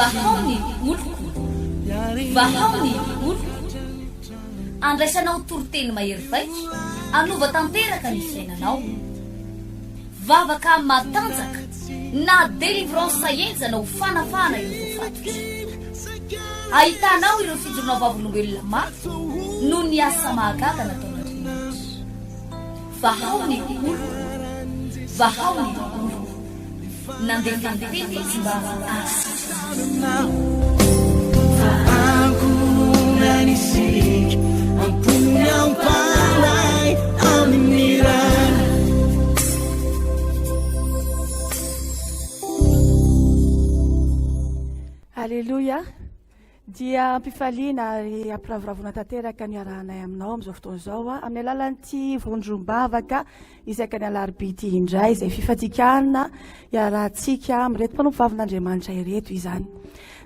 Vahao ny oloko, vahao ny oloko. Andraisanao toriteny mahery vaika hanova tanteraka ny fiainanao. Vavaka matanjaka na délivrance henjana ho fanafahana ireo voafatotra. Ahitanao ireo fijoroana vavolombelona mafy noho ny asa mahagaga nataon'Andriamanitra. Vahao ny oloko, vahao ny oloko. Nandefa ny teny izy mba hahasitrana azy. Aleloia! Dia ampifaliana ary ampiravoravoana tanteraka ny iarahanay aminao amin'izao fotoana izao amin'ny alalan'ity vondrom-bavaka isaky ny alarobia ity indray izay fifadikanana iarahantsika amin'ireto mpanompovavin'Andriamanitra ireto izany.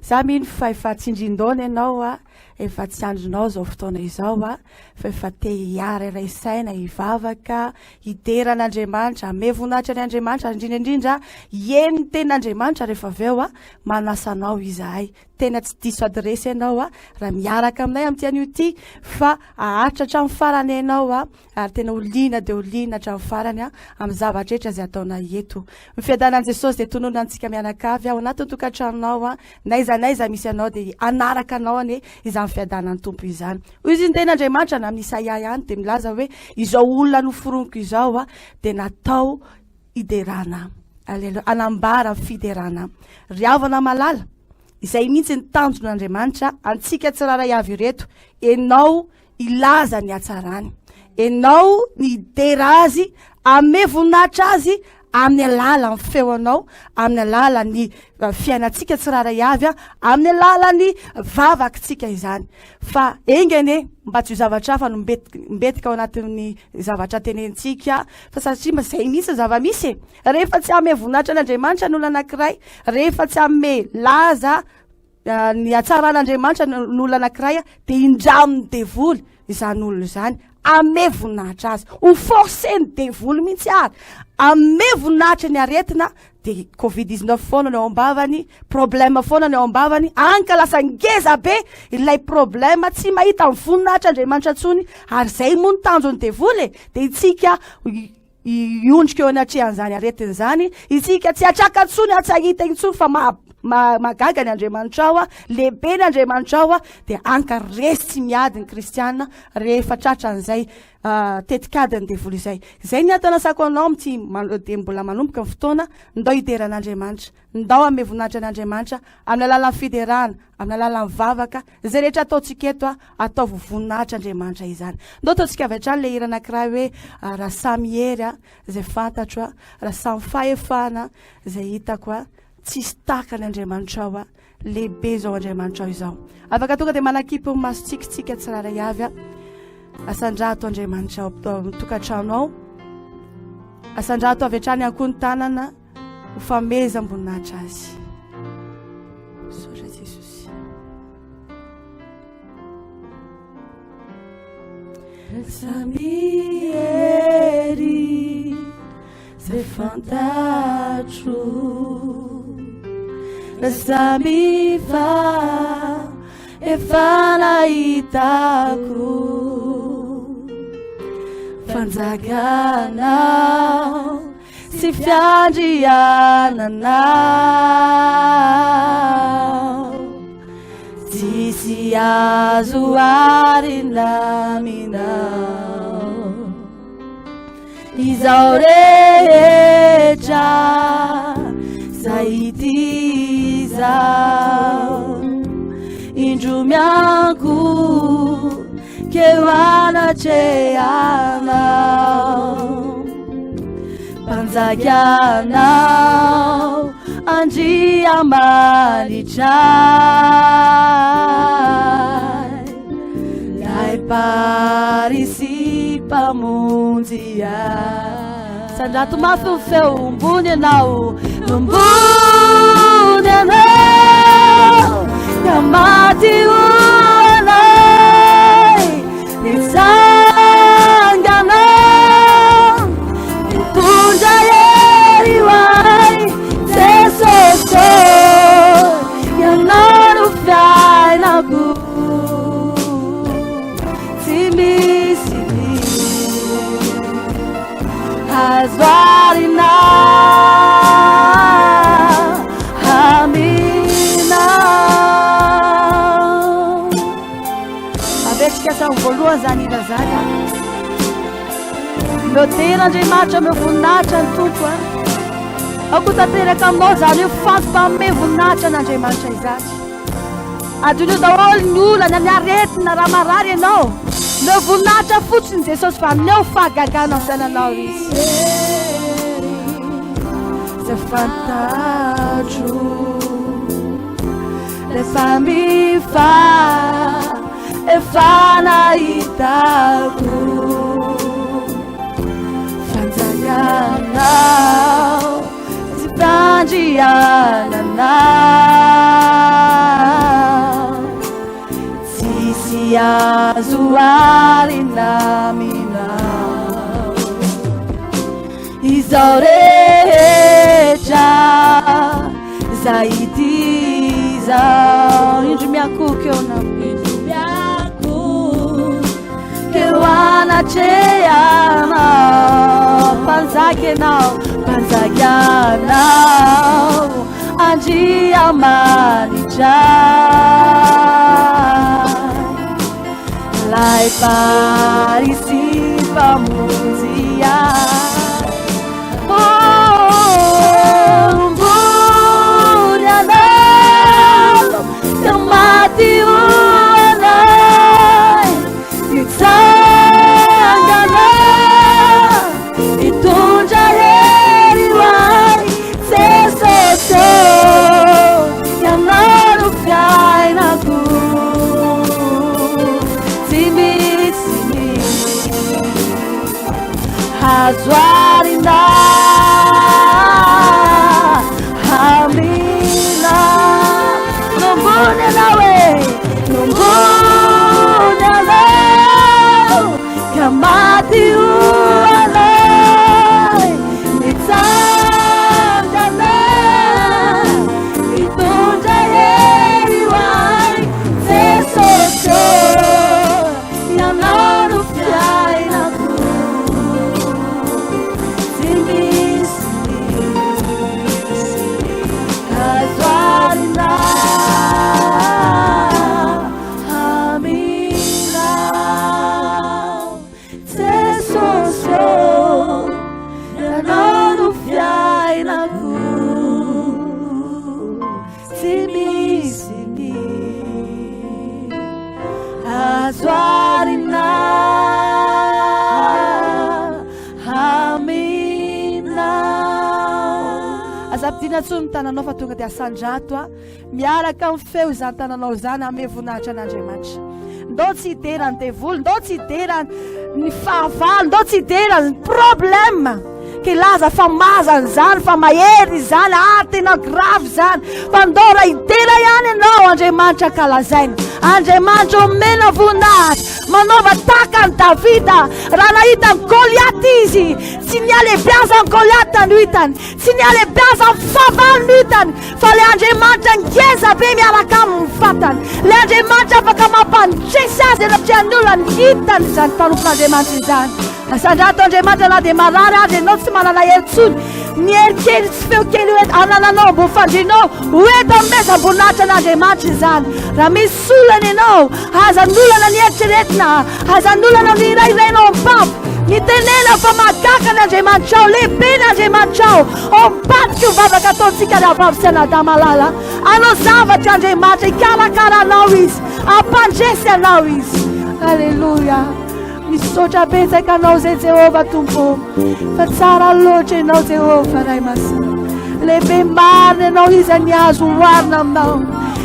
Za mino fa efa tsindrin-daona ianao a, efa tsy andrinao izao fotoana izao a, fa efa te hiara iray saina hivavaka, hidera an'Andriamanitra, hanome voninahitra an' Andriamanitra ary indrindra indrindra hihaino ny tenin'Andriamanitra rehefa avy eo a, manasa anao izahay. Tena tsy diso adiresy ianao a, raha miaraka aminay amin'ity anio ity fa haharitra hatramin'ny farany ianao a, ary tena ho liana dia ho liana hatramin'ny farany a, amin'ny zavatra rehetra izay ataonay eto. Ny fiadanan'i Jesosy dia tononina antsika mianakavy ao anatin'ny tokantranonao a, n'aiza n'aiza misy anao dia hanaraka anao anie izany fiadanan'ny Tompo izany. Hoy izy ny tenin'Andriamanitra na amin'ny Isaia ihany dia milaza hoe izao olona noforoniko izao a, dia natao hiderana. Aleloia. Hanambara fiderana. Ry havana malala, izay mihitsy ny tanjon'Andriamanitra antsika tsirairay avy ireto. Enao hilaza ny hatsarany. Enao ny hidera azy, ame voninahitra azy amin'ny alalan'ny feonao, amin'ny alalan'ny eh, fiainantsika tsirairay avy, amin'ny alalan'ny vavakitsika izany. Fa enga anie mba tsy ho zavatra hafa no mbetika ao anatin'ny zavatra tenenintsika fa satria mba zay mihitsy ny zava-misy e. Rehefa tsy hanome voninahitra an'Andriamanitra ny olona anankiray, rehefa tsy hanome laza ny hatsaran'Andriamanitra ny olona anankiray dia indramin'ny devoly izany olona izany. Hanome voninahitra azy. Ho forcer-n'ny devoly mihitsy ary. Hanome voninahitra ny aretina dia covid 19 foana ny ao am-bavany, problème foana ny ao am-bavany, any ka lasa ngeza be ilay problème, tsy mahita ny voninahitr' Andriamanitra intsony, ary izay moa no tanjon'ny devoly e, dia itsika hiondrika eo anatrehan'izany aretina izany, isika tsy hatraka intsony, tsy hahita intsony fa maha mahagaga ny Andriamanitrao a, lehibe ny Andriamanitrao a, dia any ka resy tsy miady ny kristiana rehefa tratran'izay Tetikadin'ny devoly izay. Izay ny ato anasako anao amin'ity dia mbola manomboka ny fotoana, ndao hidera an'Andriamanitra. Ndao hanome voninahitra an'Andriamanitra amin'ny alalan'ny fiderana, amin'ny alalan'ny vavaka, izay rehetra ataontsika eto, ataovy ho voninahitra Andriamanitra izany. Ndao ataontsika avy hatrany ilay hira anankiray hoe raha samy hery izay fantatro, raha samy fahefana izay hitako, tsisy tahaka ny Andriamanitrao. Lehibe izao Andriamanitrao izao. Afaka tonga dia manakipy ny masontsika isika tsirairay avy. Asandrato Andriamanitra ao amin'ny tokantrano ao. Asandrato avy hatrany ihany koa ny tanana ho famehezam-boninahitra azy. Misaotra Jesosy. Samy hery zay fantatro Samy fa efa nahitako Fanjakanao sy fiandriananao Tsisy azo arina aminao Izao rehetra zay ity izao Indro mianko Keo anatrehanao Mpanjakanao Andriamanitray Lay Parisy Mpamonjy ahy Sandrato mafy ny feo ombony ianao Ombony ianao Ka maty ho anay Nitsangana Nitondra hery ho ahy Jesosy ô Ianao. an'izany hira izany a. Omeo dera Andriamanitra, omeo voninahitra ny Tompo a. Aoka ho tanteraka aminao izany hoe fantom-panome voninahitra an'Andriamanitra izany. Adinoy daholo ny olana, ny aretina, raha marary ianao. Omeo voninahitra fotsiny Jesosy fa haneho fahagagana amin'ny fiainanao Izy. Izay fantatro rehefa mifa efa nahitako fanjakanao sy fandriananao tsisy azo arina aminao izao rehetra zay ity izao indro miakoky eo na indro miakoky eo anatrehanao mpanjaka ianao mpanjaka anao Andriamanitra Lay Parisy mpamonjy ahy Oh, ambony anao ka maty ho anay Hitsangana hitondra hery ho ahy Jesosy ô, Ianao no fiainako Tsy misy ny azo arina Amina Nombony ianao e Nombony ianao Ka maty ho anay Nitsangana Nitondra hery ho ahy Jesosy ô Ianao no fiainako Tsy misy azo arina Aminao Jesosy ô Ianao no fiainako Tsy misy ny azo arina Aminao Aza ampidina intsony ny tananao fa tonga dia asandrato a. Miaraka amin'ny feo izany tananao izany hanome voninahitra an'Andriamanitra. Ndao tsy hidera ny devoly, ndao tsy hidera ny fahavalo, ndao tsy hidera ny problème. Kilaza fa mazana izany, fa mahery izany, ah tena grave izany. Fa ndao raha hidera ihany ianao, Andriamanitra ankalazaina. Andriamanitra omena voninahitra. Manaova tahaka an'i Davida, raha nahita an'i Goliata izy, tsy ny halehibiazan'i Goliata no hitany, tsy ny halehibiazan'ny fahavalo no hitany, Fa ilay Andriamanitra ngeza be miaraka aminy ny vatany. Ilay Andriamanitra afaka mampandresy azy eo anatrehan'ny olona ny hitany izany mpanompon'Andriamanitra izany. Asandrato Andriamanitra na dia marary aza ianao tsy manana hery intsony. Ny hery kely sy feo kely hoe anananao ambony fandrianao ho eto amezam-boninahitra an'Andriamanitra izany. Raha misy olana ianao, aza ny olana ny eritreretina, aza ny olana ny hirahirainao am-pampo. Mitenena fa mahagaga ny Andriamanitrao, lehibe ny Andriamanitrao. Ao ambadiky io vavaka ataontsika rahavavy sy anadahy malala. Hanao zavatra Andriamanitra, hikarakara anao Izy, hampandresy anao Izy. Aleloia. Misaotra betsaka anao izay Jehovah Tompo fa tsara loatra ianao Jehovah Ray Masina. Lehibe marina ianao iza ny azo oharina aminao.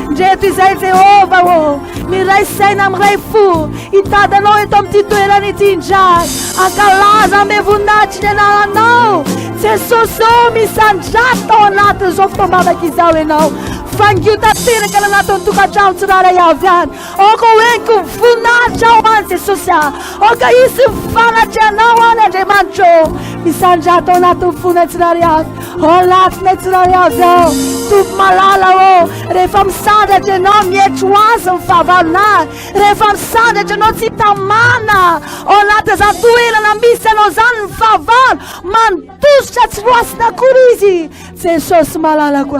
Ndreto izay Jehovah ô, miray saina miray fo, hitady anao eto amin'ity toerana ity indray. Ankalaza ame voninahitry ny anaranao. Jesosy ô, misandrata ao anatin'izao fotoam-bavaka izao ianao. Vangio tanteraka ny anatin'ny tokantrano tsirairay avy any. Aoka ho henoko ny voninahitra ao any Jesosy a. Aoka hisy ny fanatrehanao any Andriamanitra ô. Misandrata ao anatin'ny fonay tsirairay avy. Ao anatinay tsirairay avy ao. Tompo malala ô, rehefa misandratra ianao, mietry ho azy ny fahavalonay. Rehefa misandratra ianao, tsy tamana. Ao anatin'izany toerana misy anao izany ny fahavalo, mandositra tsy roasina akory izy. Jesosy malalako a.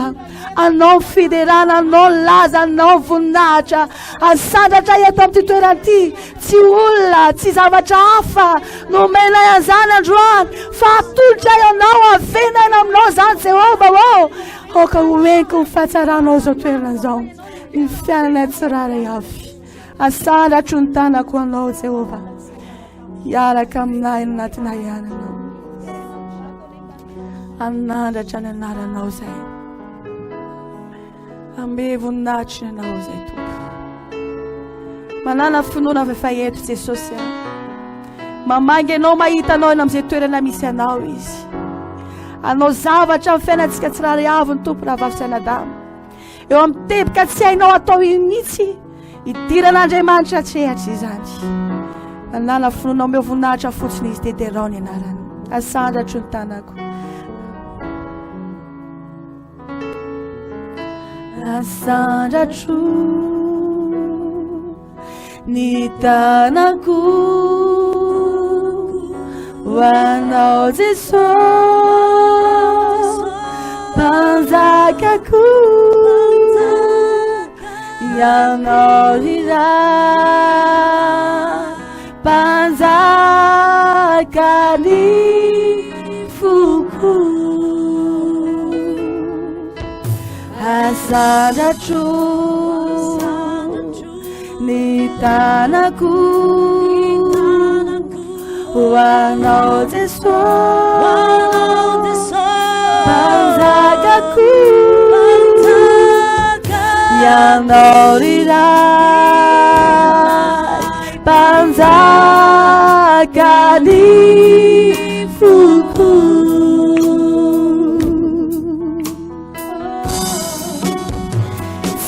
Anao ny fiderana, anao ny laza, anao ny voninahitra. Asandratra eto amin'ity toerana ity. Tsy olona, tsy zavatra hafa no omenay an'izany androany, fa atolotray anao, avenaina aminao izany Jehovah ô. Aoka ho henoko ny fahatsaranao izao toerana izao, ny fiainanay tsirairay avy. Asandratro ny tanako anao Jehovah, hiaraka aminay anatinay ihany ianao. Anandratra ny anaranao izay. Ame voninahitry ny anao izay Tompo. Manana finoana avy efa eto Jesosy a. Mamangy anao mahita anao eny amin'izay toerana misy anao izy. Anao zavatra amin'ny fiainantsika tsirairay avy ny Tompo rahavavy sy anadahy. Eo amin'ny teboka tsy hainao atao iny mihitsy idiran'Andriamanitra an-tsehatra izany. Manana finoana omeo voninahitra fotsiny izy dia derao ny anarany. Asandratro ny tanako. Asandratro ny tanako ho anao Jesosy Mpanjakako Ianao iray Mpanjaka ny foko Asandratro ny tanako ho anao Jesosy Mpanjakako Ianao ry Ray Mpanjaka ny foko.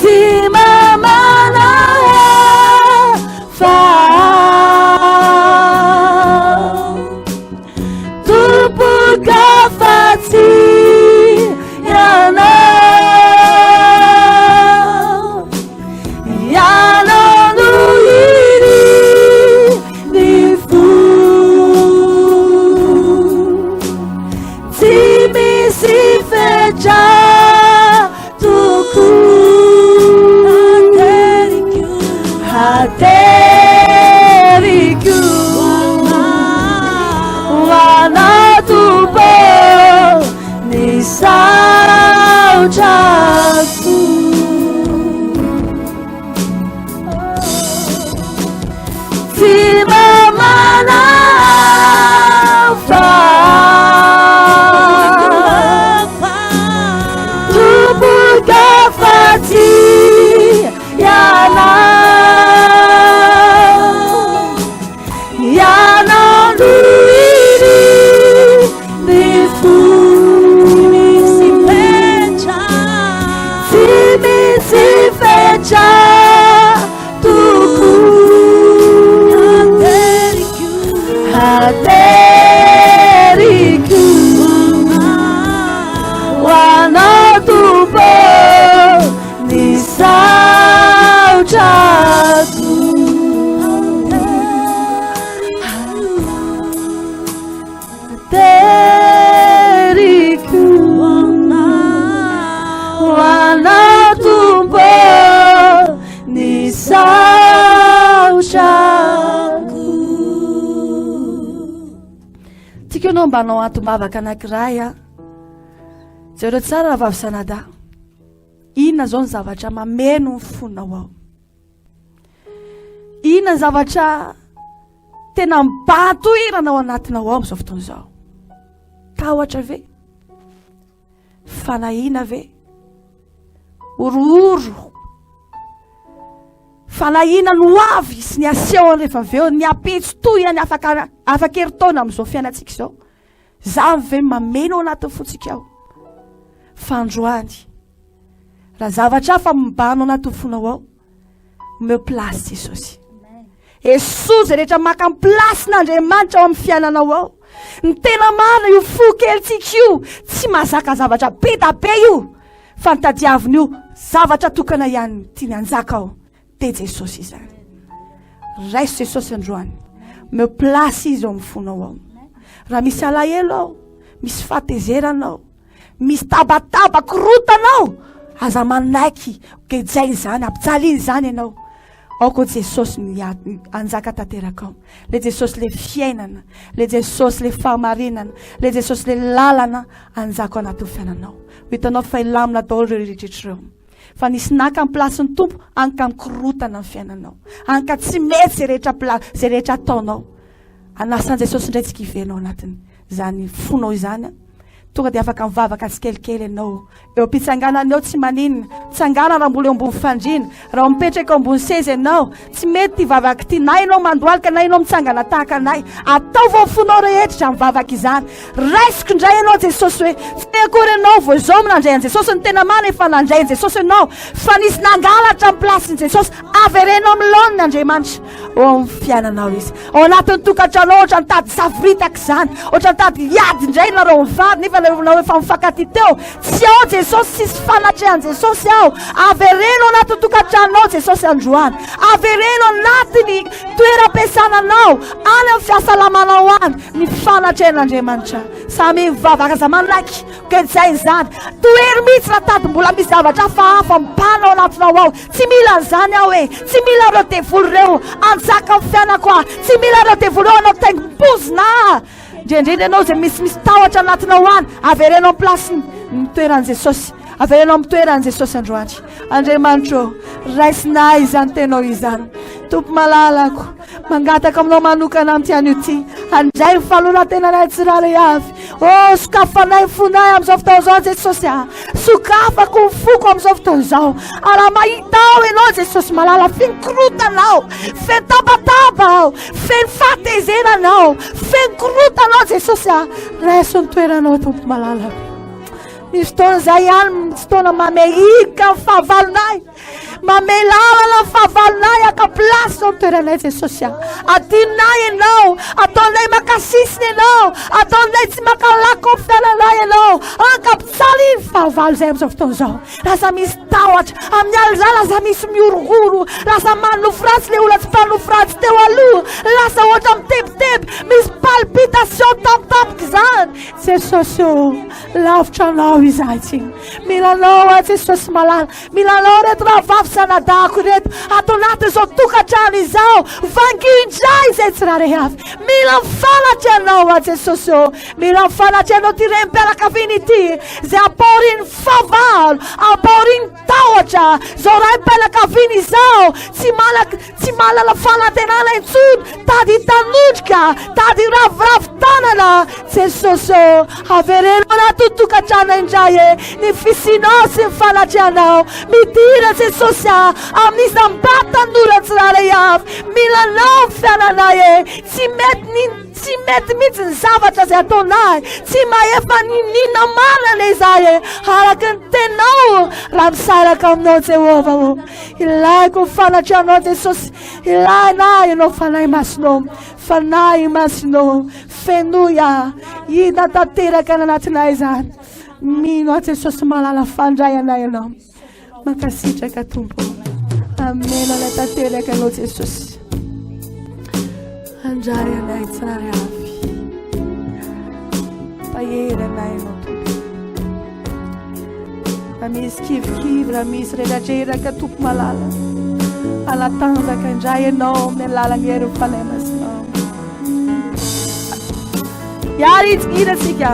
Tsy mamana fa Tompoka fa tsy ianao. Ianao no iry ny fo. Tsy misy fetra tokoa. Hateriko ho anao Tompo ny saotrako. Tsy mba manafa Tompoka fa tsy ianao Ianao no iry ny fo Tsy misy fetra tokoa Hateriko ho anao Tompo ny saotrako Teriko ho anao Tompo ny saotrako. Tiako ianao mba hanao antom-bavaka anankiray a. Jereo tsara rahavavy Sanada. Inona izao ny zavatra mameno ny fonao ao? Inona ny zavatra tena mibahan-toerana ao anatinao ao amin'izao fotoana izao? Tahotra ve? Fanahiana ve? Horohoro? Fanahiana ny ho avy sy ny asehony rehefa avy eo, ny ampitso toy ny afaka afaka herintaona amin'izao fiainantsika izao. Izany ve mameno ao anatin'ny fontsika ao? Fa androany, raha zavatra hafa mibahana ao anatin'ny fonao ao, omeo place Jesosy. Esoa izay rehetra maka ny plasin'Andriamanitra ao amin'ny fiainanao ao. Ny tena marina io fo kelintsika io tsy mahazaka zavatra be da be io fa ny tadiaviny io zavatra tokana ihany no tiany hanjaka ao dia Jesosy izany. Raiso Jesosy androany. Omeo place izy ao amin'ny fonao ao. Raha misy alahelo ao, misy fahatezerana ao, misy tabataba korotana ao, aza manaiky gejaina izany, ampijaliana izany ianao. Aoka ho Jesosy no hanjaka tanteraka ao. Le Jesosy le fiainana, le Jesosy le fahamarinana, le Jesosy le lalana hanjaka ao anatin'ny fiainanao. Ho hitanao fa hilamina daholo ireo rehetra ireo. Fa nisy naka ny plasin'ny Tompo any ka mikorotana ny fiainanao. Any ka tsy mety izay rehetra pla izay rehetra ataonao. Anasan'i Jesosy indray tsika hiverina ao anatiny izany fonao izany. Tonga dia afaka mivavaka tsikelikely ianao. Eo am-pitsanganana eo tsy maninona. Mitsangana raha mbola eo ambony fandriana. Raha mipetraka eo ambony seza ianao. Tsy mety ity vavaka ity. Na ianao mandohalika na ianao mitsangana tahaka anay. Ataovy ao fonao rehetra izany vavaka izany. Raisiko indray ianao Jesosy hoe tsy akory ianao vao izao no nandray an'i Jesosy. Ny tena marina efa nandray an'i Jesosy ianao. Fa nisy nangalatra ny plasin'i Jesosy. Avereno amin'ny laoniny Andriamanitra. Ao amin'ny fiainanao izy. Ao anatin'ny tokantranao ohatra nitady savoritaka izany. Ohatra nitady hiady indray nareo mivady nefa nareo efa mifankatia teo. Tsy ao Jesosy, tsisy fanatrehan'i Jesosy ao. Avereno anatin'ny tokantranonao Jesosy androany. Avereno anatin'ny toeram-piasananao, any amin'ny fihasalamanao any, ny fanatrehan'Andriamanitra. Samy mivavaka, aza manaiky gejaina izany. Tohero mihitsy raha tady mbola misy zavatra hafahafa mibahana ao anatinao ao. Tsy mila an'izany aho e. Tsy mila ireo devoly ireo hanjaka amin'ny fiainako aho. Tsy mila ireo devoly ireo hanao taingim-pozina ahy. Indrindra ianao izay misy misy tahotra anatinao any, avereno amin'ny place ny toeran'i Jesosy. Avereno amin'ny toeran'i Jesosy androany. Andriamanitro, raisinay izany tenao izany. Tompo malalako, mangataka aminao manokana amin'ity anio ity. Handray ny fanoloran-tenanay tsirairay avy. Oh, sokafanay ny fonay amin'izao fotoana izao Jesosy ah. Sokafako ny foko amin'izao fotoana izao. Ary raha mahita ao ianao Jesosy malala, feno korotana aho, feno tabataba aho, feno fahatezerana aho, feno korotana aho Jesosy ah. Raiso ny toeranao Tompo malala. Misy fotoana izay ihany, fotoana mamehirika ny fahavalonay. Mamehy lalana ny fahavalonay haka place ao amin'ny toeranay Jesosy a. Adinonay ianao, ataonay maka sisiny ianao, ataonay tsy maka lako amin'ny fiainanay ianao. Ankampitsaly ny fahavalo izay amin'izao fotoana izao. Lasa misy tahotra, amin'ny alina izany lasa misy mihorohoro, lasa manofy ratsy ilay olona tsy mpanofy ratsy teo aloha, lasa ohatra mitebiteby, misy palpitation tampotampoka izany. Jesosy ô, lavitra anao izahay tsy. Mila anao aho Jesosy malala. Mila anao ireto rahavavy sy anadahako ireto ato anatin'izao tokantrano izao. Vangio indray izay tsirairay avy. Mila mifanatry anao aho Jesosy ô. Mila mifanatry anao ity renim-pianakaviana ity izay ampahorian'ny fahavalo, ampahorian'ny tahotra. Izao raim-pianakaviana izao tsy manak tsy mahalala fanantenana intsony, tady hitanondrika, tady hiraviravy tanana. Jesosy ô, avereno anatin'ny tokantrano indray e, ny fisianao sy ny fanatrehanao. Midira Jesosy a, amin'ny isam-batan'olona tsirairay avy. Mila anao ny fiainanay e. Tsy mety ny tsy mety mihitsy ny zavatra izay ataonay. Tsy mahefa niniana marina anie izahay e. Araka ny teninao, raha misaraka aminao Jehovah ô. Ilaiko ny fanatrehanao Jesosy. Ilaina ahy ianao Fanahy Masinao. Fanahy Masinao. Fenoy aho. Hita tanteraka any anatinay izany. Mino aho Jesosy malala fandray anay ianao. Mankasitraka Tompo. Amena anay tanteraka ianao Jesosy. Handray anay tsirairay avy. Mpahery anay ianao Tompo. Raha misy kivikivy, raha misy reradreraka Tompo malala, hanatanjaka indray ianao amin'ny alalan'ny herin'ny Fanahy Masinao. Hiary hitsingina tsika.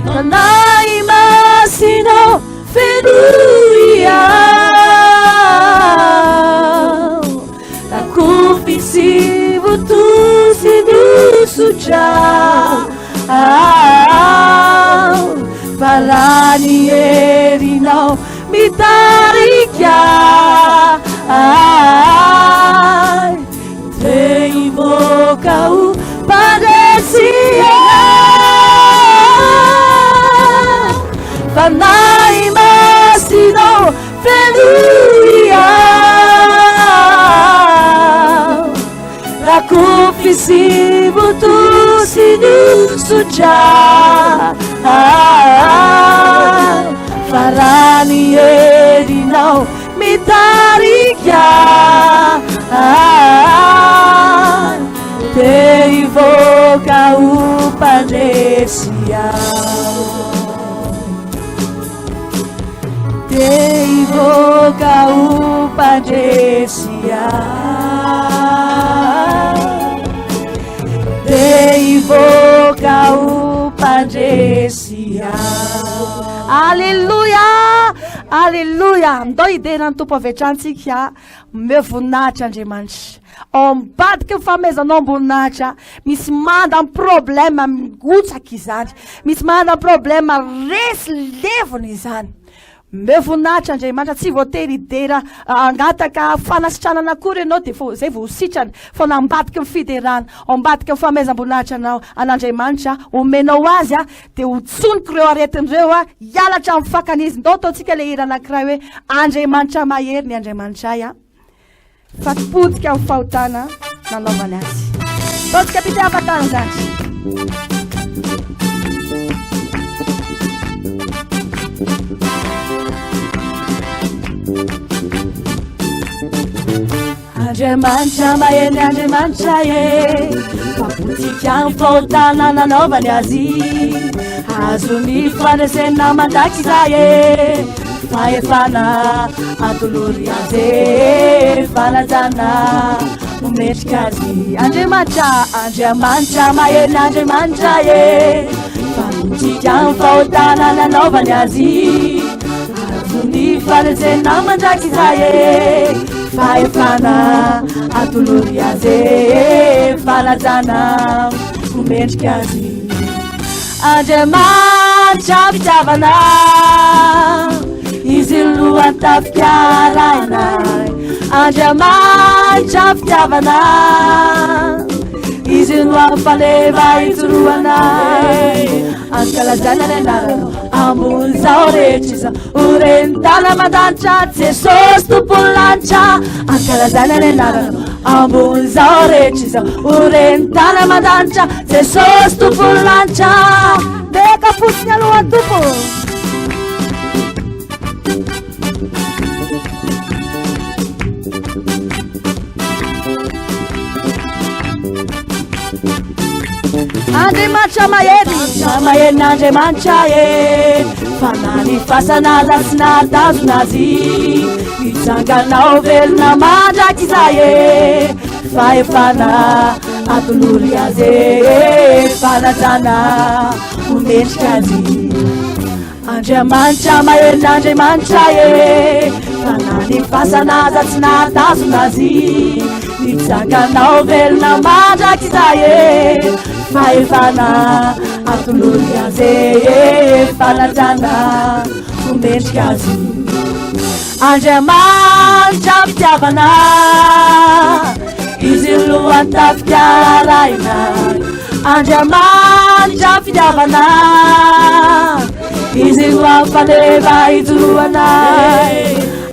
Fanahy Masinao, fenoy aho. Rakofy sy votozy nosotra aho fa raha ny herinao mitarika ahy te hivoaka ho mpandresy aho Fanahy Masinao Fenoy aho Rakofy sy votosin'ny tsotsotra Fa raha ny herinao mitarika Te hivoaka ho mpandresy aho Te hivoaka ho mpandresy aho Te hivoaka ho mpandresy aho Aleloia! Aleloia! Ndao hidera ny Tompo avy hatrany tsika. Omeo voninahitra Andriamanitra. Ao ambadiky ny fanomezanao am-boninahitra, misy manda amin'ny problème mihotsaka izany. Misy manda amin'ny problème resy levona izany. Omeo voninahitra Andriamanitra, tsy voatery hidera hangataka fanasitranana akory ianao dia efa izay vao ho sitrana, fa na ambadiky ny fiderana, ao ambadiky ny fanomezam-boninahitra anao an'Andriamanitra, omenao azy dia ho tsoniko ireo aretina ireo hiala hatramin'ny fakany izy. Ndao ataontsika ilay hira anankiray hoe Andriamanitra mahery ny Andriamanitray a. Fa potika amin'ny fahotana nanaovany azy. Ataontsika fitiavan-tany izany. Andriamanitra mahery Andriamanitra e Fa potika ny fahotana nanaovany azy Azony fandresena mandrakizay e Fahefana atolory azy e Fanajana ho mendrika azy Andriamanitra Andriamanitra mahery Andriamanitra e Fa potika ny fahotana nanaovany azy Azony fandresena mandrakizay e Fahefana atolory azy e Fanajana ho mendrika azy Andriamanitra fitiavana Izy lohan-tafika arahinay Andriamanitra fitiavana Izy no ampaneva ijoroanay Ankalazaina ny anaranao ambon'izao rehetra izao Ho ren'ny tany aman-danitra Jesosy tompon'ny lanitra Ankalazaina ny anaranao ambon'izao rehetra izao Ho ren'ny tany aman-danitra Jesosy tompon'ny lanitra Beka fotsiny alohan'ny Tompo Andriamanitra mahery, mahery Andriamanitra e. Fa na ny fasana aza tsy nahatazona azy, mitsangana ho velona mandrakizay e. Fahefana atolory azy e, fanajana ho mendrika azy. Andriamanitra mahery Andriamanitra e Fa na ny fasana aza tsy nahatazona azy Nitsangana ho velona mandrakizay e Fahefana atolory azy e Fanajana ho mendrika azy Andriamanitra fitiavana Izy lohan-tafika arahina Andriamanitra fitiavana Izy no ampaneva ijoroanay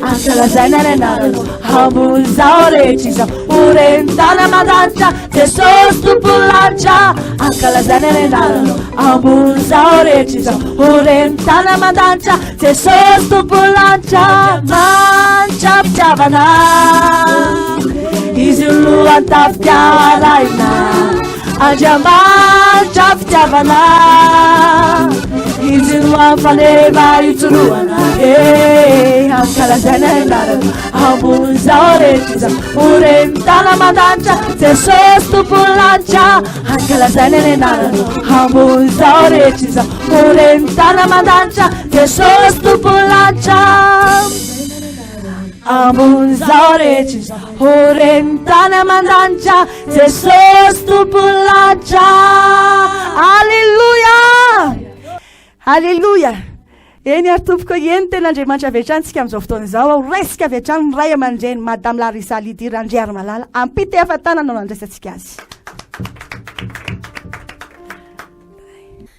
Ankalazaina ny anaranao ambon'izao rehetra izao Ho ren'ny tany aman-danitra Jesosy tompon'ny lanitra Ankalazaina ny anaranao ambon'izao rehetra izao Ho ren'ny tany aman-danitra Jesosy tompon'ny lanitra Manitra fitiavana Izy lohan-tafika arahina Andriamanitra fitiavana Izy no ampaneva ijoroana Eh, ankalazaina ny anarana Ambon'izao rehetra izao Ho ren'ny tany aman-danitra Jesosy tompon'ny lanitra Ankalazaina ny anarana Ambon'izao rehetra izao Ho ren'ny tany aman-danitra Jesosy tompon'ny lanitra Ambon'izao rehetra izao Ho ren'ny tany aman-danitra Jesosy tompon'ny lanitra Alléluia Alléluia Eny ary tompoko eny tena Andriamanitra avy hatrany tsika amin'izao fotoana izao aho raisika avy hatrany ny ray aman-dreny Madame Larissa Lydie Randriarimalala ampitehafa-tanana no andraisantsika azy.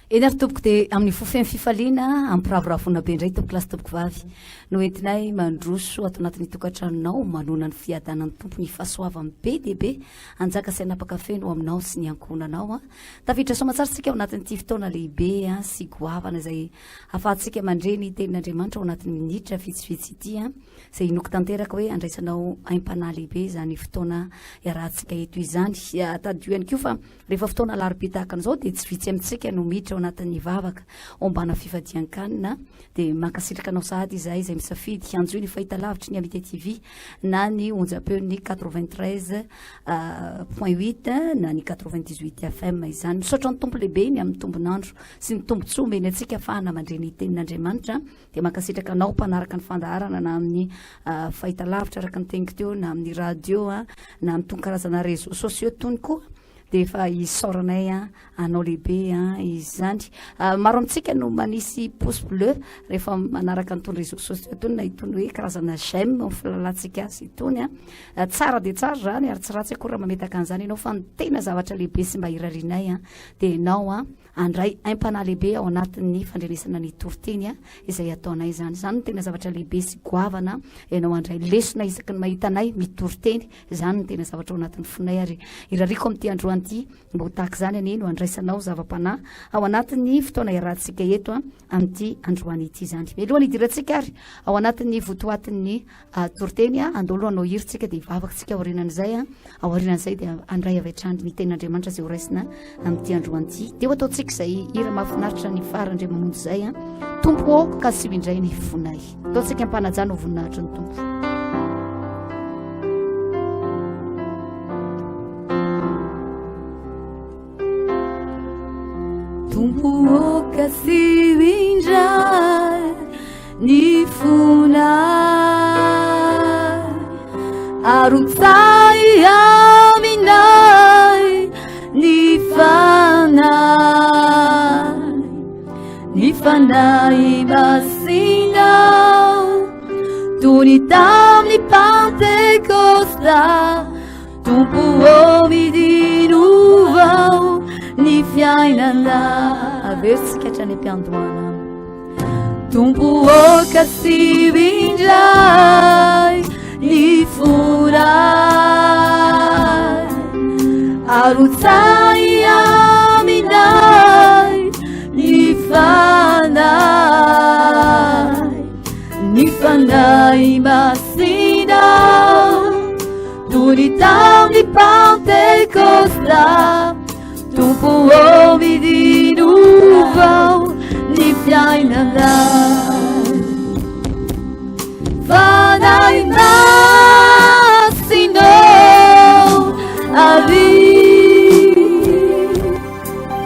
Eny ary tompoko dia amin'ny fo feno fifaliana ampiravoravoana be indray tompoko lahy sy tompoko vavy no entinay mandroso ato anatin'ny tokantranonao manoana ny fiadanan'ny Tompo ny fahasoavany be dia be hanjaka sy hanapaka feno ho aminao sy ny ankohonanao a. Tafiditra soamatsara isika ao anatin'ity fotoana lehibe a sy goavana izay ahafahantsika mandre ny tenin'Andriamanitra ao anatin'ny minitra vitsivitsy ity a izay inoako tanteraka hoe andraisanao aim-panahy lehibe izany fotoana iarahantsika eto izany. Tadidio ihany koa fa Rehefa fotoana alarobia tahaka an'izao dia tsy vitsy amintsika no miditra ao anatin'ny vavaka ombana fifadian-kanina dia mankasitraka anao sahady izahay izay misafidy hanjohy ny fahitalavitry ny Amitié TV na ny onjam-peon'ny 93 point 8 na ny 98 FM izany. Misaotra ny Tompo lehibe ny amin'ny tombon'andro sy ny tombontsoa omeny antsika afahana mandre ny tenin'Andriamanitra dia mankasitraka anao mpanaraka ny fandaharana na amin'ny fahitalavitra araka ny teniko teo na amin'ny radio na amin'ny tony karazana réseaux sociaux tony koa dia efa isaoranay anao lehibe izany. Maro amintsika no manisy pouce bleu rehefa manaraka an'itony réseaux sociaux itony na itony hoe karazana j'aime ny fahalalantsika azy itony a. Tsara dia tsara izany ary tsy ratsy akory raha mametaka an'izany ianao fa ny tena zavatra lehibe sy mba irarianay dia ianao Handray aim-panahy lehibe ao anatin'ny fandrenesana ny toriteny izay ataonay izany. Izany no tena zavatra lehibe sy goavana, ianao handray lesona isaky ny mahita anay mitory teny. Izany no tena zavatra ao anatin'ny fonay ary irariako amin'ity androany ity mba ho tahaka izany anie no handraisanao zava-panahy ao anatin'ny fotoana iarahantsika eto amin'ity androany ity izany. Mialohan'ny hidirantsika ary ao anatin'ny votoatin'ny Toriteny a, andao aloha hanao hira tsika dia hivavaka tsika aorianan'izay a, aorianan'izay dia handray avy hatrany ny tenin'Andriamanitra izay horaisina amin'ity androany ity. Dia ho ataontsika izay hira mahafinaritra ny fara Andriamamonjy izay a. Tompo ô, kasiho indray ny fonay. Ataontsika am-panajana ho voninahitry ny Tompo. Tompo ô, kasiho indray ny fonay, arotsay aminay ny fanahy, ny fanahy masinao, toy ny tamin'ny Pantekosta. Tompo ô midinovao ny fiainana. Averintsika hatrany am-piandohana. Tompo ô kasiho indray ny fonay. Arotsay aminay ny fanahy. Ny fanahy masina. Toy ny tamin'ny Pantekosta, Tompo ô midinovao ny fiainana. Fanahy Masina avy,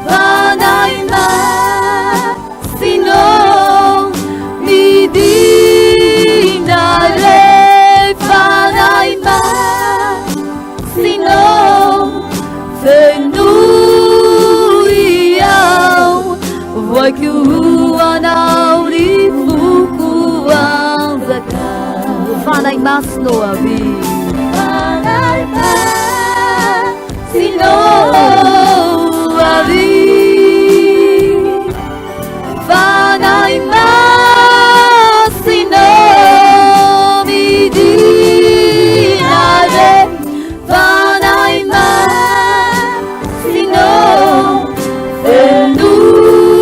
Fanahy Masina midina re, Fanahy Masina fenoy aho, voaiko ho anao ny foko anjaka. Fanahy Masina avy, Fanahy Masina avy. Fanahy Masina midina re, Fanahy Masina fenoy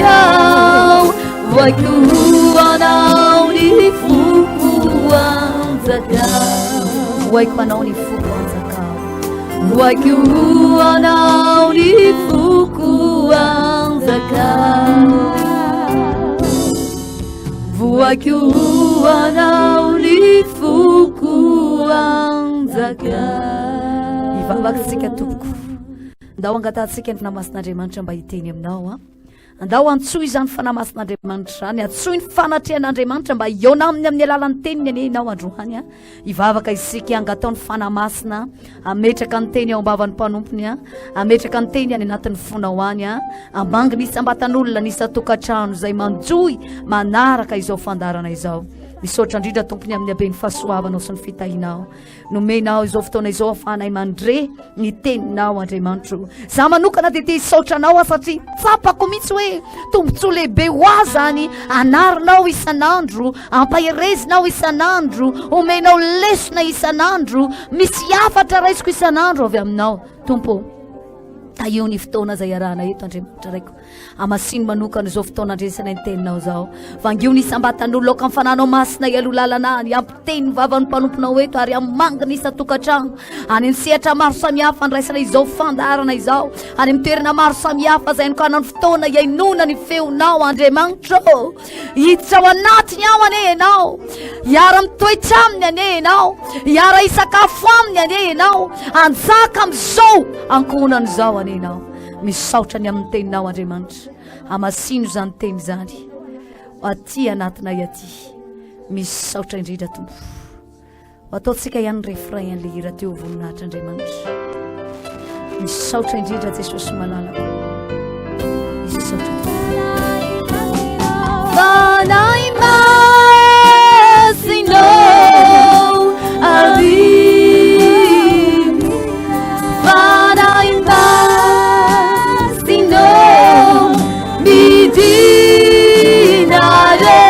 aho, voaiko ho anao ny foko anjaka. Voaiko anao ny foko anjaka. Voaiko ho anao ny foko anjaka. Voaiko ho anao ny foko anjaka. Hivavaka isika tompoko. Ndao angatahantsika ny Fanahy Masin'Andriamanitra mba hiteny aminao an. Andao antsoy izany Fanahy Masin'Andriamanitra izany, antsoy ny fanatrehan'Andriamanitra mba hihaona aminy amin'ny alalan'ny teniny anie ianao androany a. Hivavaka isika, angatao ny Fanahy Masina hametraka ny teny ao am-bavan'ny mpanompony a, hametraka ny teny any anatin'ny fonao any a, hamangy ny isam-batan'olona, ny isan-tokantrano izay manjohy manaraka izao fandaharana izao. Misaotra indrindra Tompo ny amin'ny haben'ny fahasoavanao sy ny fitahianao. Nomenao izao fotoana izao ahafahanay mandre ny teninao Andriamanitro. Za manokana dia te hisaotra anao aho satria tsapako mihitsy hoe tombontsoa lehibe ho ahy zany anarinao isan'andro, ampaherezinao isan'andro, omenao lesona isan'andro, misy hafatra raisiko isan'andro avy aminao. Tompo, tahio ny fotoana izay iarahana eto Andriamanitra Raiko. Hamasino manokana izao fotoana andresana ny teninao izao. Vangio ny isam-batan'olona aoka ny fananao masina hialoha lalana any, hampiteny ny vavan'ny mpanomponao eto ary hamangy ny isan-tokantrano. Any amin'ny sehatra maro samihafa andraisana izao fandaharana izao, any amin'ny toerana maro samihafa izay anokanany fotoana hihainoana ny feonao Andriamanitra ô. Hiditra ao anatiny ao anie ianao, hiara-mitoetra aminy anie ianao, hiara-hisakafo aminy anie ianao, hanjaka amin'izao ankohonana izao anie ianao. Misaotra ny amin'ny teninao Andriamanitra. Hamasino izany teny izany aty anatinay aty. Misaotra indrindra Tompo. Ho ataontsika ihany refrain an'ilay hira teo voninahitra Andriamanitra. Misaotra indrindra Jesosy malalako. Misaotra Tompo. Fanahy Masina avy Fanahy Masina midina re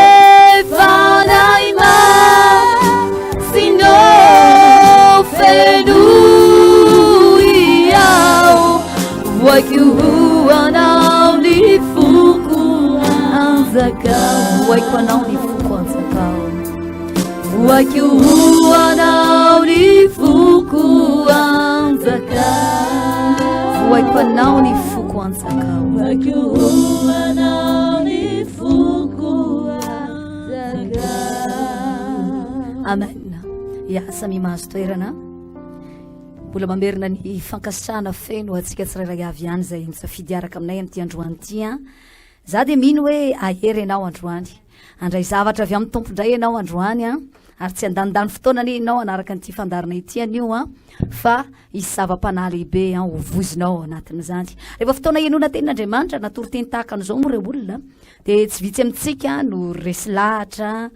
Fanahy Masina fenoy aho Voaiko ho anao ny foko anjakao Voaiko anao ny foko anjakao Voaiko ho anao ny foko anjakao Voaiko anao ny foko anjakao Voaiko ho anao ny foko anjakao Amen. Ya, samy mahazo toerana. Mbola mamerina ny fankasitrahana feno antsika tsirairay avy ihany izay nisafidy hiaraka aminay amin'ity androany ity an. Za dia mino hoe ahery ianao androany. Handray zavatra avy amin'ny Tompo indray ianao androany an. Ary tsy handanindany fotoana anie ianao hanaraka an'ity fandaharana ity anio an, fa hisy zava-panahy lehibe an ho voizinao ao anatin'izany. Rehefa fotoana henoina tenin'Andriamanitra na toriteny tahaka an'izao moa ireo olona dia tsy vitsy amintsika no resy lahatra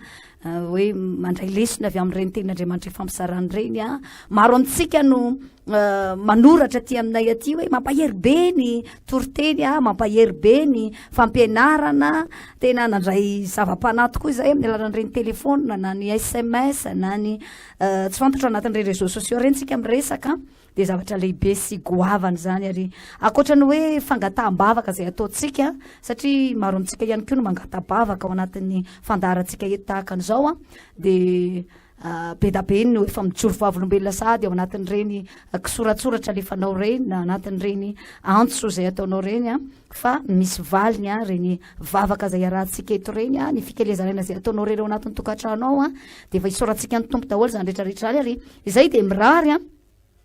hoe mandray lesona avy amin'ireny tenin'Andriamanitra ifampizarana ireny a. Maro amintsika no manoratra aty aminay aty hoe mampahery be ny toriteny a, mampahery be ny fampianarana, tena nandray zava-panahy tokoa izahay amin'ny alalan'ireny telefaonina na ny sms na ny tsy fantatro anatin'ireny réseaux sociaux ireny tsika miresaka. dia zavatra lehibe sy goavana izany ary ankoatra ny hoe fangataham-bavaka izay ataontsika satria maro amintsika ihany koa no mangata-bavaka ao anatin'ny fandaharantsika eto tahaka an'izao a dia ah, be da be no efa mijoro vavolombelona sahady ao anatin'ireny kisoratsoratra alefanao ireny na anatin'ireny antso izay ataonao ireny a fa misy valiny a ireny vavaka izay iarahantsika eto ireny a ny fikelezana aina izay ataonao ireny ao anatin'ny tokantrano ao a dia efa isaorantsika ny Tompo daholo izany rehetrarehetra izany ary Izay dia mirary an,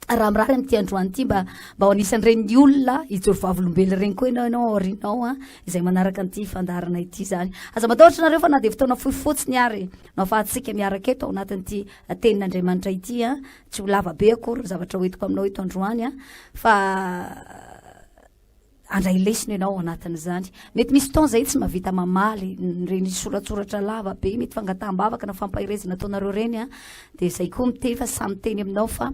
raha mirary amin'ity androany ity mba mba ho anisan'ireny olona hijoro vavolombelona ireny koa ianao ianao aoriana ao an, izay manaraka an'ity fandaharana ity izany. Aza matahotra nareo fa na dia fotoana fohy fotsiny ary no afahantsika miaraka eto ao anatin'ity tenin'Andriamanitra ity an, tsy ho lava be akory ny zavatra hoentiko aminao eto androany an, fa Handray lesona ianao ao anatin'izany. Mety misy fotoana izay tsy mahavita mamaly ireny soratsoratra lava be, mety fangataham-bavaka na fampaherezana ataonareo ireny an, dia izay koa miteny fa samy miteny aminao fa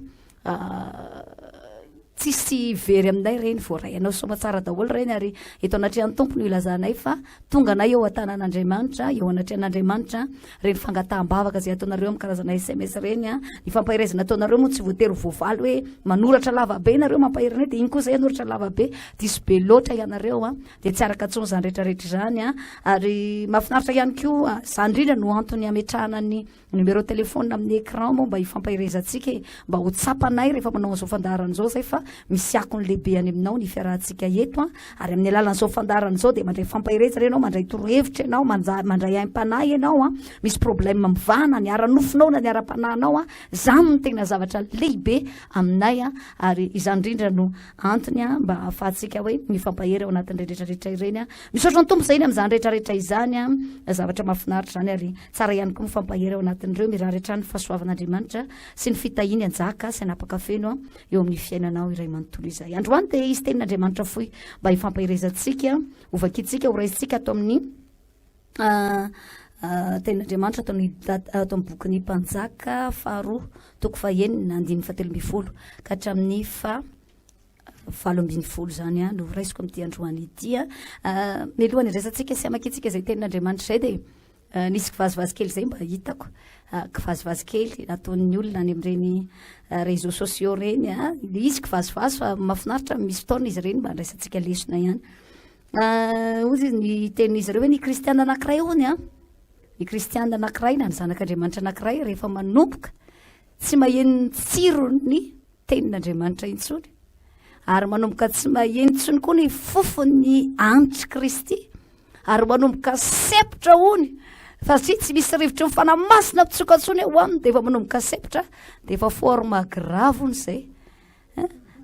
tsisy very aminay ireny, voaray anao soamatsara daholo ireny ary eto anatrehan'ny Tompo no ilazanay fa tonga anay eo an-tanan'Andriamanitra, eo anatrehan'Andriamanitra ireny fangataham-bavaka izay ataonareo amin'ny karazana sms ireny an, ny fampaherezana ataonareo moa tsy voatery ho voavaly hoe manoratra lava be nareo mampahery anay dia iny koa izay hanoratra lava be, diso be loatra ianareo an, dia tsy araka intsony izany rehetrarehetra izany an, ary mahafinaritra ihany koa izany indrindra no antony hametrahana ny Numéro téléphone amin'ny écran moa mba hifampaherezantsika e, mba ho tsapanay rehefa manao an'izao fandaharana izao zay fa misy akony lehibe any aminao ny fiarahantsika eto an, ary amin'ny alalan'izao fandaharana izao dia mandray fampaherezana ianao, mandray torohevitra ianao, manja- mandray aim-panahy ianao an, misy problème mivaha na ny ara-nofonao na ny ara-panahinao an, izany no tena zavatra lehibe aminay an, ary izany indrindra no antony an mba ahafahantsika hoe mifampahery ao anatin'ireny rehetrarehetra ireny an. Misaotra ny Tompo izay ny amin'izany rehetrarehetra izany an, zavatra mahafinaritra izany ary Tsara ihany koa mifampahery ao anatin'ireo mirary hatrany ny fahasoavan'Andriamanitra sy ny fitahiany hanjaka sy hanapaka feno eo amin'ny fiainanao iray manontolo izay. Androany dia hisy tenin'Andriamanitra fohy mba hifampaherezantsika, hovakintsika, horaisintsika ato amin'ny ah, Tenin'Andriamanitra ato amin'ny ato amin'ny bokin'ny Mpanjaka faharoa toko fahenina andininy fahatelo ambin'ny folo ka hatramin'ny fa 18 izany a no raisiko amin'ity androany ity a. Mialohan'ny andraisantsika sy hamakiantsika izay tenin'Andriamanitra izay dia nisy kivazivazy kely izay mba hitako, kivazivazy kely nataon'ny olona any amin'ireny réseaux sociaux ireny a. Ilay izy kivazivazy fa mahafinaritra, misy fotoana izy ireny mba andraisantsika lesona ihany. Hoy izy ny tenin'izy ireo hoe ny kristiana anankiray hono a, ny kristiana anankiray na ny zanak'Andriamanitra anankiray rehefa manomboka tsy maheno ny tsiron'ny tenin'Andriamanitra intsony ary manomboka tsy maheno intsony koa ny fofon'ny antr'i Kristy ary manomboka sepotra hony fa satria tsy misy rivotry ny Fanahy Masina mpitsoka intsony eo aminy dia efa manomboka sepotra dia efa forme grave hony izay.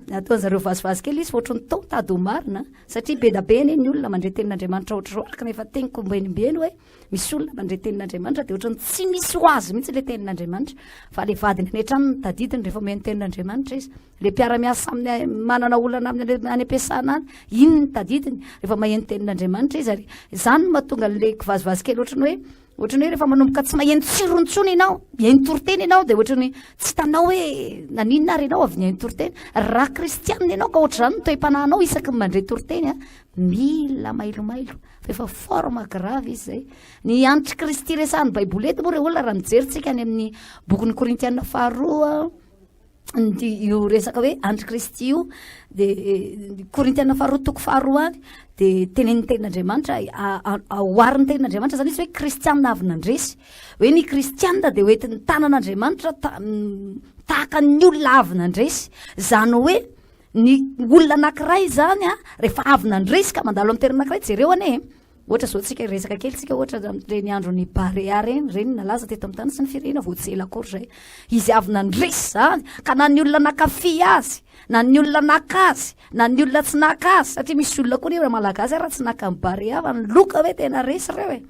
Nataon-jareo vazivazy kely izy fa ohatran'ny toa mitady ho marina satria be da be anie ny olona mandre tenin'Andriamanitra ohatr'izao araka ny efa teniko ombienimbeny hoe misy olona mandre tenin'Andriamanitra dia ohatran'ny tsy misy ho azy mihitsy ilay tenin'Andriamanitra fa ilay vadiny any an-trano no tadidiny rehefa omeny tenin'Andriamanitra izy, ilay mpiara-miasa aminy manana olana aminy any am-piasana any, iny no tadidiny rehefa maheno tenin'Andriamanitra izy ary izany no mahatonga an'ilay kivazivazy kely ohatran'ny hoe Ohatran'ny hoe rehefa manomboka tsy maheno tsirony intsony ianao, mihaino toriteny ianao dia ohatran'ny tsy hitanao hoe naninona ary ianao avy nihaino toriteny. Raha kristianina ianao ka ohatr'izany ny toe-panahinao isaky ny mandre toriteny a, mila mailomailo fa efa forme grave izy izay. Ny antr'i Kristy resahan'ny Baiboly eto moa re olona raha mijery tsika any amin'ny bokin'ny Korintiana faharoa, io resaka hoe andry Kristy io de Korintiana faharoa toko faharoa any de tenenin'ny tenin'Andriamanitra, oharin'ny tenin'Andriamanitra zany izy hoe kristianina avy nandresy, hoe ny kristianina de hoentin'ny tanan'Andriamanitra tahaka ny olona avy nandresy, zany hoe ny olona anankiray zany a rehefa avy nandresy ka mandalo amin'ny toerana anankiray, jereo anie e. Ohatra zao tsika hiresaka kely tsika ohatra amin'ireny andron'ny Barea ireny, ireny nalaza teto amin'ny tany sy ny firenena vao tsy ela akory izay. Izy avy nandresy izany ka na ny olona nankafy azy, na ny olona naka azy, na ny olona tsy naka azy, satria misy olona koa anie Malagasy ary raha tsy naka ny Barea fa ny loka hoe tena resy ireo e.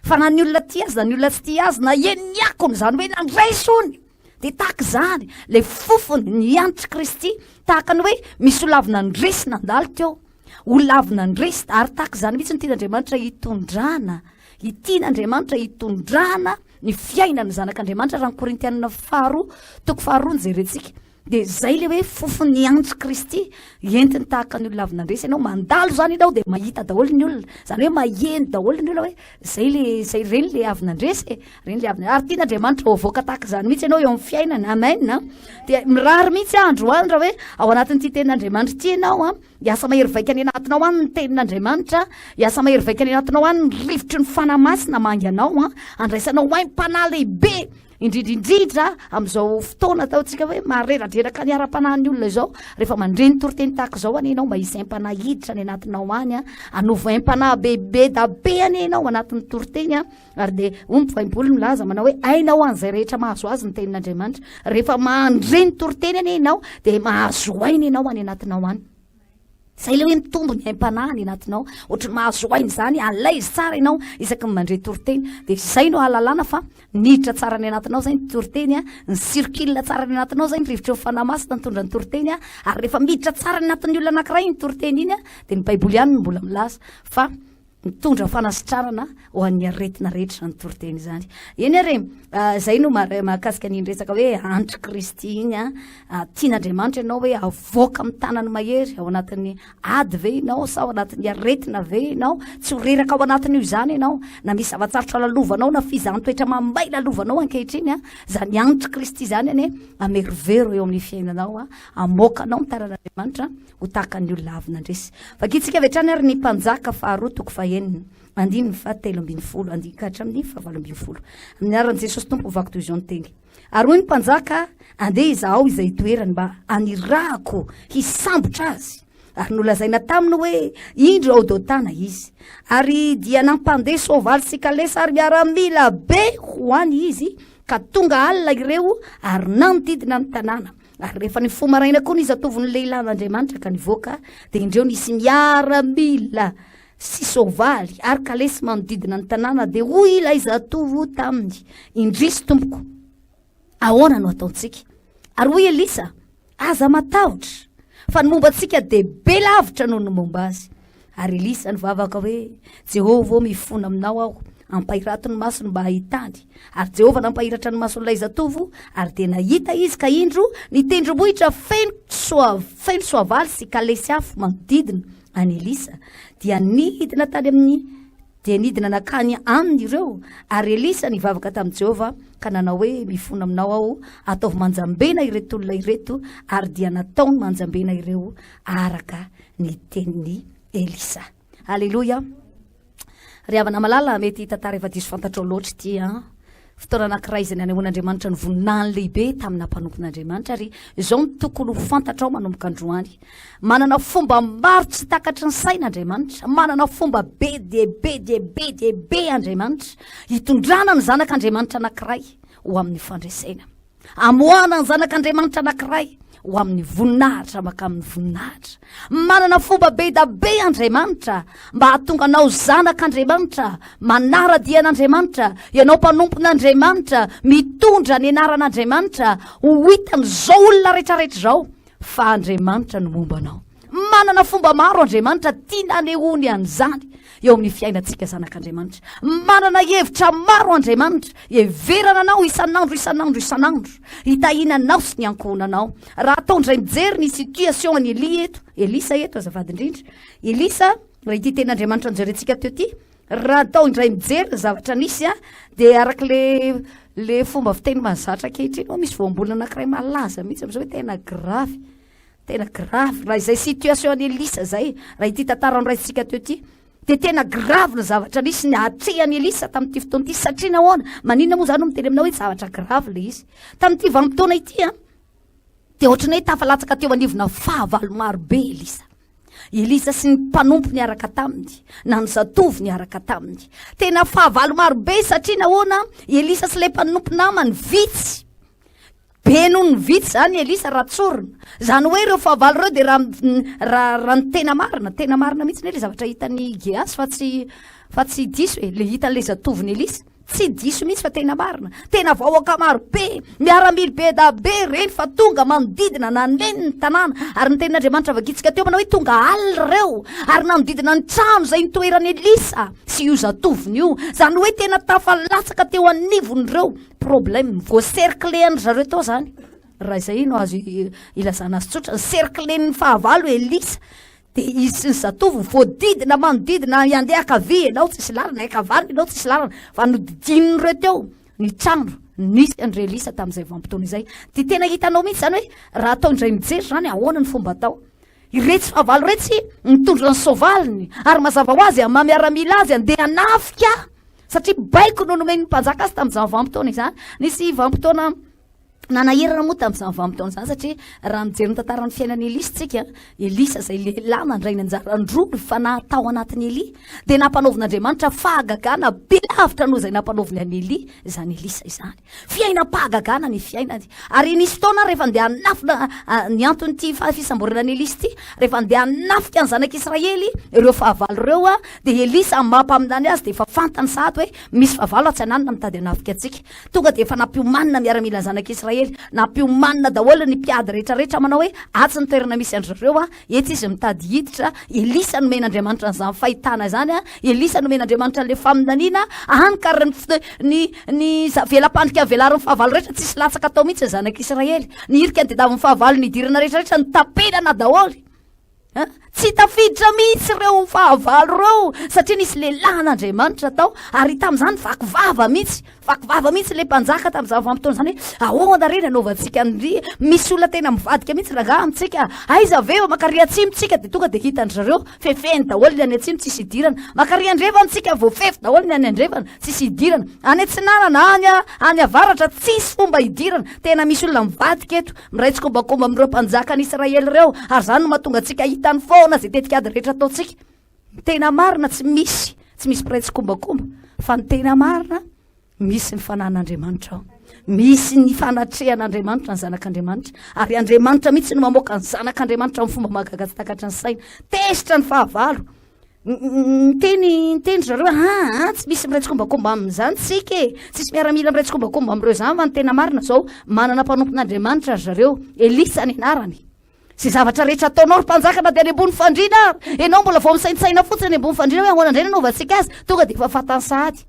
Fa na ny olona tia azy na ny olona tsy tia azy, na eny ny akony izany hoe nandresy hono. Dia tahaka izany, ilay fofony, ny hanitr'i Kristy, tahaka ny hoe misy olona avy nandresy nandalo teo. Olona avy nandresy, ary tahaka izany mihitsy no tian'Andriamanitra hitondrana, tian'Andriamanitra hitondrana ny fiainan'ny zanak'Andriamanitra, raha ny Korintianina faharoa, toko faharoa no jerentsika. Dia izay ilay hoe fofon'ny antso Kristy, entiny tahaka ny olona avy nandresy ianao, mandalo izany ianao dia mahita daholo ny olona, izany hoe maheno daholo ny olona hoe izay le, izay ireny le avy nandresy e, ireny le avy, ary tian'Andriamanitra ho avoaka tahaka izany mihitsy ianao eo amin'ny fiainana, amen. Dia mirary mihitsy aho androany raha hoe ao anatin'ity tenin'Andriamanitra ity ianao an, Hiasa mahery vaika any anatinao any ny tenin'Andriamanitra, hiasa mahery vaika any anatinao any ny rivotry ny Fanahy Masina mangy anao, handraisanao aim-panahy lehibe, indrindra indrindra amin'izao fotoana ataontsika hoe mareradreraka ny ara-panahin'ny olona izao. Rehefa mandre ny toriteny tahaka izao anie ianao, mba hisy aim-panahy hiditra any anatinao any, hanovo aim-panahy bebe da be anie ianao anatin'ny toriteny. Ary dia hoy ny Baiboly milaza manao hoe aina ho an'izay rehetra mahazo azy ny tenin'Andriamanitra. Rehefa mandre ny toriteny anie ianao dia mahazo aina ianao any anatinao any. Izay ilay hoe mitombo ny aim-panahy any anatinao. Ohatry ny mahazo aina izany, à l'aise tsara ianao isaky ny mandre toriteny. Dia izay no ahalalana fa niditra tsara any anatinao izay ny toriteny, ni-circule tsara any anatinao izay ny rivotry ny Fanahy Masina nitondra ny toriteny. Ary rehefa miditra tsara any anatin'ny olona anankiray iny toriteny iny, dia ny Baiboly ihany no mbola milaza fa Mitondra fanasitranana ho an'ny aretina rehetra izany toriteny izany. Eny ary e, izay no mahakasika an'iny resaka hoe andry Kristy iny a. Tian'Andriamanitra ianao hoe avoaka amin'ny tanany mahery ao anatin'ny ady ve ianao sa ao anatin'ny aretina ve ianao? Tsy ho reraka ao anatin'io izany ianao na misy zava-tsarotra lalovanao na fizahan-toetra mamay lalovanao ankehitriny a. Izany andry Kristy izany anie hamerovero eo amin'ny fiainanao a, hamoaka anao ny tanan'Andriamanitra. ho tahaka ny olona avy nandresy. Vakintsika avy hatrany ary ny Mpanjaka faharoa toko fahenina, andininy fahatelo ambin'ny folo, andininy ka hatramin'ny fahavalo ambin'ny folo. Amin'ny anaran'i Jesosy Tompo vaky toy izao ny teny. Ary hoy ny mpanjaka, andeha izahao izay itoerany mba anirahako hisambotra azy. Ary nolazaina taminy hoe, indro ao Dotana izy. Ary dia nampandeha soavaly sy kalesa ary miaramila be ho any izy, ka tonga alina ireo ary nanodidina ny tanàna. Ary rehefa nifoha maraina koa ny zatovon'ny lehilahin'Andriamanitra ka nivoaka, dia indreo nisy miaramila sy soavaly ary kalesy manodidina ny tanàna, dia hoy ilay zatovo taminy, Indrisy, tompoko, ahoana no ataontsika? Ary hoy Elisa, Aza matahotra, fa ny momba antsika dia be lavitra noho ny momba azy. Ary Elisa nivavaka hoe, Jehovah ô, mifona aminao aho. Ampahirato ny masony mba hahitany. Ary Jehovah nampahiratra ny mason'ilay zatovo, ary dia nahita izy, ka indro, ny tendrombohitra feno soa, feno soavaly sy kalesy afo manodidina an'i Elisa. Dia nidina tany amin'ny dia nidina nankany aminy ireo, ary Elisa nivavaka tamin'i Jehovah ka nanao hoe, Mifona aminao aho, ataovy manjambena ireto olona ireto, ary dia nataony manjambena ireo araka ny tenin'i Elisa. Aleloia! Ry havana malala, mety tantara efa diso fantatrao loatra ity an. Fotoana anankiray izay nanehoan'Andriamanitra ny voninahiny lehibe tamina mpanompon'Andriamanitra ary izao no tokony ho fantatrao manomboka androany. Manana fomba maro tsy takatry ny saina Andriamanitra, manana fomba be dia be dia be dia be Andriamanitra hitondrana ny zanak'Andriamanitra anankiray ho amin'ny fandresena. Amoahana ny zanak'Andriamanitra anankiray ho amin'ny voninahitra mankamin'ny voninahitra. Manana fomba be da be Andriamanitra mba hahatonga anao zanak'Andriamanitra, manara-dia an'Andriamanitra, ianao mpanompon'Andriamanitra, mitondra ny anaran'Andriamanitra ho hitan'izao olona rehetrarehetra izao fa Andriamanitra no momba anao. Manana fomba maro Andriamanitra tiana anehoany an'izany eo amin'ny fiainantsika zanak'Andriamanitra. Manana hevitra maro Andriamanitra heverana anao isan'andro isan'andro isan'andro, hitahiana anao sy ny ankohonanao. Raha atao indray mijery ny situation an'i Elia eto, Elisa eto azafady indrindra, Elisa, raha ity tenin'Andriamanitra nojerentsika teo ity, raha atao indray mijery ny zavatra nisy a, dia araka le le fomba fiteny mahazatra ankehitriny, oh, misy voambolana anankiray malaza mihitsy amin'izao hoe tena grave. Tena grave raha izay situation an'i Elisa izay, raha ity tantara noraisintsika teo ity, dia tena grave ny zavatra nisy niatrehan'i Elisa tamin'ity fotoana ity, satria nahoana? Maninona moa za no miteny aminao hoe zavatra grave ilay izy? Tamin'ity vanim-potoana ity an, dia ohatran'ny hoe tafalatsaka teo anivona fahavalo maro be Elisa. Elisa sy ny mpanompo niaraka taminy, na ny zatovo niaraka taminy. Tena fahavalo maro be satria nahoana? Elisa sy ilay mpanompo namany vitsy. Be noho ny vitsy izany Elisa raha tsorina. Izany hoe ireo fahavalo ireo dia raha raha raha ny tena marina, tena marina mihitsy anie ilay zavatra hitan'i Gehazy fa tsy fa tsy diso e, ilay hitan'ilay zatovon'i Elisa. Tsy diso mihitsy fa tena marina. Tena vahoaka maro be, miaramila be da be ireny fa tonga manodidina nameno ny tanàna. Ary ny tenin'Andriamanitra vakintsika teo manao hoe tonga alina ireo ary nanodidina ny trano izay nitoeran'i Elisa sy io zatovony io. Izany hoe tena tafalatsaka teo anivon'ireo. Problème, voacercler-an-dry zareo tao zany, raha izay no azo ilazana azy tsotra, cercler-n'ny fahavalo Elisa, de izy sy ny zatovo voadidina manodidina, handeha ankavia ianao tsisy lalana, ankavanana ianao tsisy lalana, fa nodidinin'ireo teo ny trano nisy an-dry Elisa tamin'izay vanim-potoana izay. De tena hitanao mihitsy zany hoe raha atao indray mijery zany ahoana ny fomba atao. Iretsy fahavalo iretsy mitondra ny soavaliny ary mazava ho azy amin'ny maha miaramila azy handeha hanafika satria baiko no nomen'ny mpanjaka azy tamin'izany vanim-potoana izany. Nisy vanim-potoana nanahirana moa tamin'izany vanim-potoana izany satria raha mijery ny tantaran'ny fiainan'i Elisa tsika, Elisa izay lehilahy nandray ny anjaran-droa ny fanahy tao anatin'i Elia dia nampanaovin'Andriamanitra fahagagana be lavitra noho izay nampanaoviny an'i Elia izany Elisa izany. Fiainam-pahagagana ny fiainany. Ary nisy fotoana rehefa andeha hanafina ny anton'ity fisamborana an'i Elisa ity, rehefa andeha hanafika ny zanak'Israely ireo fahavalo ireo, dia Elisa amin'ny maha mpaminany azy dia efa fantany sahady hoe misy fahavalo atsy ananona mitady hanafika antsika. Tonga dia efa nampiomanina miaramila ny zanak'Israely, nampiomanina daholo ny mpiady rehetra rehetra manao hoe atsy ny toerana misy an-dry zareo, etsy izy mitady hiditra. Elisa nomen'Andriamanitra an'izany fahitana izany, Elisa nomen'Andriamanitra an'ilay faminaniana, hany ka ny Ny vela-pandrika velarin'ny fahavalo rehetra tsisy latsaka tao mihitsy ny zanak'Israely. Ny hirika nitadiavin'ny fahavalo nidirana rehetra rehetra notapenana daholo. Tsy tafiditra mihitsy ireo fahavalo ireo satria nisy lehilahin'Andriamanitra tao ary tamin'izany vaky vava mihitsy. Vaky vava mihitsy ilay mpanjaka tamin'izany vanim-potoana izany hoe ahoana re ny anaovantsika an'ry? Misy olona tena mivadika mihitsy rangaha amintsika. Aiza ve fa makary atsimo tsika dia tonga dia hitan-dry zareo fefehiny daholo ny any atsimo tsisy idirana. Makary andrefana tsika voafefy daholo ny any andrefana. Tsisy idirana. Any atsinanana, any any avaratra, tsisy fomba idirana. Tena misy olona mivadika eto, miray tsikombakomba amin'ireo mpanjakan'i Israely ireo, ary izany no mahatonga antsika hitany foana izay tetikady rehetra ataontsika. Ny tena marina tsy misy, tsy misy mpiray tsikombakomba, fa ny tena marina, misy ny fanan'Andriamanitra ao. Misy ny fanatrehan'Andriamanitra ny zanak'Andriamanitra, ary Andriamanitra mihitsy no mamoaka ny zanak'Andriamanitra amin'ny fomba mahagaga tsy takatry ny saina. Tezitra ny fahavalo. Niteny niteny ry zareo hoe aa tsy misy miray tsikombakomba amin'izany tsika e, tsisy miaramila miray tsikombakomba amin'ireo izany fa ny tena marina izao manana mpanompon'Andriamanitra ry zareo, Elisa ny anarany. Izay zavatra rehetra ataonao ry mpanjaka na dia any ambony fandriana ary, ianao mbola vao misaintsaina fotsiny any ambony fandriana hoe ahoana indray ny anaovantsika azy, tonga dia efa fantany sahady.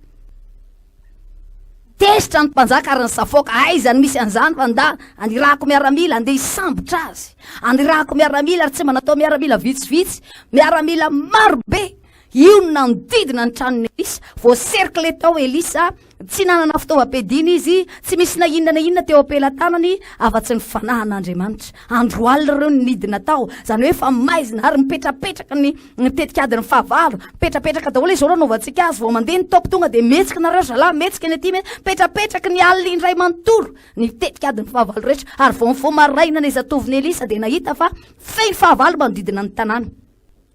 Tezitra ny mpanjaka ary nisafoaka, Aiza no misy an'izany fa ndà anirahako miaramila andeha hisambotra azy. Anirahako miaramila ary tsy mba natao miaramila vitsivitsy, miaramila maro be. Io no nanodidina ny tranon'i Elisa. Voacercle tao Elisa, tsy nanana fitaovam-piadiana izy, tsy misy na inona na inona teo am-pelatanany afa-tsy ny fanahin'Andriamanitra. Andro alina ireo no nidina tao, izany hoe efa maizina ary mipetrapetraka ny ny tetikadin'ny fahavalo. Mipetrapetraka daholo izao no anaovantsika azy, vao mandeha ny top tonga dia mihetsika nareo ry zalahy, mihetsika ny aty, mipetrapetraky ny alina indray manontolo ny tetikadin'ny fahavalo rehetra. Ary vao nifoha maraina ny zatovon'i Elisa dia nahita fa feno fahavalo manodidina ny tanàna.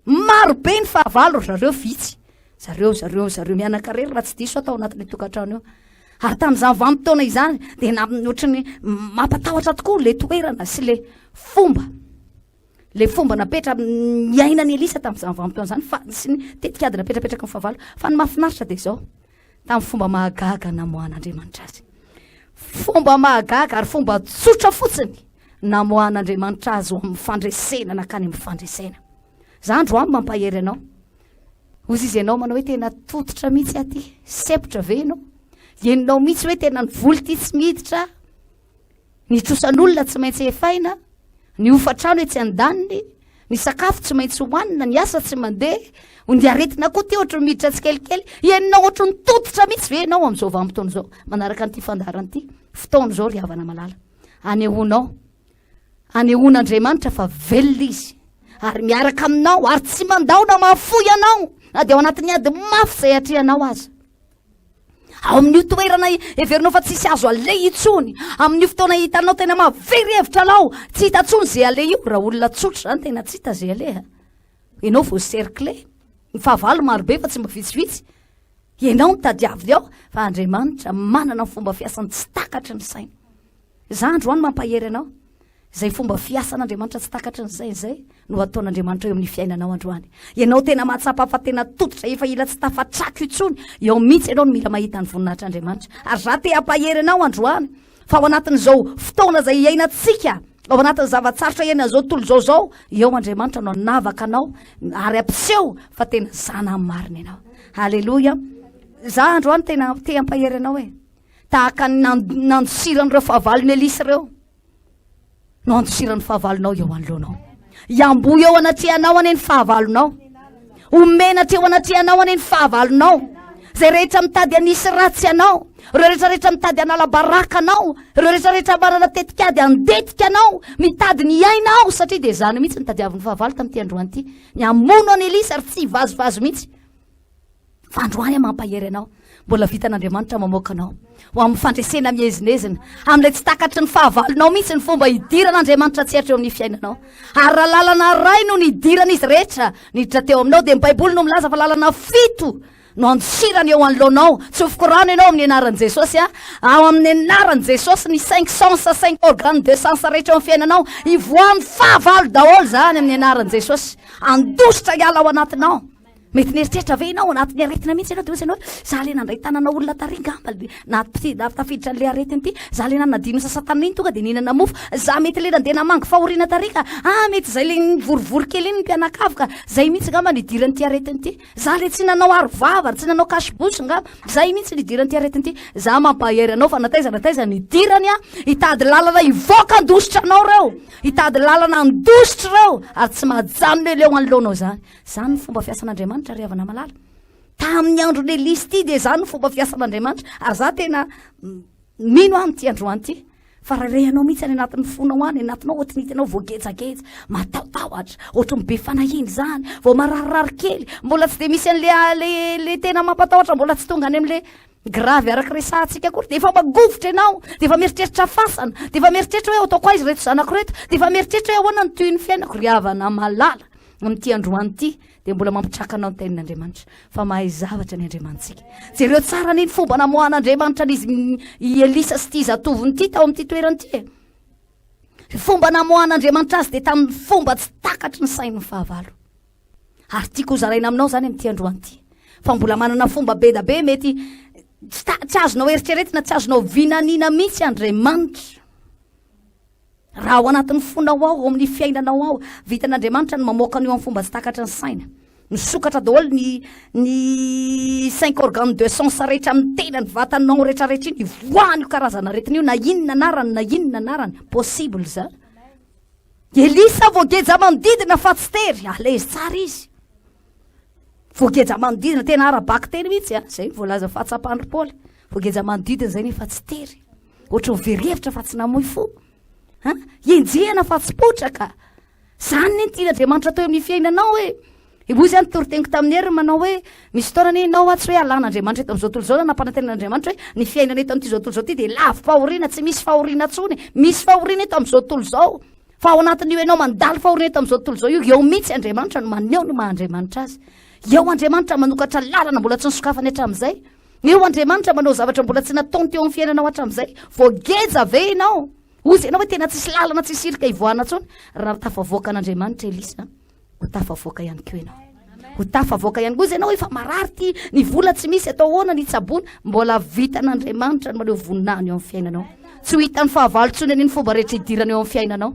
Maro be ny fahavalo ry zareo vitsy. Zareo, zareo, zareo mianaka irery raha tsy diso aho tao anatin'io tokantrano io. Ary tamin'izany vanim-potoana izany dia na ohatry ny mampatahotra tokoa ilay toerana sy ilay fomba. Ilay fomba napetra niainan'i Elisa tamin'izany vanim-potoana izany fa sy ny tetikady napetrapetraky ny fahavalo. Fa ny mahafinaritra dia izao, tamin'ny fomba mahagaga namoahan'Andriamanitra azy. Fomba mahagaga ary fomba tsotra fotsiny namoahan'Andriamanitra azy ho amin'ny fandresena nankany amin'ny fandresena. Za androany mampahery anao. Hozy izy ianao manao hoe tena tototra mihitsy aty, sempotra ve ianao? Henonao mihitsy hoe tena ny vola ity tsy miditra, ny trosan'olona tsy maintsy efaina, ny hofantrano etsy andaniny, ny sakafo tsy maintsy hohanina, ny asa tsy mandeha, ny aretina koa ty ohatry ny miditra tsikelikely. Henonao ohatry ny tototra mihitsy ve ianao amin'izao vanim-potoana izao manaraka an'ity fandaharana ity? Fotoana izao ry havana malala. Anehoanao, anehoan'Andriamanitra fa velona Izy ary miaraka aminao ary tsy mandao na mahafoy anao na dia ao anatin'ny ady mafy izay atrehanao aza. Ao amin'io toerana heverinao fa tsisy azo aleha intsony, amin'io fotoana hitanao tena mahavery hevitra anao, tsy hita intsony izay aleha io, raha olona tsotra izany tena tsy hita izay aleha. Ianao vao cerclé, ny fahavalo marobe fa tsy mba vitsivitsy. Ianao no tadiaviny ao fa Andriamanitra manana ny fomba fiasany tsy takatry ny saina. Za androany mampahery anao. Izay fomba fiasan'Andriamanitra tsy takatry ny saina izay no ataon'Andriamanitra eo amin'ny fiainanao androany. Ianao tena mahatsapa fa tena tototra efa ila tsy tafatrako intsony. Eo mihitsy ianao no mila mahita ny voninahitr'Andriamanitra. Ary za te hampahery anao androany fa ao anatin'izao fotoana izay iainantsika, ao anatin'ny zava-tsarotra iainan'izao tontolo izao izao, eo Andriamanitra no hanavaka anao ary hampiseho fa tena zanany marina ianao. Aleloia. Za androany tena te hampahery anao e. Tahaka ny nandosiran'ireo fahavalon'i Elisa ireo no handosiran'ny fahavalonao eo anoloanao. Hiamboho eo anatrehanao anie ny fahavalonao. Ho menatra eo anatrehanao anie ny fahavalonao. Izay rehetra mitady hanisy ratsy anao, ireo rehetra rehetra mitady hanala baraka anao, ireo rehetra rehetra manana tetikady handetika anao, mitady ny hiaina ao, satria dia izany mihitsy ny tadiavin'ny fahavalo tamin'ity androany ity. Ny hamono an'i Elisa ary tsy hivazivazy mihitsy. Fa androany aho mampahery anao, mbola vitan'Andriamanitra mamoaka anao ho amin'ny fandresena miezinezina, amin'ilay tsy takatry ny fahavalonao mihitsy ny fomba hidiran'Andriamanitra an-tsehatra eo amin'ny fiainanao. Ary raha lalana iray no nidiran'izy rehetra niditra teo aminao, dia ny Baiboly no milaza fa lalana fito no andosirany eo anoloanao. Tsofiko rano ianao amin'ny anaran'i Jesosy a. Ao amin'ny anaran'i Jesosy ny cinq sens, cinq organes de sens rehetra eo amin'ny fiainanao, hivoahan'ny fahavalo daholo izany amin'ny anaran'i Jesosy. Handositra hiala ao anatinao. Mety nieritreritra ve ianao anatin'ny aretina mihitsy ianao dia hoy ianao hoe za le nandray tanana olona tary ngamba le nahatafiditra an'le aretina ity, za le nanadino sasa tamin'iny tonga dia nihinana mofo, za mety le nandeha namangy fahoriana tary ka, ah mety zay le nivorivory kely iny ny mpianakavy ka, zay mihitsy ngamba nidiran'ity aretina ity, za le tsy nanao aro vava, tsy nanao cache bouche ngamba, zay mihitsy nidiran'ity aretina ity. Za mampahery anao fa na taiza na taiza nidirany a, hitady lalana hivoaka handositra anao ireo, hitady lalana handositra ireo ary tsy mahajanona eo anoloanao izany. Izany ny fomba fiasan'Andriamanitra ry havana malala. Tamin'ny andron'i Elisa ity dia izany ny fomba fiasan'Andriamanitra. Ary za tena mino aho amin'ity androany ity fa raha rehanao mihitsy any anatin'ny fonao any, anatinao ohatry ny hitanao voagejageja, matahotahotra, ohatry ny be fanahiana izany, vao mararirary kely, mbola tsy dia misy an'le le le tena mampatahotra, mbola tsy tonga any amin'le grave araka resahantsika akory, dia efa magovitra ianao, dia efa mieritreritra fasana, dia efa mieritreritra hoe ataoko aiza ireto zanako ireto, dia efa mieritreritra hoe ahoana ny tohin'ny fiainako ry havana malala. Amin'ity androany ity dia mbola mampitraka anao ny tenin'Andriamanitra fa mahay zavatra ny Andriamanitsika. Jereo tsara anie ny fomba namoahan'Andriamanitra an'izy i Elisa sy ity zatovony ity tao amin'ity toerana ity e. Ny fomba namoahan'Andriamanitra azy dia tamin'ny fomba tsy takatry ny sain'ny fahavalo. Ary tiako hozaraina aminao izany amin'ity androany ity fa mbola manana fomba be da be mety tsy azonao eritreretina, tsy azonao vinaniana mihitsy Andriamanitra. Raha ao anatin'ny fonao ao, ao amin'ny fiainanao ao, vitan'Andriamanitra ny mamoaka an'io amin'ny fomba tsy takatry ny saina. Misokatra daholo ny ny cinq organes de sens rehetra amin'ny tena ny vatanao rehetra rehetra iny ivoahany io karazana aretina io na inona anarany na inona anarany possible zany. Elisa voageja manodidina fa tsy tery, à l'aise tsara izy. Voageja manodidina, tena ara-bakiteny mihitsy a, zay voalaza fahatsapan-dry Paoly. Voageja manodidina zay nefa tsy tery. Ohatry ny very hevitra fa tsy namoy fo. Ha? Enjehina fa tsy potraka. Zany ne ny tian'Andriamanitra atao eo amin'ny fiainanao e. Hoy izany toriteniko tamin'i Hery manao hoe misy fotoana anie ianao a tsy hoe alan'Andriamanitra eto amin'izao tontolo izao na nampanantenan'Andriamanitra hoe ny fiainana eto amin'ity izao tontolo izao ity dia lavi-pahoriana tsy misy fahoriana intsony. Misy fahoriana eto amin'izao tontolo izao. Fa ao anatin'io ianao mandalo fahoriana eto amin'izao tontolo izao io, eo mihitsy Andriamanitra no maneho ny maha Andriamanitra azy. Eo Andriamanitra manokatra lalana mbola tsy nisokafany hatramin'izay. Eo Andriamanitra manao zavatra mbola tsy nataony teo amin'ny fiainanao hatramin'izay. Voageja ve ianao? Hozy ianao hoe tena tsisy lalana tsisy irika hivoahana intsony. Raha tafavoaka an'Andriamanitra Elisa, ho tafavoaka ihany koa ianao. Ho tafavoaka ihany koa izy ianao efa marary ty, ny vola tsy misy atao ahoana ny hitsaboana. Mbola vitan'Andriamanitra ny maneho voninahiny eo amin'ny fiainanao. Tsy ho hitan'ny fahavalo intsony anie ny fomba rehetra hidirana eo amin'ny fiainanao.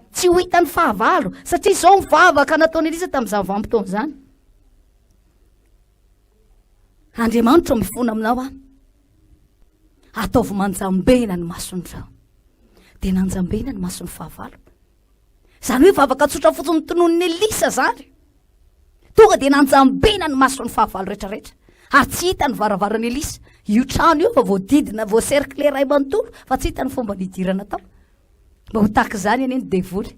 Tsy ho hitan'ny fahavalo satria izao ny vavaka nataon'i Elisa tamin'izany vanim-potoana izany. Andriamanitra mifona aminao aho. Ataovy manjambena ny mason'ireo. Dia nanjambena ny mason'ny fahavalo. Izany hoe vavaka tsotra fotsiny tononin'i Elisa izany. Tonga dia nanjambena ny mason'ny fahavalo rehetrarehetra. Ary tsy hita ny varavaran'i Elisa. Io trano io fa voadidina, voacercle iray manontolo, fa tsy hita ny fomba nidirana tao. Mba ho tahaka izany anie ny devoly.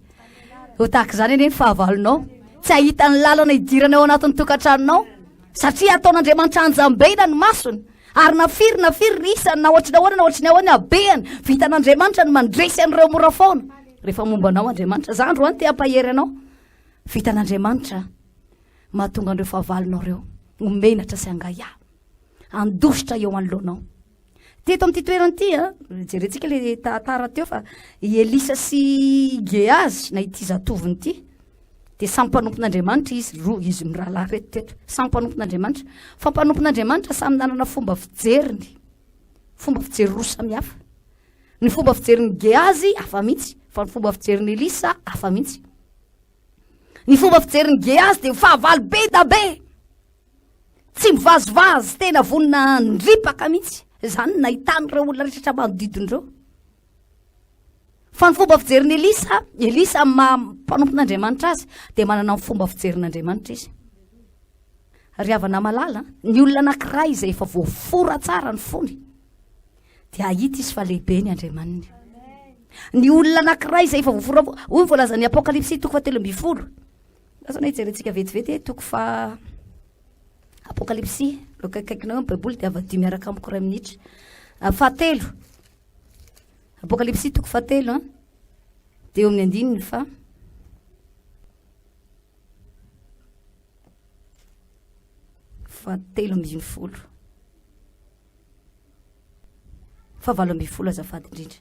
Ho tahaka izany anie ny fahavalonao. Tsy hahita ny lalana hidirana ao anatin'ny tokantranonao. Satria ataon'Andriamanitra anjambena ny masony. Ary na firy na firy ny isany, na ohatry ny ahoana na ohatry ny ahoana ny habehany, vitan'Andriamanitra ny mandresy an'ireo mora foana. Rehefa momba anao Andriamanitra. Za androany te hampahery anao. Vitan'Andriamanitra mahatonga an'ireo fahavalonao ireo ho menatra sy hangahiahy. Handositra eo anoloanao. Teto amin'ity toerana ity, jerentsika ilay tantara teo fa i Elisa sy i Gehazy na ity zatovony ity dia samy mpanompon'Andriamanitra izy roa, izy mirahalahy ireto teto, samy mpanompon'Andriamanitra. Fa mpanompon'Andriamanitra samy nanana fomba fijeriny, fomba fijery roa samihafa. Ny fomba fijerin'i Gehazy hafa mihitsy, fa ny fomba fijerin'i Elisa hafa mihitsy. Ny fomba fijerin'i Gehazy dia fahavalo be da be. Tsy mivazivazy, tena vonona handripaka mihitsy. Izany no nahitany ireo olona rehetra manodidina ireo. Fa ny fomba fijerin'i Elisa, Elisa amin'ny maha mpanompon'Andriamanitra azy, dia manana ny fomba fijerin'Andriamanitra izy. Ry havana malala, ny olona anankiray izay efa voafora tsara ny fony, dia hahita izy fa lehibe ny Andriamaniny. Ny olona anankiray izay efa voafora, hoy ny voalazan'ny Apokalypsy toko fahatelo ambin'ny folo, Lasa anie jerentsika vetivety e, toko fa Apokalypsy, eo akaikikaikinao eo ny Baiboly dia avadio miaraka amiko iray minitra. Ah, fahatelo. Apokalypsy toko fahatelo an. Dia eo amin'ny andininy fa fahatelo ambin'ny folo. Fahavalo ambin'ny folo azafady indrindra.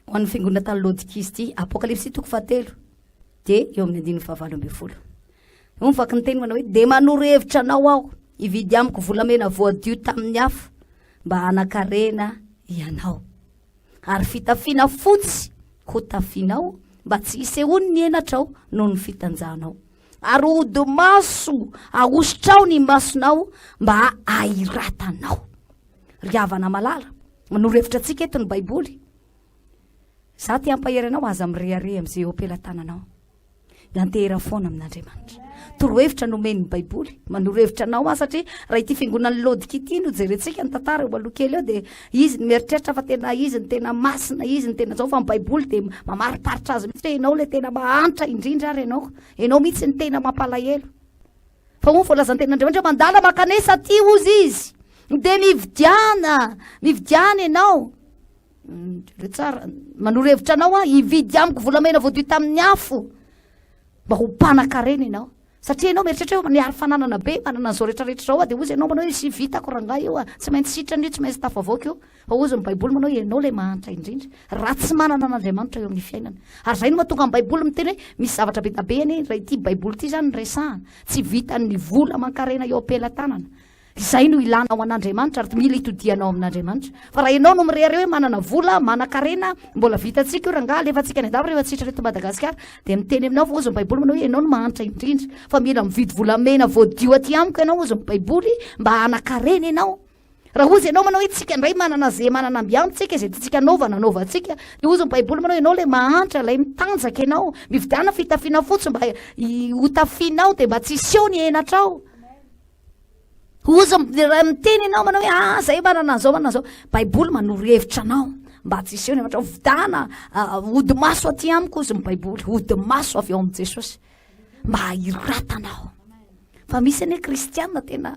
Ho an'ny fiangonana tany Laodikia izy ity, Apokalypsy toko fahatelo, dia eo amin'ny andininy fahavalo ambin'ny folo. Eo mivaky ny teny manao hoe, dia manoro hevitra anao aho, hividy amiko volamena voadio tamin'ny afo, mba hanan-karena ianao. Ary fitafiana fotsy ho tafianao, mba tsy hisehoany ny henatrao noho ny fitanjahanao. Ary hodi-maso ahositrao ny masonao mba hahiratanao. Ry havana malala, manoro hevitra antsika eto ny Baiboly. Za te hampahery anao, aza mirehareha amin'izay eo am-pelatananao. Miantehera foana amin'Andriamanitra. Torohevitra nomen'ny Baiboly. Manoro hevitra anao aho satria raha ity fiangonan'ny Laodikia ity no jerentsika ny tantara eo aloha kely eo dia izy no mieritreritra fa tena izy no tena masina, izy no tena zao fa ny Baiboly dia mamariparitra azy mihitsy hoe ianao ilay tena mahantra indrindra ary ianao. Ianao mihitsy no tena mampalahelo. Fa hoy ny voalazan'ny tenin'Andriamanitra hoe mandala mankanesa aty hozy izy. Dia mividiana, mividiana ianao. Jereo tsara, manoro hevitra anao aho, hividy amiko volamena voadio tamin'ny afo mba ho mpanan-karena ianao. Satria ianao mieritreritra hoe niary fananana be, manana an'izao rehetrarehetra izao aho, dia hozy ianao manao hoe sy vitako rangahy io, tsy maintsy sitrana io, tsy maintsy tafavoaka io. Fa hozy ny Baiboly manao hoe ianao ilay mahantra indrindra, raha tsy manana an'Andriamanitra eo amin'ny fiainana. Ary izay no mahatonga ny Baiboly miteny hoe misy zavatra be dia be anie, raha ity Baiboly ity izany no resahana, tsy vitan'ny vola aman-karena eo am-pelatanana. Izay no ilanao an'Andriamanitra ary mila itodihanao amin'Andriamanitra. Fa raha ianao no mirehareha hoe manana vola, manan-karena, mbola vitantsika io rangaha, alefantsika any an-dafy rehefa tsy hitra eto Madagasikara, dia miteny aminao fa hozy ny Baiboly manao hoe ianao no mahantra indrindra, fa mila mividy volamena voadio aty amiko ianao hozy ny Baiboly mba hanan-karena ianao. Raha hozy ianao manao hoe tsika indray manana ze manana amby ampy tsika, izay tiantsika anaovana anaovantsika, dia hozy ny Baiboly manao ianao ilay mahantra, ilay mitanjaka ianao, mividiana fitafiana fotsy mba hotafianao dia mba tsy hiseho ny henatrao. Hozy raha miteny ianao manao hoe ah zay manana an'izao manana an'izao. Baiboly manoro hevitra anao mba tsy hiseho ny henatrao. Vidana ah, ody maso aty amiko hozy ny Baiboly, ody maso avy ao amin'i Jesosy mba hahiratanao. Fa misy anie kristiana tena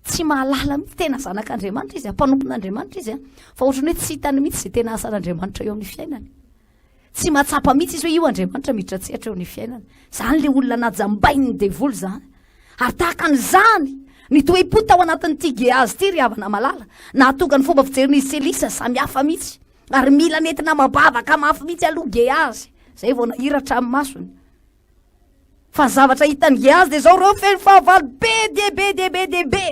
tsy mahalala mihitsy tena zanak'Andriamanitra izy, mpanompon'Andriamanitra izy, fa ohatran'ny hoe tsy hitany mihitsy izay tena asan'Andriamanitra eo amin'ny fiainany. Tsy mahatsapa mihitsy izy hoe io Andriamanitra miditra an-tsehatra eo amin'ny fiainany. Izany ilay olona najambain'ny devoly izany. Ary tahaka an'izany ny toe-po tao anatin'ity Gehazy ity ry havana malala. Nahatonga ny fomba fijerin'izy sy Elisa samy hafa mihitsy. Ary mila nentina amam-bavaka mafy mihitsy aloha Gehazy. Izay vao nahiratra amin'ny masony. Fa ny zavatra hitan'i Gehazy dia izao, ireo feno fahavalo be dia be dia be dia be.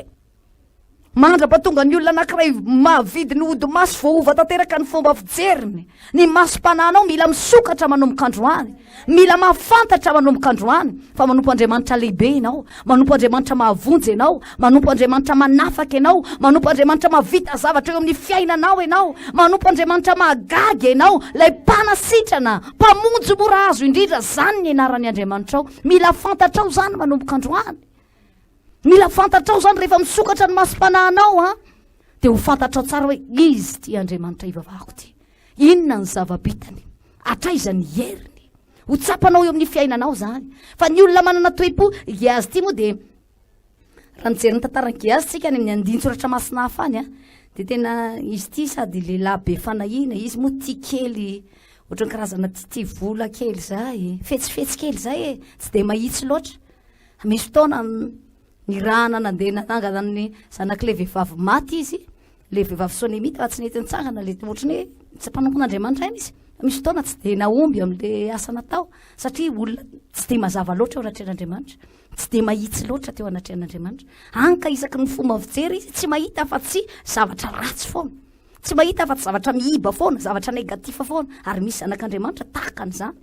Mandra-pahatonga ny olona anankiray mahavidy ny hodi-maso voaova tanteraka ny fomba fijeriny. Ny masom-panahinao mila misokatra manomboka androany. Mila mahafantatra manomboka androany fa manompo Andriamanitra lehibe ianao. Manompo Andriamanitra mahavonjy ianao. Manompo Andriamanitra manafaka ianao. Manompo Andriamanitra mahavita zavatra eo amin'ny fiainanao ianao. Manompo Andriamanitra mahagaga ianao. Ilay mpanasitrana, mpamonjy mora azo indrindra, izany ny anaran'ny Andriamanitrao. Mila fantatrao izany manomboka androany. Mila fantatrao izany rehefa misokatra ny masom-panahinao an, dia ho fantatrao tsara hoe izy ity Andriamanitra ivavahako ity. Inona ny zava-bitany? Hatraiza ny heriny? Ho tsapanao eo amin'ny fiainanao izany. Fa ny olona manana toe-po, Gehazy ity moa dia raha nijery ny tantaran'i Gehazy tsika any amin'ny andinin-tsoratra masina hafa any an, dia tena izy ity sady lehilahy be fanahiana, izy moa tia kely, ohatran'ny karazana tiatia vola kely izay, fetsifetsy kely izay e, tsy dia mahitsy loatra. Misy fotoana nirahana nandeha nanangana ny zanak'ilay vehivavy maty izy, ilay vehivavy sonemita fa tsy nety nitsangana, ilay ohatran'ny hoe tsy mpanompon'Andriamanitra ihany izy. Misy fotoana tsy dia nahomby amin'ilay asa natao satria olona tsy dia mazava loatra eo anatrehan'Andriamanitra, tsy dia mahitsy loatra teo anatrehan'Andriamanitra. Hany ka isaky ny fomba fijery izy tsy mahita afa-tsy zavatra ratsy foana. Tsy mahita afa-tsy zavatra miiba foana, zavatra négatif foana. Ary misy zanak'Andriamanitra tahaka an'izany.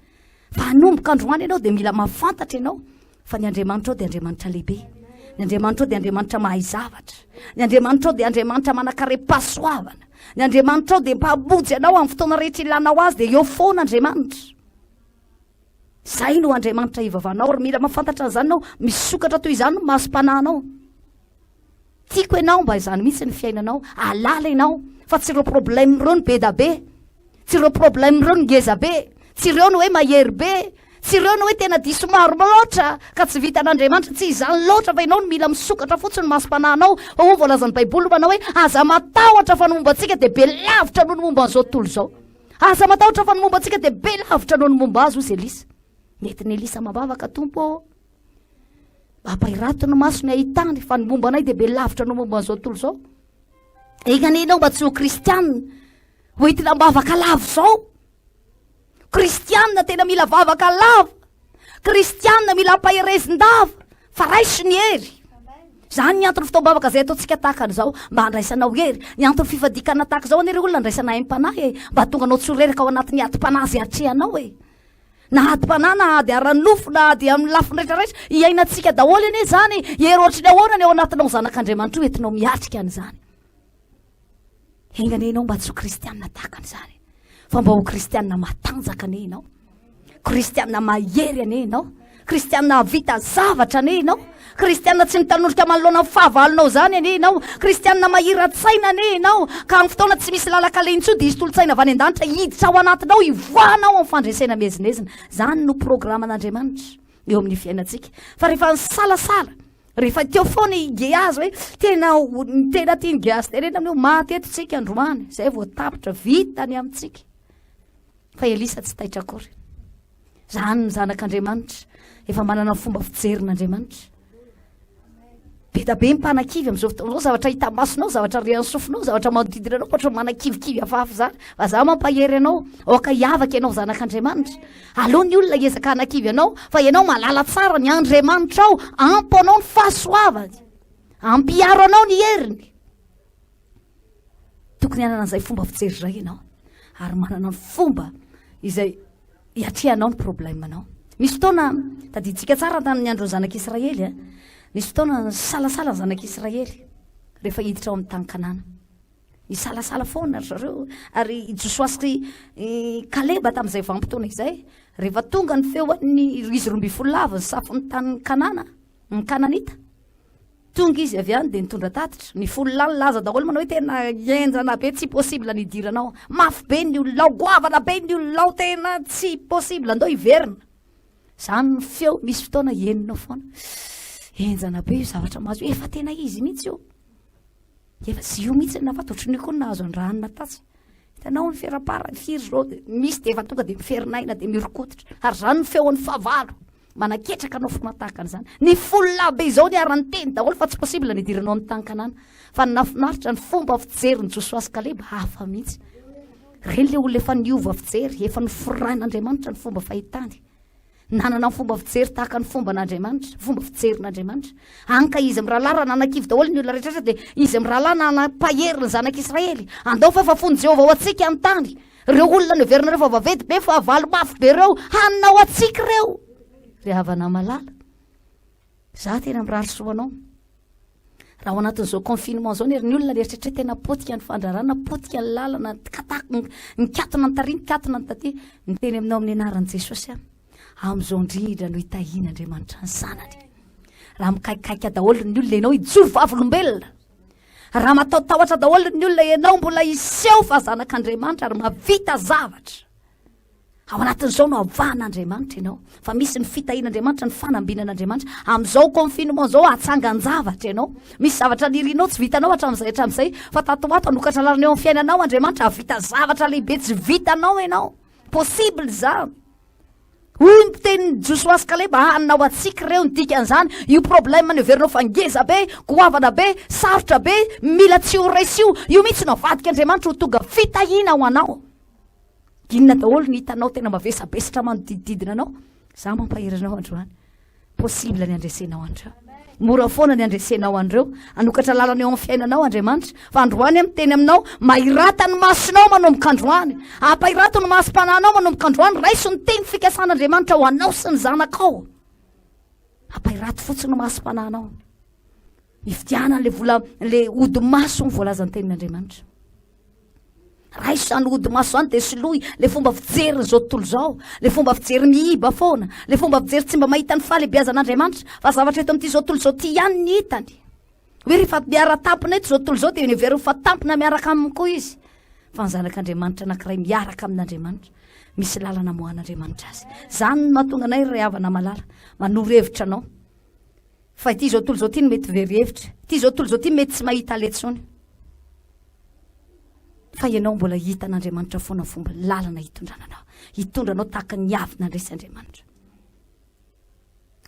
Fa hanomboka androany ianao dia mila mahafantatra ianao fa ny Andriamanitrao dia Andriamanitra lehibe. Ny Andriamanitrao dia Andriamanitra mahay zavatra. Ny Andriamanitrao dia Andriamanitra manan-karem-pahasoavana. Ny Andriamanitrao dia mpamonjy anao amin'ny fotoana rehetra ilanao azy dia eo foana Andriamanitra. Izay no Andriamanitra ivavahanao ary mila mahafantatra an'izany ianao. Misokatra toy izany ny masom-panahinao. Tiako ianao mba izany mihitsy ny fiainanao, ahalala ianao fa tsy ireo problème ireo no beda be, tsy ireo problème ireo no ngeza be, tsy ireo no hoe mahery be, tsy ireo no hoe tena diso maro loatra ka tsy vitan'Andriamanitra, tsy izany loatra fa ianao no mila misokatra fotsiny ny masom-panahinao, fa hoy ny voalazan'ny baiboly manao hoe aza matahotra fa ny momba antsika dia be lavitra noho ny momba an'izao tontolo izao. Aza matahotra fa ny momba antsika dia be lavitra noho ny momba azy hoy Elisa. Nentin'i Elisa amam-bavaka, Tompo ô, Ampahirato ny masony ahitany fa ny momba anay dia be lavitra noho momba an'izao tontolo izao. Enga anie ianao mba tsy ho kristianina ho entina am-bavaka lava izao. Kristianina tena mila vavaka lava. Kristianina mila ampaherezin-dava fa raiso ny hery. Izany ny anton'ny fotoam-bavaka izay ataontsika tahaka an'izao mba handraisanao hery. Ny anton'ny fifadian-kanina tahaka izao anie ry olona andraisana aim-panahy e. Mba hahatonga anao tsy ho reraka ao anatin'ny adim-panahy izay atrehanao e. Na adim-panahy na ady ara-nofo na ady amin'ny lafiny rehetra rehetra, iainantsika daholo anie izany e! Hery ohatry ny ahoana ny ao anatinao zanak'Andriamanitra io entinao miatrika an'izany. Enga anie ianao mba tsy ho kristianina tahaka an'izany, fa mba ho kristianina matanjaka anie ianao. Kristianina mahery anie ianao. Kristianina hahavita zavatra anie ianao. Kristianina tsy mitanondrika manoloana ny fahavalonao izany anie ianao. Kristianina mahira-tsaina anie ianao. Ka amin'ny fotoana tsy misy lalan-kaleha intsony dia hisy tolo-tsaina avy any an-danitra hiditra ao anatinao hivoahanao amin'ny fandresena miezinezina. Izany no programan'Andriamanitra eo amin'ny fiainantsika. Fa rehefa nisalasala, rehefa teo foana i Gehazy hoe tena ny tena tian'i Gehazy tenenina amin'io maty eto tsika androany, izay vao tapitra, vita ny amintsika. Fa Elisa tsy taitra akory. Zany ny zanak'Andriamanitra, efa manana ny fomba fijerin'Andriamanitra. Be da be ny mpanakivy amin'izao fotoana izao, zavatra hita masonao, zavatra rehan'ny sofinao, zavatra manodidina anao, ohatra manakivikivy hafahafa izany. Fa za mampahery anao, aoka hiavaka ianao zanak'Andriamanitra. Aleo ny olona hiezaka hanakivy anao, fa ianao mahalala tsara ny Andriamanitrao, ampy anao ny fahasoavany. Hampiaro anao ny heriny. Tokony hanana an'izay fomba fijery izay ianao ary manana ny fomba izay hiatrehanao ny problème-nao. Misy fotoana, tadidintsika tsara tamin'ny andron'ny zanak'Israely, eh, nisy fotoana nisalasala ny zanak'Israely rehefa hiditra ao amin'ny tany Kanana. Nisalasala foana ry zareo ary i Josoa sy i Kaleba tamin'izay vanim-potoana izay, rehefa tonga ny feo an'ny izy 12 lahy nisafo ny tany Kanana, ny Kananita, Tonga izy avy any dia nitondra tatitra. Ny folo lahy nilaza daholo manao hoe tena henjana be, tsy possible ny hidirana ao. Mafy be ny olona ao, goavana be ny olona ao, tena tsy possible, andao hiverina. Izany ny feo, misy fotoana henonao foana. Henjana be io zavatra mahazo io, efa tena izy mihitsy io. Efa tsy io mihitsy ny nahafaty, ohatran'io koa ny nahazo an-dRahanina tatsy. Hitanao ny ferapara, firy izao, misy dia efa tonga dia miferinaina dia mirokototra. Ary izany ny feon'ny fahavalo. Manaketraka anao foana tahaka an'izany. Ny folo lahy be izao niara-niteny daholo fa tsy possible ny hidiranao amin'ny tany Kanana. Fa ny nahafinaritra ny fomba fijerin'i Josoa sy Kaleba hafa mihitsy. Ireny ilay olona efa niova fijery, efa noforain'Andriamanitra ny fomba fahitany. Nanana ny fomba fijery tahaka ny fomban'Andriamanitra, fomba fijerin'Andriamanitra. Hany ka izy mirahalahy raha nanakivy daholo ny olona rehetra dia izy mirahalahy nanampahery ny zanak'Israely. Andao fa efa fon'i Jehovah ho antsika ny tany. Ireo olona neverinareo fa vaventy be, fahavalo mafy be ireo, hanina ho antsika ireo. Ry havana malala, za tena mirary soa anao. Raha ao anatin'izao confinement izao ny ny olona nieritreritra hoe tena potika ny fandrarana, potika ny lalana, nikatako, nikatona ny tary, nikatona ny taty. Miteny aminao amin'ny anaran'i Jesosy aho. Amin'izao indrindra no hitahian'Andriamanitra ny zanany. Raha mikaikaika daholo ny olona ianao hijoro vavolombelona. Raha mataotahotra daholo ny olona ianao mbola hiseho fa zanak'Andriamanitra ary mahavita zavatra. Ao anatin'izao no avahan'Andriamanitra ianao fa misy ny fitahian'Andriamanitra, ny fanambinan'Andriamanitra. Amin'izao confinement izao hatsangan-javatra ianao. Misy zavatra nirinao tsy vitanao hatramin'izay hatramin'izay fa tato ho ato hanokatra lalana eo amin'ny fiainanao Andriamanitra hahavita zavatra lehibe tsy vitanao ianao. Possible izany. Hoy ny tenin'i Josoa sy Kaleba, hanina ho antsika ireo, ny dikan'izany, io problème neverinao fa ngeza be, goavana be, sarotra be, mila tsy ho resy io, io mihitsy no avadik'Andriamanitra ho tonga fitahiana ho anao. Inona daholo ny hitanao tena mavesabesatra manodidididina anao? Za mampahery anao androany. Possible ny handresenao an'ireo. Mora foana ny handresenao an'ireo. Hanokatra lalana eo amin'ny fiainanao Andriamanitra. Fa androany aho miteny aminao, mahirata ny masonao manomboka androany. Ampahirato ny masom-panahinao manomboka androany. Raiso ny teny fikasan'Andriamanitra ho anao sy ny zanakao. Ampahirato fotsiny ny masom-panahinao. Mifidiana le vola, le odi-maso ny voalazan'ny tenin'Andriamanitra. Raiso izany odi-maso izany dia soloy le fomba fijerin'izao tontolo izao, le fomba fijery miiba foana, le fomba fijery tsy mba mahita ny fahalehibiazan'Andriamanitra, fa zavatra eto amin'ity izao tontolo izao ity ihany ny hitany. Hoe rehefa miara-tampona eto izao tontolo izao dia neveriny fa tampona miaraka aminy koa izy. Fa ny zanak'Andriamanitra anankiray miaraka amin'Andriamanitra, misy lalana amoahan'Andriamanitra azy. Izany no mahatonga anay ry havana malala, manoro hevitra anao. Fa ity izao tontolo izao ity no mety very hevitra. Ity izao tontolo izao ity mety tsy mahita aleha intsony. Fa ianao mbola hitan'Andriamanitra foana fomba lalana hitondrana anao. Hitondra anao tahaka ny avy nandresy Andriamanitra.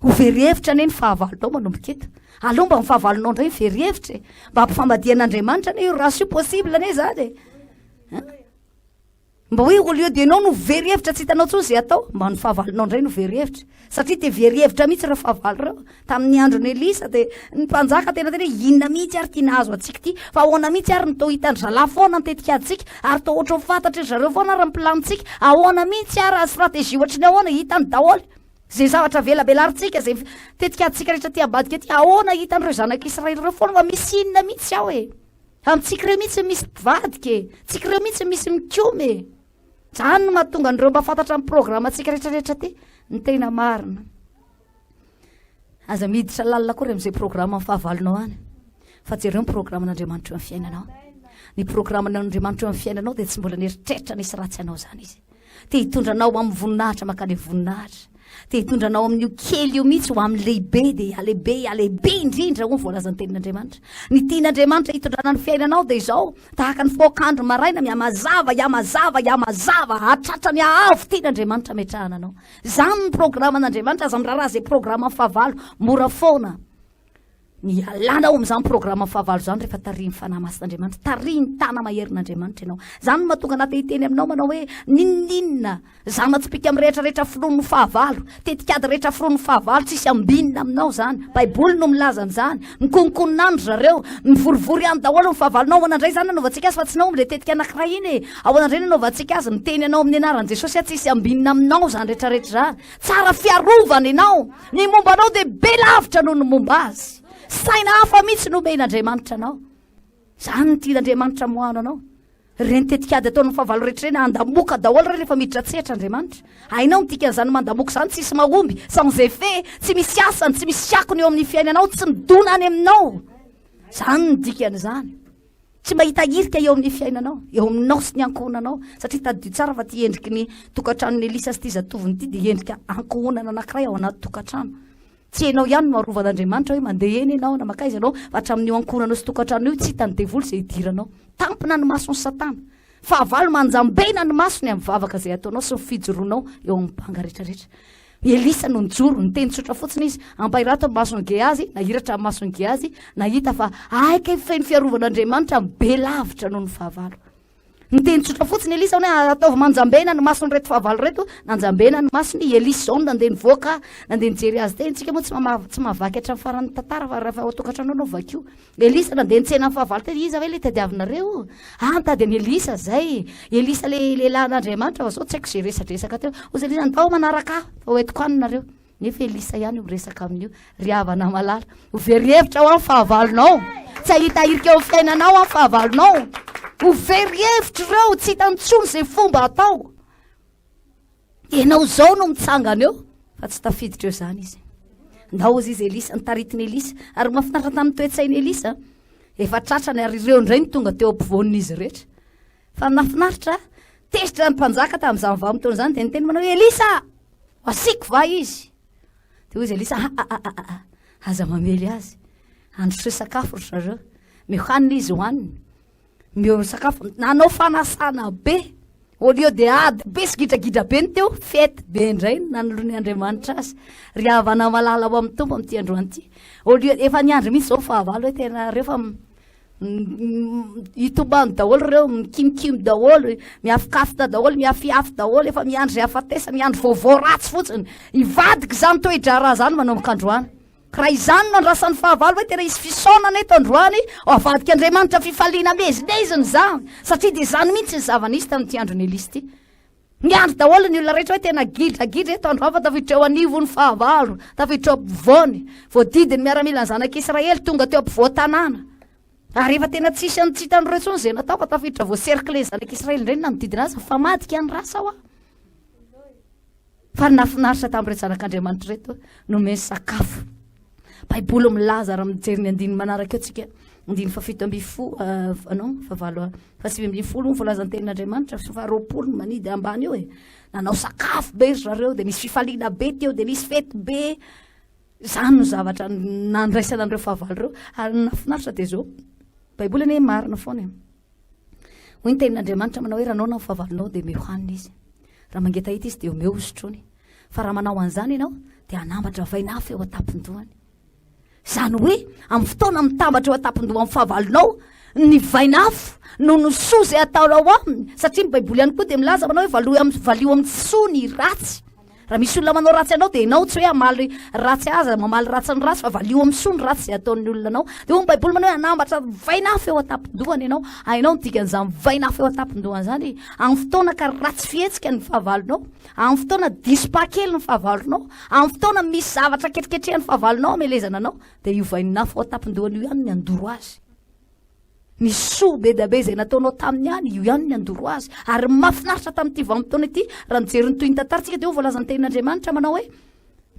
Ho very hevitra anie ny fahavalonao manomboka eto. Aleo mba ny fahavalonao indray very hevitra e. Mba hampifamadian'Andriamanitra anie io raha io possible anie izany e. Mba hoe au lieu de ianao no very hevitra tsy hitanao intsony izay atao, mba ny fahavalonao indray no very hevitra. Satria dia very hevitra mihitsy ireo fahavalo ireo. Tamin'ny andron'i Elisa dia ny mpanjaka tena tena hoe inona mihitsy ary ity nahazo antsika ity, fa ahoana mihitsy ary no toa hitan-dry zalahy foana ny tetikadintsika, ary toa ohatran'ny fantatry ry zareo foana ary ny planintsika, ahoana mihitsy ary stratégie ohatry ny ahoana, hitany daholo. Izay zavatra velabelarintsika, izay tetikadintsika rehetra aty ambadika aty, ahoana hitan'ireo zanak'Israely ireo foana fa misy inona mihitsy ao e. Amintsika ireo mihitsy misy mpivadika e! Tsika ireo mihitsy misy mikomy e! Zany no mahatonga an'ireo mba fantatra ny programme-ntsika rehetrarehetra aty. Ny tena marina. Aza miditra lalina akory amin'izay programme ny fahavalonao any. Fa jereo ny programme-n'Andriamanitra eo amin'ny fiainanao. Ny programme-n'Andriamanitra eo amin'ny fiainanao dia tsy mbola nieritreritra nisy ratsy anao izany izy. Te hitondra anao amin'ny voninahitra mankany amin'ny voninahitra. Te hitondra anao amin'io kely io mihitsy ho amin'ny lehibe dia halehibe, halehibe indrindra hoy ny voalazan'ny tenin'Andriamanitra. Ny tian'Andriamanitra hitondrana ny fiainanao dia izao, tahaka ny foak'andro maraina mihamazava, hihamazava, hihamazava, hahatratra ny haavo tian'Andriamanitra hametrahana anao. Izany ny programan'Andriamanitra, aza miraharaha izay programan'ny fahavalo, mora foana. Ny hialana ao amin'izany programan'ny fahavalo izany rehefa tarihin'ny Fanahy Masin'Andriamanitra, tarihin'ny tana-maherin'Andriamanitra ianao. Izany no mahatonga anah te hiteny aminao manao hoe, n'inon'inona zana-tsipìka mirehetrarehetra foronin'ny fahavalo, tetikady rehetra foronin'ny fahavalo, tsisy ambinina aminao izany. Baiboly no milaza an'izany. Mikononkonona any ry zareo, mivorivory any daholo ny fahavalonao. Ahoana indray izany nanaovantsika azy fa tsy nahomby ilay tetika anankiray iny e? Ahoana indray nanaovantsika azy? Miteny anao amin'ny anaran'i Jesosy aho, tsisy ambinina aminao izany rehetrarehetra izany. Tsara fiarovana ianao. Ny momba anao dia be lavitra noho ny momba azy. Saina hafa mihitsy no omen'Andriamanitra anao. Izany no tian'Andriamanitra amoahana anao. Ireny tetikady ataon'ny fahavalo rehetra ireny handamoka daholo ireny rehefa miditra an-tsehatra Andriamanitra. Hainao ny dikan'izany mandamoka izany, tsisy mahomby, sans effet, tsy misy asany, tsy misy akony eo amin'ny fiainanao, tsy midona any aminao. Izany no dikan'izany. Tsy mahita hirika eo amin'ny fiainanao, eo aminao sy ny ankohonanao, satria tadidio tsara fa ity endriky ny tokantranon'i Elisa sy ity zatovony ity dia endrika ankohonana anankiray ao anaty tokantrano. Tsy ianao ihany no arovan'Andriamanitra hoe mandeha eny ianao na mankaiza ianao, fa hatramin'io ankohonanao sy tokantrano io tsy hitan'ny devoly izay hidiranao. Tampina ny mason'i Satana. Fahavalo manjambena ny masony amin'ny vavaka izay ataonao sy ny fijoroanao eo amin'ny banga rehetrarehetra. Elisa no nijoro, niteny tsotra fotsiny izy, ampahirato ny mason'i Gehazy, nahiratra ny mason'i Gehazy, nahita fa hay kay feno fiarovan'Andriamanitra be lavitra noho ny fahavalo. Niteny tsotra fotsiny Elisa hoe ataovy manjambena ny mason'ireto fahavalo ireto, nanjambena ny masony, i Elisa izao no nandeha nivoaka, nandeha nijery azy teny, tsika moa tsy tsy mahavaky hatramin'ny faran'ny tantara fa rehefa ao an-tokantrano ao vakio. Elisa nandeha nitsena ny fahavalo teny, iza ve le tadiavinareo? Ah, nitady an'i Elisa zay. Elisa le lehilahin'Andriamanitra fa zao tsy haiko ze resadresaka teo. Hoy Elisa, ndao manaraka ahy fa ho entiko any nareo. Nefa Elisa ihany io miresaka amin'io. Ry havana malala, ho very hevitra ho amin'ny fahavalonao. Tsy hahita hirika eo amin'ny fiainanao amin'ny fahavalonao. Ho very hevitra ireo, tsy hita intsony izay fomba atao. Ianao izao no mitsangana eo fa tsy tafiditra eo izany izy. Ndao hozy izy Elisa, nitaritin'i Elisa. Ary mahafinaritra tamin'ny toe-tsain'i Elisa, efa tratrany ary ireo indray no tonga teo ampovoan'izy rehetra. Fa nahafinaritra, tezitra ny mpanjaka tamin'izany vanim-potoana izany dia niteny manao hoe Elisa, asiako va izy? Dia hoy izy Elisa, ah, ah, ah, ah, aza mamely azy. Androsoy sakafo ry zareo. Mihanina izy hohaniny. Meo sakafo, nanao fanasana be. Au lieu de ady be sy gidragidra be ny teo, fety be indray no nanoloan'i Andriamanitra azy. Ry havana malala ao amin'ny Tompo amin'ity androany ity. Au lieu, efa niandry mihitsy izao ny fahavalo hoe tena reo fa hitomany daholo ireo, mikimikimy daholo, miafokafona daholo, miafiafy daholo, efa miandry izay hafatesana, miandry vaovao ratsy fotsiny. Hivadika izany toe-draharaha izany manomboka androany. Raha izany no andrasan'ny fahavalo hoe tena hisy fisaonana eto androany, ho avadik'Andriamanitra fifaliana miezinezina izany, satria dia izany mihitsy ny zava-nisy tamin'ity andron'i Elisa ity. Niandry daholo ny olona rehetra hoe tena gidragidra eto androany fa tafiditra eo anivon'ny fahavalo, tafiditra eo ampovoany, voadidin'ny miaramilan'ny zanak'Israely tonga teo ampovoan-tanàna. Ary efa tena tsisy an'ny tsy hitan'ireo intsony izay natao fa tafiditra voacercle zanak'Israely indray ny nanodidina azy, mifamadika ny rasa hoa. Fa ny nahafinaritra tamin'ireto zanak'Andriamanitra ireto, nomeny sakafo. Baiboly milaza raha mijery ny andininy manaraka eo tsika, andininy fahafito ambin'ny folo, euh, non, fahavalo, fahasivy ambin'ny folo ny voalazan'ny tenin'Andriamanitra, sy faharoapolo ny manidy ambany eo e. Nanao sakafo be ry zareo, dia nisy fifaliana be teo, dia nisy fety be. Izany no zavatra nandraisana an'ireo fahavalo ireo. Ary ny nahafinaritra dia izao, Baiboly anie marina foana e. Hoy ny tenin'Andriamanitra manao hoe raha noana ny fahavalonao dia omeo hanina izy. Raha mangetaheta izy dia omeo hosotroiny. Fa raha manao an'izany ianao dia hanambatra vainafo eo an-tampon-dohany. Izany hoe amin'ny fotoana mitambatra eo an-tampon-dohan'ny fahavalonao ny vainafo noho ny soa izay ataonao aminy, satria ny Baiboly ihany koa dia milaza manao hoe valio amin'ny valio amin'ny soa ny ratsy. Raha misy olona manao ratsy anao dia ianao tsy hoe hamaly ratsy azy, mamaly ratsy ny ratsy fa valio amin'ny soa ny ratsy izay ataon'ny olona anao. Dia hoy ny Baiboly manao hoe hanambatra vainafo eo an-tampon-dohany ianao. Hainao ny dikan'izany vainafo eo an-tampon-dohany izany. Amin'ny fotoana ka ratsy fihetsika ny fahavalonao, amin'ny fotoana diso pas kely ny fahavalonao, amin'ny fotoana misy zavatra ketriketrehan'ny fahavalonao hamelezana anao, dia io vainafo ao an-tampon-dohany io ihany ny handoro azy. Ny soa be dia be izay nataonao taminy ihany, io ihany ny handoro azy. Ary ny mahafinaritra tamin'ity vanim-potoana ity, raha nijery ny tohin'ny tantara tsika dia hoy voalazan'ny tenin'Andriamanitra manao hoe,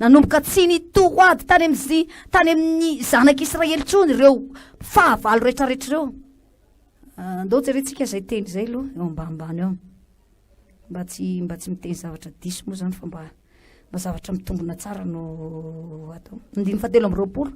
nanomboka tsy nitoho ady tany amin'ny tany amin'ny zanak'Israely intsony ireo fahavalo rehetrarehetra ireo. Ah, andao jerentsika izay teny izay aloha eo ambanimbany eo. Mba tsy mba tsy miteny zavatra diso moa izany fa mba mba zavatra mitombina tsara no atao. Andininy fahatelo amby 20.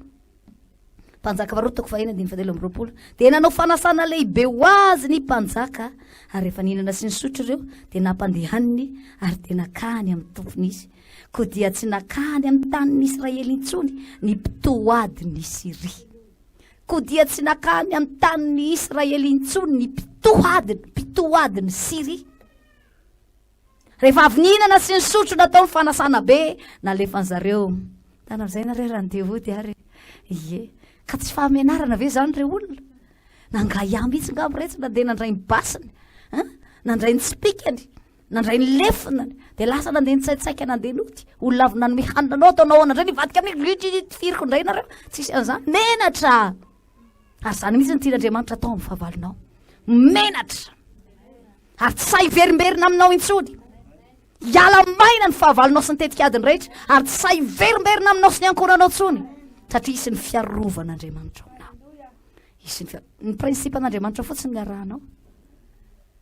Mpanjaka faharoa toko fahena andininy fahatelo amby 20. Dia nanao fanasana lehibe ho azy ny mpanjaka, ary rehefa nihinana sy nisotro ireo, dia nampandehaniny ary dia nakany amin'ny tompony izy. Koa dia tsy nakany amin'ny tanin'ny Israely intsony ny mpitohadin'i Syria. Koa dia tsy nakany amin'ny tanin'ny Israely intsony ny mpitohadiny, mpitohadin'i Syria. Rehefa avy nihinana sy nisotro natao ny fanasana be, nalefan'ny zareo. Tany amin'izay nareo raha ndeha hody ary. Ie. Ka tsy fahamenarana ve izany re olona? Nangahiahy mihitsy ngamba iretsy nandeha nandray ny basiny, hein? Nandray ny tsipikany, nandray ny lefonany, dia lasa nandeha nitsaitsaika nandeha nody. Olona avy nanome hanina anao ataonao ahoana indray nivadika amin'iny, tifiriko indray nareo. Tsisy an'izany. Menatra! Ary izany mihitsy no tian'Andriamanitra atao amin'ny fahavalonao. Menatra! Ary tsy sahy hiverimberina aminao intsony. Hiala maina ny fahavalonao sy ny tetik'adiny rehetra, ary tsy sahy hiverimberina aminao sy ny ankohonanao intsony. Satria hisy ny fiarovan'Andriamanitra aminao. Hisy ny, ny principe an'Andriamanitra fotsiny ny arahanao.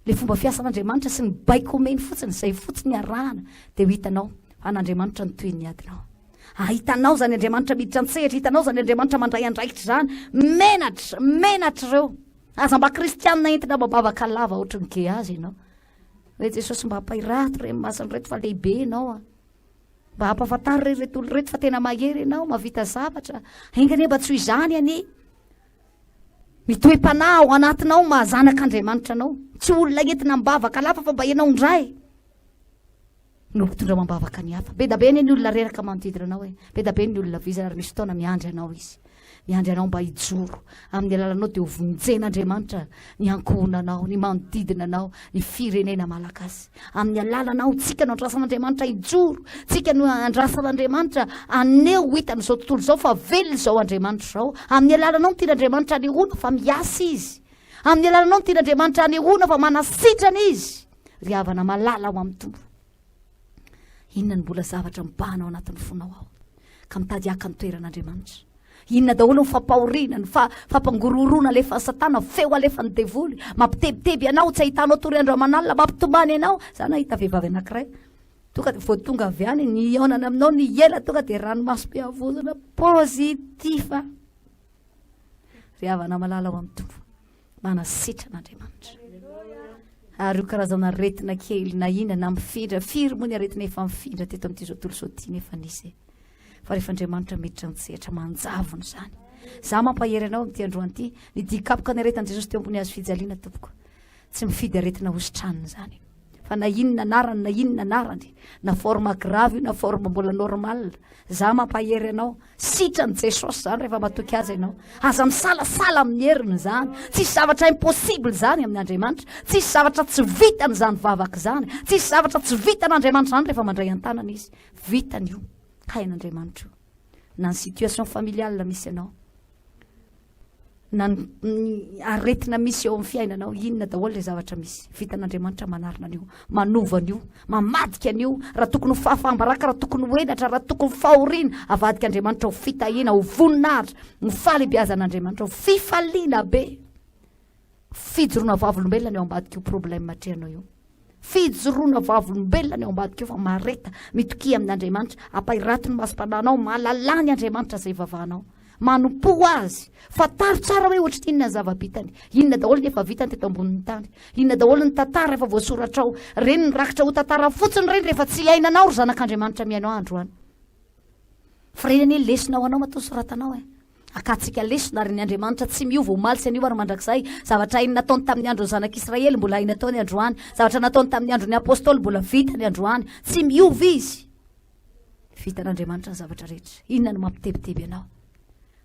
Le fomba fiasan'Andriamanitra sy ny baiko omeny fotsiny, izay fotsiny arahana, dia ho hitanao fa an'Andriamanitra ny tohin'ny adinao. Ahitanao izany Andriamanitra miditra an-tsehatra, hitanao izany Andriamanitra mandray andraikitra izany. Menatra, menatra ireo. Aza mba kristianina entina mibavaka lava ohatry ny Gehazy ianao. Hoe Jesosy mba ampahirato ireny masina ireto fa lehibe ianao a. Mba ampahafantaro re ireto olona ireto fa tena mahery ianao, mahavita zavatra. Enga anie mba tsy ho izany anie. Ny toe-panahy ao anatinao maha zanak'Andriamanitra anao. Tsy olona entina am-bavaka lava fa mba ianao indray no mpitondra amam-bavaka ny hafa. Be da be anie ny olona reraka manodidina anao e. Be da be ny olona vizana ary misy fotoana miandry anao izy. Miandry anao mba hijoro. Amin'ny alalanao dia ho vonjen'Andriamanitra ny ankohonanao, ny manodidina anao, ny firenena malagasy. Amin'ny alalanao, tsika no andrasan'Andriamanitra hijoro, tsika no andrasan'Andriamanitra haneho ho hitan'izao tontolo izao fa velona izao Andriamanitra izao. Amin'ny alalanao no tian'Andriamanitra hanehoana fa miasa Izy. Amin'ny alalanao no tian'Andriamanitra hanehoana fa manasitrana Izy. Ry havana malala ao amin'ny Tompo. Inona no mbola zavatra mibahana ao anatin'ny fonao ao ka mitady haka ny toeran'Andriamanitra? Inona daholo ny fampahoriana, ny fampangorohoroana alefan'i Satana, feo alefan'ny devoly, mampitebiteby anao, tsy ahitanao tory andro aman'alina, mampitomany anao. Za nahita vehivavy anankiray, tonga vao tonga avy any, nihaonana aminao, ny ela tonga dia ranomaso be avozona, positif. Ry havana malala ao amin'ny Tompo. Manasitrana Andriamanitra. Ary io karazana aretina kely na inona na mifindra, firy moa ny aretina efa mifindra teto amin'ity izao tontolo izao ity nefa nisy e. Fa rehefa Andriamanitra miditra an-tsehatra manjavona izany. Za mampahery anao amin'ity androany ity, ny dikapoka ny aretin'i Jesosy teo ambony hazo fijaliana tompoko. Tsy mifidy aretina hositranina izany. Fa na inona anarany na inona anarany, na forme grave io na forme mbola normal, za mampahery anao, sitran'i Jesosy zany rehefa matoky azy ianao. Aza misalasala amin'ny heriny izany. Tsisy zavatra impossible izany amin'ny Andriamanitra. Tsisy zavatra tsy vitany izany vavaka izany. Tsisy zavatra tsy vitan'Andriamanitra izany rehefa mandray an-tanana izy. Vitany io. Hain'Andriamanitra io. Na ny situation familiale misy anao. na ny aretina misy eo amin'ny fiainanao, inona daholo ilay zavatra misy. Vitan'Andriamanitra manarina an'io, manova an'io, mamadika an'io. Raha tokony ho fahafaham-baraka, raha tokony ho henatra, raha tokony ho fahoriana, avadik'Andriamanitra ho fitahiana, ho voninahitra, ho fahalehibiazan'Andriamanitra, ho fifaliana be. Fijoroana vavolombelona ny ao ambadik'io problème atrehanao io. Fijoroana vavolombelona ny ao ambadika io fa mahareta, mitokia amin'Andriamanitra, ampahirato ny masom-panahinao, mahalalà ny Andriamanitra izay ivavahanao. Manompoa Azy. Fantaro tsara hoe ohatry ny inona ny zava-bitany. Inona daholo ny efa vitany teto ambonin'ny tany. Inona daholo ny tantara efa voasoratra ao. Ireny mirakitra ho tantara fotsiny ireny rehefa tsy iainanao ry zanak'Andriamanitra mihaino ahy androany. Fa ireny anie lesona ho anao matoa soratanao e. Akantsika lesona ary ny Andriamanitra tsy miova omaly sy anio ary mandrakizay. Zavatra hainy nataony tamin'ny andron'ny zanak'Israely mbola hainy ataony androany. Zavatra nataony tamin'ny andron'ny Apôstôly mbola vitany androany. Tsy miova izy. Vitan'Andriamanitra ny zavatra rehetra. Inona no mampitebiteby anao?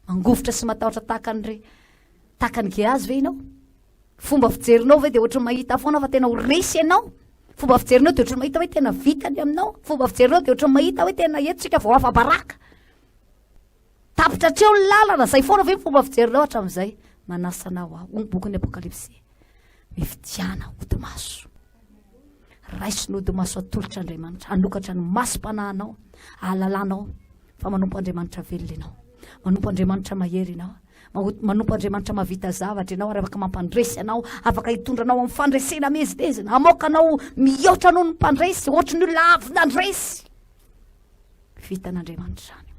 Mangovitra sy matahotra tahaka ny tahaka ny Gehazy ve ianao? Fomba fijerinao ve dia ohatran'ny mahita foana fa tena ho resy ianao? Fomba fijerinao dia ohatran'ny mahita hoe tena vitany aminao? Fomba fijerinao dia ohatran'ny mahita hoe tena eto tsika vao afa-baraka? Tapitra hatreo ny lalana, zay foana ve ny fomba fijerinao hatramin'izay? Manasa anao aho, hoy ny bokin'ny Apokalypsy. Mifidiana hodi-maso. Raiso ny hodi-maso atolotr'Andriamanitra, hanokatra ny masom-panahinao, ahalalanao fa manompo Andriamanitra velona ianao. Manompo Andriamanitra mahery ianao. Manompo Andriamanitra mahavita zavatra ianao ary afaka mampandresy anao, afaka hitondra anao amin'ny fandresena miezinezina, hamoaka anao mihoatra noho ny mpandresy, ohatry ny olona avy nandresy. Vitan'Andriamanitra izany.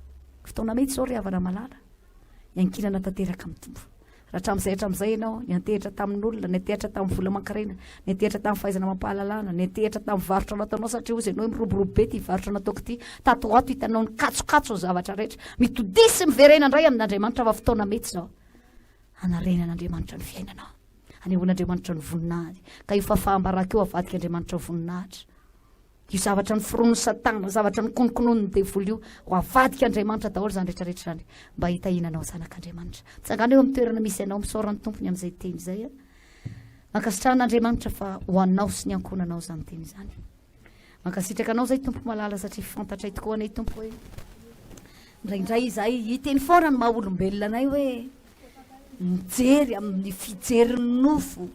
Fotoana mety izao ry havana malala, iankinana tanteraka amin'ny Tompo. Raha hatramin'izay hatramin'izay ianao niantehitra tamin'olona, niantehitra tamin'ny vola aman-karena, niantehitra tamin'ny fahaizana amam-pahalalana, niantehitra tamin'ny varotra nataonao satria hozy ianao hoe miroborobo be ity varotra nataoko ity, tato ho ato hitanao nikatsokatso ny zavatra rehetra. Mitodia sy miverena indray amin'Andriamanitra fa fotoana mety izao. Hanarenan'Andriamanitra ny fiainanao. Hanehoan'Andriamanitra ny voninahiny. Ka io fahafaham-baraka io avadik'Andriamanitra voninahitra. Io zavatra noforonin'i Satana, zavatra nikonokononin'ny devoly io, ho avadik'Andriamanitra daholo izany rehetrarehetra izany mba hitahiana anao zanak'Andriamanitra. Tsangano eo amin'ny toerana misy anao, misaora ny Tompony amin'izay teny izay. Mankasitrahana Andriamanitra fa ho anao sy ny ankohonanao izany teny izany. Mankasitraka anao izay Tompo malala satria fantatray tokoa anay Tompo hoe indraindray izahay hiteny foana ny maha olombelona anay hoe mijery amin'ny fijerin'ny nofo,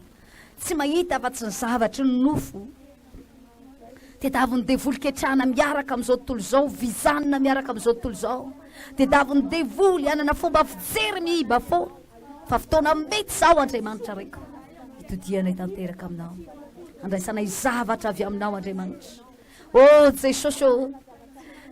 tsy mahita afa-tsy ny zavatry ny nofo. Tediavin'ny devoly ketrahana miaraka amin'izao tontolo izao, vizanina miaraka amin'izao tontolo izao. Tediavin'ny devoly hanana fomba fijery miiba foana. Fa fotoana mety izao Andriamanitra Raiko, hitodihanay tanteraka aminao. Handraisanay zavatra avy aminao Andriamanitra. Oh Jesosy ô,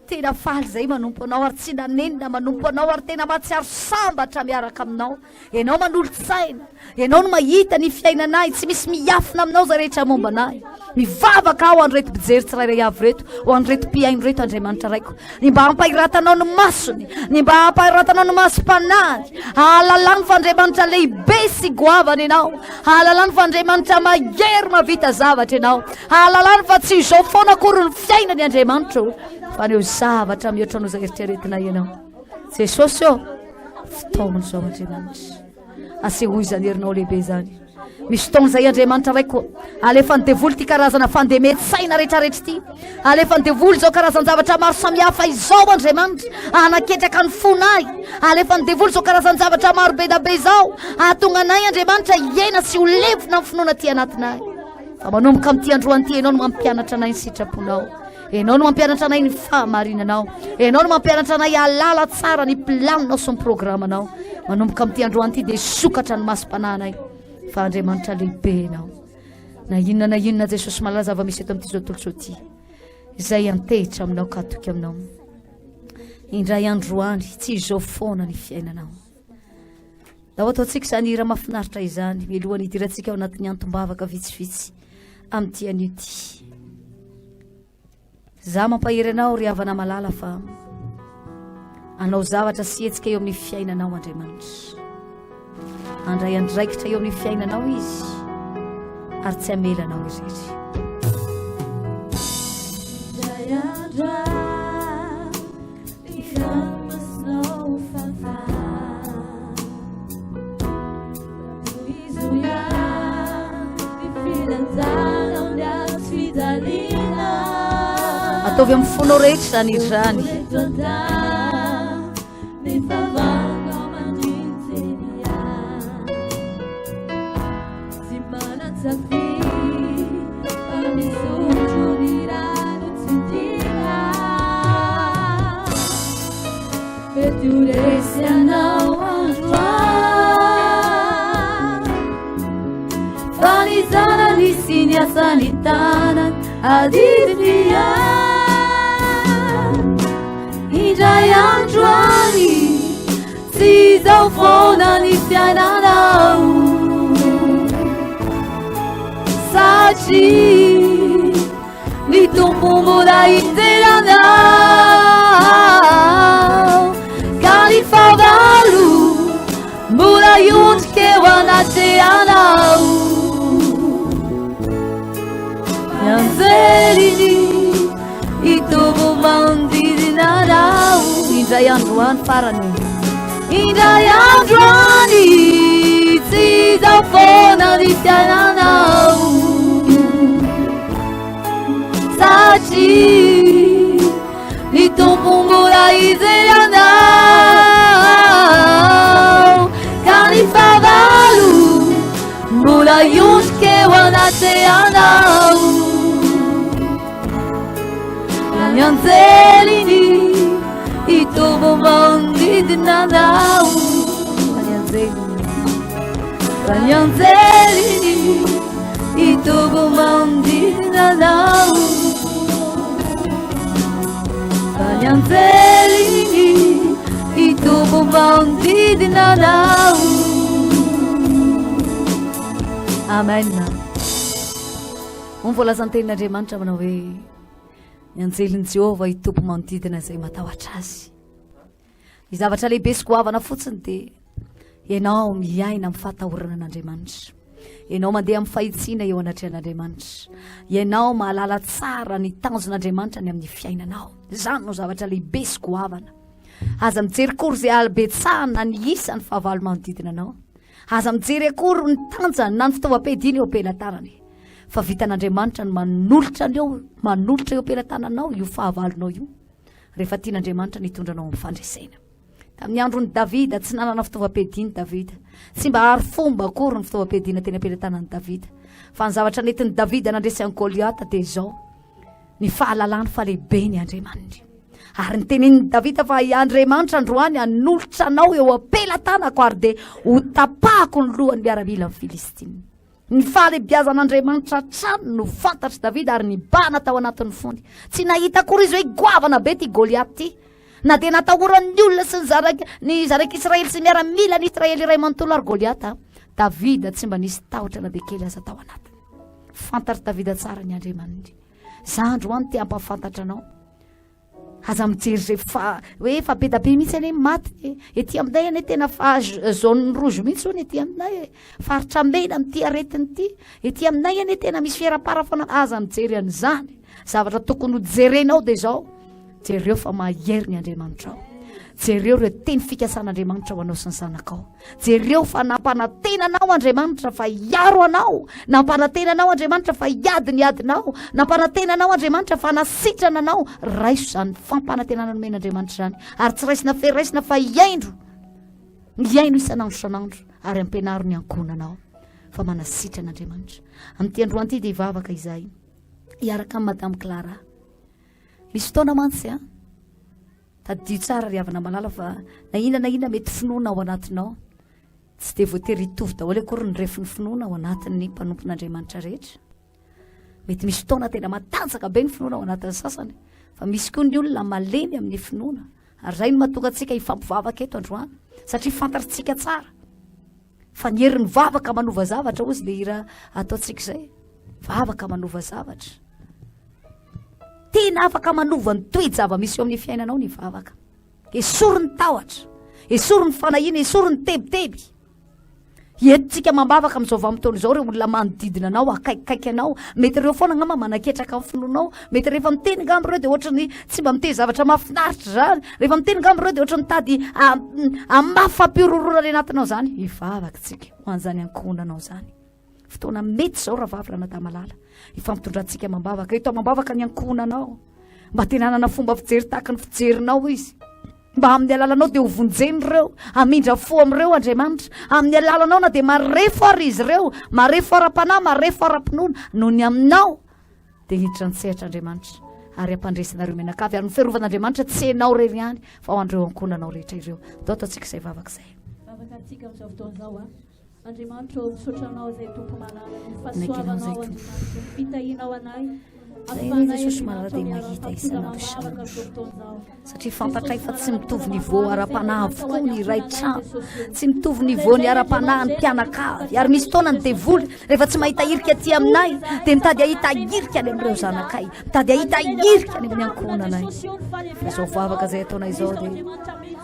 tena faly izay manompo Anao ary tsy nanenina manompo Anao ary tena mahatsiaro sambatra miaraka Aminao. Ianao manolo-tsaina, Ianao no mahita ny fiainanay, tsy misy miafina Aminao izay rehetra momba anay. Mivavaka aho ho an'ireto mpijery tsirairay avy ireto, ho an'ireto mpihaino ireto Andriamanitra Raiko, ny mba hampahiratanao ny masony, ny mba hampahiratanao ny masom-panahiny, hahalalany fa Andriamanitra lehibe sy goavana Ianao, hahalalany fa Andriamanitra mahery mahavita zavatra Ianao. Hahalalany fa tsy izao foana akory ny fiainany Andriamanitra o, fa haneho zavatra mihoatra noho izay eritreretinay ianao. Jesosy ô, fotoana izao Andriamanitra. Asehoy izany herinao lehibe izany. Misy fotoana izay Andriamanitra Raiko, alefan'ny devoly ity karazana fandemen-tsaina rehetrarehetra ity. Alefan'ny devoly izao karazan-javatra maro samihafa izao Andriamanitra, hanaketraka ny fonay. Alefan'ny devoly izao karazan-javatra maro be da be izao, hahatonga anay Andriamanitra hiaina sy ho levona amin'ny finoana aty anatinay. Fa manomboka amin'ity androany ity Ianao no mampianatra anay ny sitraponao. Ianao no mampianatra anay ny fahamarinanao. Ianao no mampianatra anay hahalala tsara ny planinao sy ny programanao. Manomboka amin'ity androany ity dia sokatra ny masom-panahinay fa Andriamanitra lehibe Ianao. Na inona na inona Jesosy malala zava-misy eto amin'ity zao tontolo izao ity. Izay antehitra aminao ka hatoky aminao. Indray androany tsy izao foana ny fiainanao. Ndao ataontsika izany hira mahafinaritra izany mialohan'ny hidirantsika ao anatin'ny antom-bavaka vitsivitsy amin'ity anio ity. Za mampahery anao ry havana malala fa anao zavatra sy hetsika eo amin'ny fiainanao Andriamanitra. Andray andraikitra eo amin'ny fiainanao izy ary tsy hamela anao irery. Indray andro Ny ranomasinao fafa Tohizo ihany ny filanjanao ny hazo fijaliana Ataovy amin'ny fonao rehetra izany hira izany. Eto an-tany ny favanao mandrinjeny ahy Tsy manan-tsafidy fa misotro ny rano tsy tiana. Mety ho resy anao androany fa ny zanany sy ny asan'ny tanany adidiny ihany. Indray andro any Tsy izao foana ny fiainanao Satria ny Tompo mbola hiteny anao Ka ny fahavalo mbola hiondrika eo anatrehanao Ny anjeliny Hitobo manodidina anao Indray andro any farany. Indray andro any Tsy izao foana ny fiainanao Satria ny Tompo mbola hijery anao Ka ny fahavalo mbola hiondrika eo anatrehanao Ny anjeliny hitobo manodidina anao. Ny anjeliny. Ny anjeliny hitobo manodidina anao. Ny anjeliny hitobo manodidina anao. Amen. Hoy ny voalazan'ny tenin'Andriamanitra manao hoe ny anjelin'i Jehovah hitoby manodidina izay matahotra azy. Ny zavatra lehibe sy goavana fotsiny dia Ianao miaina amin'ny fahatahorana an'Andriamanitra. Ianao mandeha amin'ny fahitsiana eo anatrehan'Andriamanitra. Ianao mahalala tsara ny tanjon'Andriamanitra ny amin'ny fiainanao. Izany no zavatra lehibe sy goavana. Aza mijery akory izay halibetsahana ny isan'ny fahavalo manodidina anao. Aza mijery akory ny tanjany na ny fitaovam-piadiana eo am-pelatanany. Fa vitan'Andriamanitra ny manolotra an'eo, manolotra eo am-pelatananao io fahavalonao io. Rehefa tian'Andriamanitra ny hitondra anao amin'ny fandresena. Tamin'ny andron'i Davida, tsy nanana fitaovam-piadiana Davida. Tsy mba ary fomba akory ny fitaovam-piadiana teny am-pelatanan'i Davida. Fa ny zavatra nentin'i Davida nandresy an'i Goliata dia izao, ny fahalalany fa lehibe ny Andriamaniny. Ary nitenenin'i Davida fa i Andriamanitra androany hanolotra anao eo am-pelatanako ary dia hotapahako ny lohan'ny miaramilan'ny Filistina. Ny fahalehibiazan'Andriamanitra hatrany no fantatr'i Davida ary nibahana tao anatin'ny fony. Tsy nahita akory izy hoe goavana be ity Goliath ity. Na dia natahoran'ny olona sy ny zanak' ny zanak'Israely sy ny miaramilan'i Israely iray manontolo ary Goliata, Davida tsy mba nisy tahotra na dia kely aza tao anatiny. Fantatr'i Davida tsara ny Andriamaniny. Za androany te hampahafantatra anao. Aza mijery izay fa hoe efa be da be mihitsy anie maty e. Ety aminay anie tena fa zone rouge mihitsy hono ety aminay e. Faritra mena amin'ity aretina ity. Ety aminay anie tena misy fierapara foana. Aza mijery an'izany. Zavatra tokony ho jerenao dia izao. Jereo fa mahery ny Andriamanitrao. Jereo ireo teny fikasan'Andriamanitra ho anao sy ny zanakao. Jereo fa nampanantena anao Andriamanitra fa hiaro anao. Nampanantena anao Andriamanitra fa hiady ny adinao. Nampanantena anao Andriamanitra fa hanasitrana anao. Raiso izany fampanantenana nomen'Andriamanitra izany. Ary tsy raisina fe raisina fa hiaindro. Hiaino isan'andro isan'andro ary ampianaro ny ankohonanao fa manasitrana Andriamanitra. Amin'ity androany ity dia hivavaka izahay hiaraka amin'i Madame Clara. Misy fotoana mantsy an. Tadidio tsara ry havana malala fa na inona na inona mety finoana ao anatinao, tsy dia voatery hitovy daholo akory ny refin'ny finoana ao anatin'ny mpanompon'Andriamanitra rehetra. Mety misy fotoana tena matanjaka be ny finoana ao anatin'ny sasany, fa misy koa ny olona malemy amin'ny finoana. Ary izay no mahatonga antsika hifampivavaka eto androany, satria fantatritsika tsara fa ny herin'ny vavaka manova zavatra, hozy le hira ataontsika izay, vavaka manova zavatra. Tena afaka manova ny toe-java-misy eo amin'ny fiainanao ny vavaka. Esory ny tahotra, esory ny fanahiana, esory ny tebiteby. Entintsika mambavaka amin'izao vanim-potoana izao ireo olona manodidina anao, akaikikaiky anao. Mety ireo foana angamba manaketraka ny finoanao. Mety rehefa miteny angamba ireo dia ohatry ny tsy mba miteny zavatra mahafinaritra izany. Rehefa miteny angamba ireo dia ohatry ny mitady hamafy fampihorohoroana any anatinao izany. Hivavaka isika ho an'izany ankohonanao izany. Fotoana mety izao rahavavy ranadahy malala hifampitondrantsika amam-bavaka. Eto amam-bavaka ny ankohonanao. Mba tena hanana fomba fijery tahaka ny fijerinao izy. Mba amin'ny alalanao dia ho vonjeny ireo, hamindra fo amin'ireo Andriamanitra. Amin'ny alalanao na dia marefo ary izy ireo, marefo ara-panahy, marefo ara-pinoana, noho ny aminao dia hiditra an-tsehatra Andriamanitra ary hampandresy anareo mianakavy ary ny fiarovan'Andriamanitra tsy ianao irery ihany fa ho an'ireo ankohonanao rehetra ireo. Ndao ataontsika izay vavaka izay. Vavaka antsika amin'izao fotoana izao a. Andriamanitra ô, misaotra Anao izay Tompo malala noho ny fahasoavanao Andriamanitra, ny fitahianao anay. Afahanay Jesosy malala dia mahita isan'andro isan'andro. Satria fantatray fa tsy mitovy niveau ara-panahy avokoa ny iray trano. Tsy mitovy niveau ny ara-panahy ny mpianakavy. Ary misy fotoana ny devoly rehefa tsy mahita hirika aty aminay dia mitady hahita hirika any amin'ireo zanakay. Mitady hahita hirika any amin'ny ankohonanay. Fa izao vavaka izay ataonay izao dia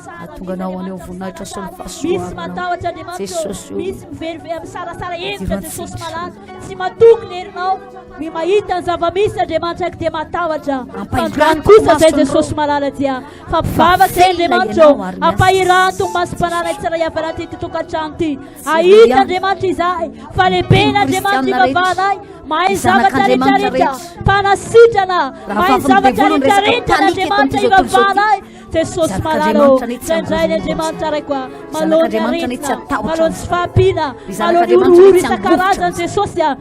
Hahatonga anao haneho voninahitra sy ny Misy fahasoavanao. matahotra Andriamanitra ô. Jesosy ô. Misy miverovero misarasara hevitra Idirantsika. Jesosy malala. Tsy matoky ny herinao. Ny mahita ny zava-misy Andriamanitra ko dia matahotra. Ampahirato Fandroany kosa izay mason'ireo. Jesosy malala dia fampivavaka Fa velona Andriamanitra ô. ianao ary miasa. Ampahirato ny masom-pananay tsirairay avy anatin'ity tokantrano ity. Tsy Ahita ihany. Andriamanitra izahay. Fa lehiben'Andriamanitra Kristiana rehetra. ivavahanay. Mahay Ny zavatra zanak'Andriamanitra rehetra rehetra. rehetra. Mpanasitrana. Raha Mahay vavin'ny zavatra devoly ny rehetra resaka rehetra panique eto Andriamanitra amin'izao tontolo izao ity. ivavahanay. Jesosy malala ô, Zanak'Andriamanitra anie tsy indraindray ny hangovitra. Andriamanitra Raiko a, maloha ny Zanak'Andriamanitra anie tsy aretina, hatahotra. maloha ny tsy fahampiana, Ny maloha ny Zanak'Andriamanitra horohoro anie tsy isan-karazany hangovitra. Jesosy a.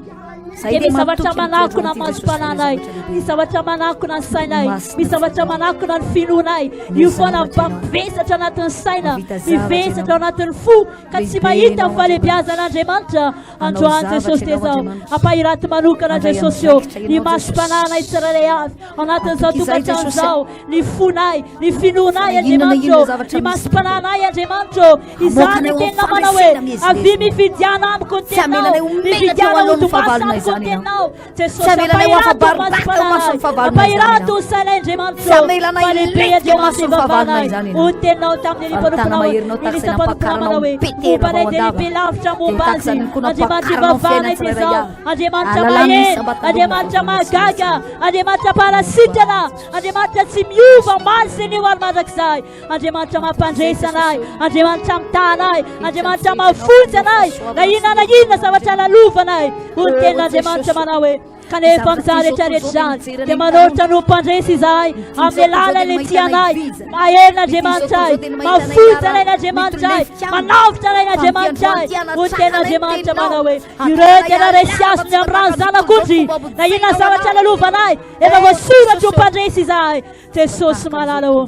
Zay Dia dia misy zavatra matoky manakona amin'ity ny Jesosy fa masom-pananay, zavatra lehibe. misy zavatra manakona ny sainay, Masina misy zavatra Ianao. manakona ny finoanay. Ny Io foana zavatra Ianao. mivesatra anatin'ny saina, Mahavita zavatra mivesatra ao Ianao. anatin'ny fo, ka tsy Lehibe mahita ny Ianao, fahalehibiazan'Andriamanitra. Hanao Androany zavatra Jesosy Ianao, tezao, Andriamanitra. ampahiraty manokana Handray Jesosy ô, andraikitra ny Ianao, masom-pananay Jesosy. tsirairay avy ao anatin'izao Atoky izahay, tokantrano Jesosy. izao. Ny fonay, ny finoanay Fa na inona na Andriamanitra inona ô, zavatra ny misy masom-panahinay Andriamanitra ô, izany Hamoaka ny anay ho teny namana hoe, amin'ny fandresena avia mifidiana amiko ny Tsy hamelanay teninao, ho menatra eo mifidiana alohan'ny ho fahavalonay domasa izahay. izany Ianao. Jesosy Tsy hamelanay ho ampahirato afa-baraka eo mason'ny fahavalonay izany ampahirato Ianao. ny sainay Andriamanitra Tsy hamelanay fa lehibe hilentika eo Andriamanitra mason'ny fahavalonay ivavahanay izany Ianao. ho teninao tamin'ny Fa ny tana mpanomponao maherinao tahaka Elisa izay mpanomponao nampakaranao manao hoe Petera momba anay vao dia an-dava. lehibe lavitra Dia momba tahaka azy izany koa Andriamanitra nampakaranao ny ivavahanay fiainana dia tsirairay izao avy. Andriamanitra Alalàny mahery isam-batan'olona Andriamanitra vao mahagaga Andriamanitra mpanasitrana Andriamanitra tsy miova omaly sy anio ary mandrakizay Andriamanitra mampandresy anay Andriamanitra mitaha anay Andriamanitra mahafonjy anay na inona na inona zavatra lalovanay hoy ny tenin'Andriamanitra manao hoe kanefa amin'izany rehetra rehetra izany dia manolotra no mpandresy izahay amin'ny alalan'ilay tia anay maherina Andriamanitra ahy mahafonjy anay Andriamanitra ahy manavotra anay Andriamanitra ahy hoy ny tenin'Andriamanitra manao hoe ireo dia naresy azy ny amin'ny ràn'ny zanak'ondry na inona zavatra lalovanay efa voasoratra ho mpandresy izahay Jesosy malala ô.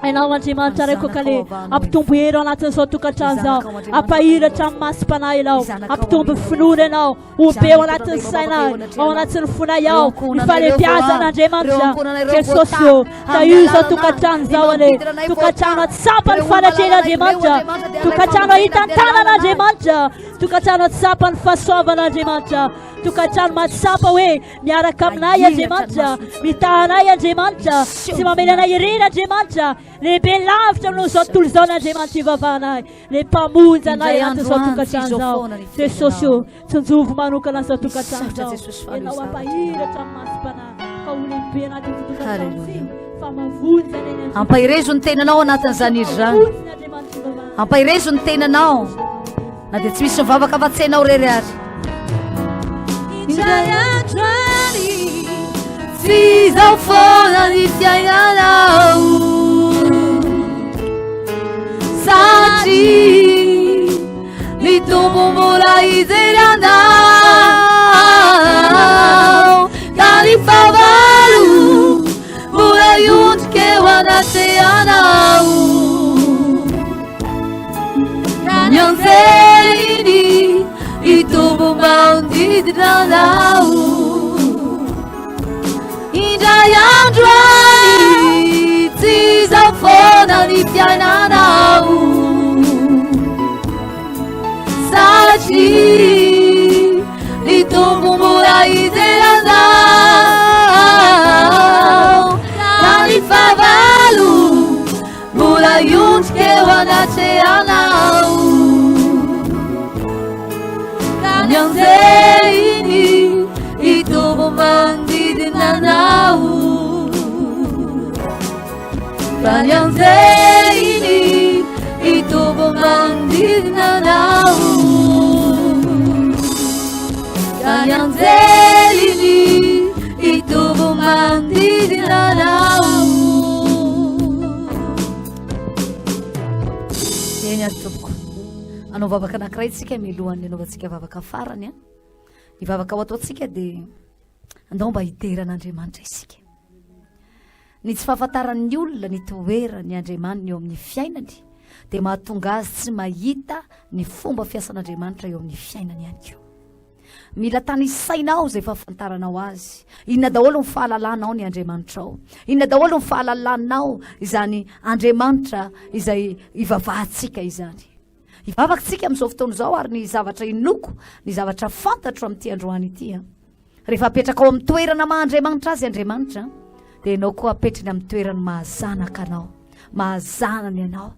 Ianao Andriamanitra Raiko kale ampitombo hery ao anatin'izao tokantrano izao ampahiratra amin'ny masom-panahy ianao ampitombo finoana ianao ho be ao anatin'ny sainay ao anatin'ny fonay ao ny fahalehibiazana Andriamanitra Jesosy ô tahio izao tokantrano izao anie tokantrano atsapa ny fanatrehan' Andriamanitra tokantrano ahitan-tanana Andriamanitra tokantrano atsapa ny fahasoavana Andriamanitra tokantrano mahatsapa hoe Miaraka aminay Andriamanitra, mitaha anay Andriamanitra, tsy mamela anay irery Andriamanitra. Lehibe lavitra noho izao tontolo izao ny Andriamanitra ivavahanay, le Mpamonjy anay anatin'izao tokantrano izao. Jesosy ô, tsinjovy manokana izao tokantrano izao. Ianao ampahiratra amin'ny masom-panahy fa ho lehibe anatin'ity tokantrano ity, fa mahavonjy anay ny Andriamanitra. Ampaherezo ny tenanao anatin'izany hira izany. Mahavonjy ny Andriamanitra ivavahanay. Ampaherezo ny tenanao. Na dia tsy misy mivavaka afa-tsy ianao irery ary. Indray andro any, Tsy izao foana ny fiainanao Satria ny Tompo mbola hijery anao Ka ny fahavalo mbola hiondrika eo anatrehanao Ny anjeliny hitombo manodidina anao Indray andro any tsy izao foana ny fiainanao Satria ny Tompo mbola hijery anao Ka ny fahavalo Mbola hiondrika eo anatrehanao Ka ny anjeliny hitoby manodidina anao Fa ny anjeliny hitoby manodidina anao Ka ny anjeliny hitoby manodidina anao Eny ary tompoko. Hanao vavaka anankiray tsika milohan'ny hanaovantsika vavaka farany a. Ny vavaka ho ataontsika dia andao mba hidera an'Andriamanitra isika. Ny tsy fahafantaran'ny olona ny toeran'ny Andriamaniny eo amin'ny fiainany dia mahatonga azy tsy mahita ny fomba fiasan'Andriamanitra eo amin'ny fiainany ihany koa. Mila tanisainao izay fahafantaranao azy. Inona daholo ny fahalalanao ny Andriamanitrao? Inona daholo ny fahalalanao izany Andriamanitra izay ivavahantsika izany? Hivavaka isika amin'izao fotoana izao ary ny zavatra inoako, ny zavatra fantatro amin'ity androany ity. Rehefa apetraka ao amin'ny toerana maha Andriamanitra azy Andriamanitra, dia ianao koa apetrany amin'ny toerany maha zanaka anao, maha zanany anao.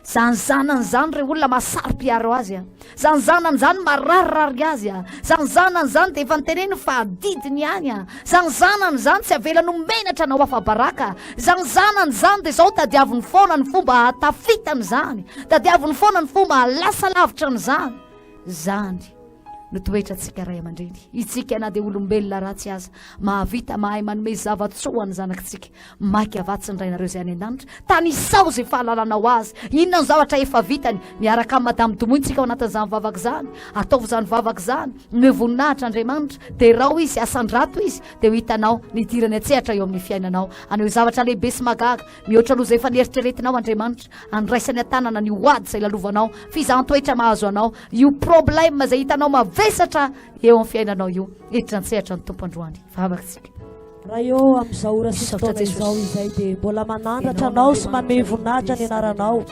Zany zanany zany re olona mahasaro-piaro azy a! Zany zanany zany mararirary azy a! Zany zanany zany dia efa noteneniny fa adidiny ihany a! Zany zanany zany tsy avelany ho menatra na ho afa-baraka! Zany zanany zany dia zao tadiaviny foana ny fomba hahatafitany izany, tadiaviny foana ny fomba hahalasa lavitra an'izany. Zany no toetrantsika ray aman-dreny. Itsika na dia olombelona ratsy aza, mahavita mahay manome zava-tsoa ho an'ny zanakitsika. Maika vatsy ny Rainareo izay any an-danitra. Tanisao izay fahalalanao azy. Inona no zavatra efa vitany? Miaraka amin'i Madame Domoina isika ao anatin'izany vavaka izany. Ataovy izany vavaka izany. Omeo voninahitra Andriamanitra. Derao Izy, asandrato Izy, dia ho hitanao ny hidirany an-tsehatra eo amin'ny fiainanao. Haneho zavatra lehibe sy mahagaga, mihoatra noho izay efa nieritreretinao Andriamanitra. Andraisany an-tanana ny ho ady izay lalovanao, fizahan-toetra mahazo anao, io problème izay hitanao mavesatra eo amin'ny fiainanao io. Hiditra an-tsehatra ny Tompo androany. Vavaka isika. Ray ô, amin'izao ora sy Misaotra fotoana izao Jesosy. izay dia mbola manandratra Anao sy manome voninahitra ny anaranao.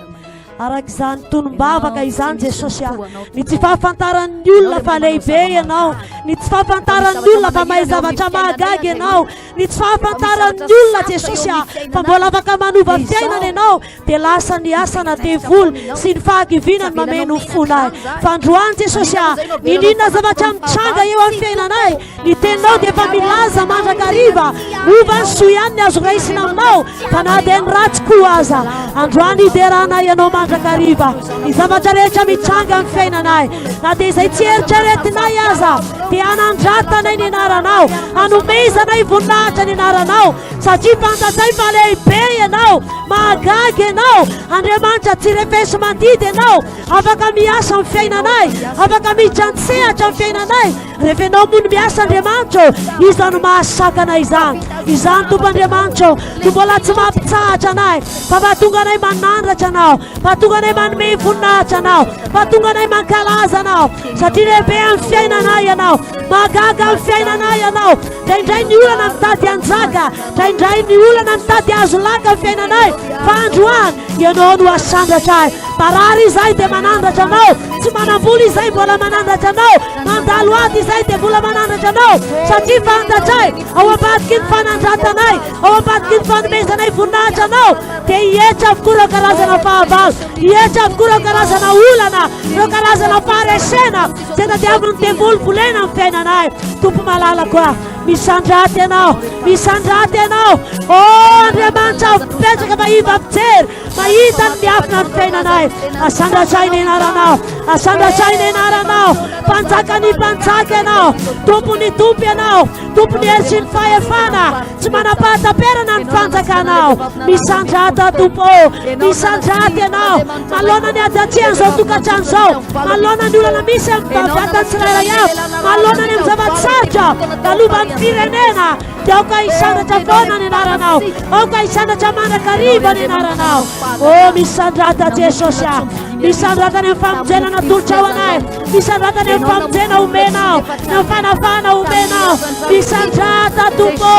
Araka izany tonom-bavaka izany Jesosy ah, ny tsy fahafantaran'ny olona fa lehibe Ianao, ny tsy fahafantaran'ny olona fa mahay zavatra mahagaga Ianao, ny tsy fahafantaran'ny olona Jesosy ah, fa mbola afaka manova fiainana Ianao, dia lasa ny asana devoly sy ny fahakiviana ny mameno fonay. Fa androany Jesosy ah, niniana zavatra mitranga eo amin'ny fiainanay, Ny teninao dia efa milaza mandrakariva, mova ny soa ihany ny azo raisina aminao, fa na dia ny ratsy koa aza. Androany hideranay ianao mandrakariva. Ny zavatra rehetra mitranga amin'ny fiainanay, na dia izay tsy eritreretinay aza, dia hanandratanay ny anaranao, hanomezanay voninahitra ny anaranao, satria fantatray fa lehibe ianao, mahagaga ianao, Andriamanitra tsy refesi-mandidy ianao, afaka miasa amin'ny fiainanay, afaka miditra an-tsehatra amin'ny fiainanay. Rehefa ianao moa no miasa Andriamanitra ô, iza no mahasakana izany? Izany Tompo Andriamanitra ô, no mbola tsy mampitsahatra anay, fa mahatonga anay manandratra Anao, mahatonga anay manome voninahitra Anao, mahatonga anay mankalaza Anao, satria lehibe amin'ny fiainanay Ianao, mahagaga amin'ny fiainanay Ianao. Indraindray ny olana mitady hanjaka, indraindray ny olana mitady hahazo laka amin'ny fiainanay, fa androany Ianao no hasandratra ahy. Marary izahay dia manandratra Anao, tsy manam-bola izahay mbola manandratra Anao, mandalo ady izahay dia mbola manandratra Anao, satria fantatray ao ambadiky ny fanandratanay, ao ambadiky ny fanomezanay voninahitra Anao, dia hihetra avokoa ireo karazana fahavalo, hihetra avokoa ireo karazana olana, ireo karazana faharesena izay tadiavin'ny devoly volena amin'ny fiainanay. Tompo malalako ah, misandrata Ianao, misandrata Ianao, oh Andriamanitra mipetraka fa iva mijery, Mahita ny miafina ny fiainanay. Asandratra ny anaranao. Asandratra ny anaranao. Mpanjaka ny mpanjaka ianao. Tompon'ny tompo ianao. Tompon'ny hery sy ny fahefana. Tsy manam-pahataperana ny fanjakanao. Misandrata Tompo ô. Misandrata ianao. Manoloana ny ady atrehan'izao tokantrano izao. Manoloana ny olana misy amin'ny vatan'ny tsirairay avy. Manoloana ny amin'ny zava-tsarotra lalovan'ny firenena. Dia aoka hisandratra foana ny anaranao. Aoka hisandratra mandrakariva ny anaranao. Oh, misandrata Jesosy ah. Misandrata ny amin'ny famonjena natolotrao anay. Misandrata ny amin'ny famonjena omenao. Ny amin'ny fanafahana omenao. Misandrata Tompo.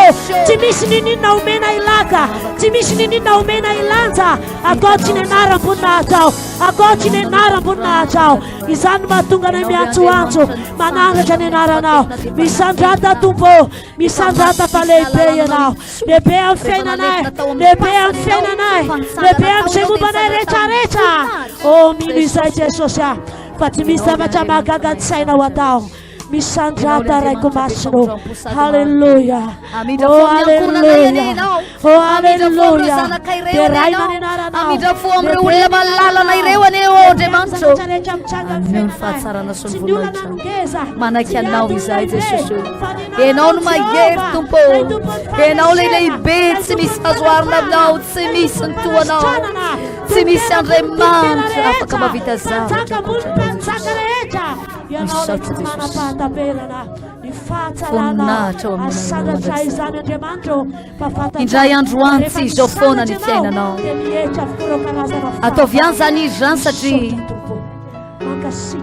Tsy misy nininona omena ilaka. Tsy misy nininona omena ilanja. Ankoatry ny anaram-boninahitrao. Ankoatry ny anaram-boninahitrao. Izany no mahatonga anay miantsoantso. Manandratra ny anaranao. Misandrata Tompo. Misandrata fa lehibe ianao. Lehibe amin'ny fiainanay. Lehibe amin'ny fiainanay. Lehibe amin'izay momba anay rehetrarehetra. Oh, mino izay Jesosy ah. Fa tsy misy zavatra mahagaga ny sainao atao. Misandrata Raiko Masina. Haleloia. Oh, haleloia. Oh, haleloia. Deraina ny anaranao. Amindra fo amin'ireo olona malalana ireo anie ô Andriamanitra ô. Omeo ny fahatsarana sy ny voninahitra. Manaiky anao izahay Jesosy ô. Ianao no mahery Tompo ô. Ianao ilay lehibe tsy misy azo arina aminao, tsy misy ny toa anao. Tsy misy Andriamanitra afaka mahavita zavatra ankoatra anao Jesosy. Misaotra Jesosy. Voninahitra ho aminao mandrakizay. Indray andro any tsy izao foana ny fiainanao. Ataovy ihany izany izy izany satria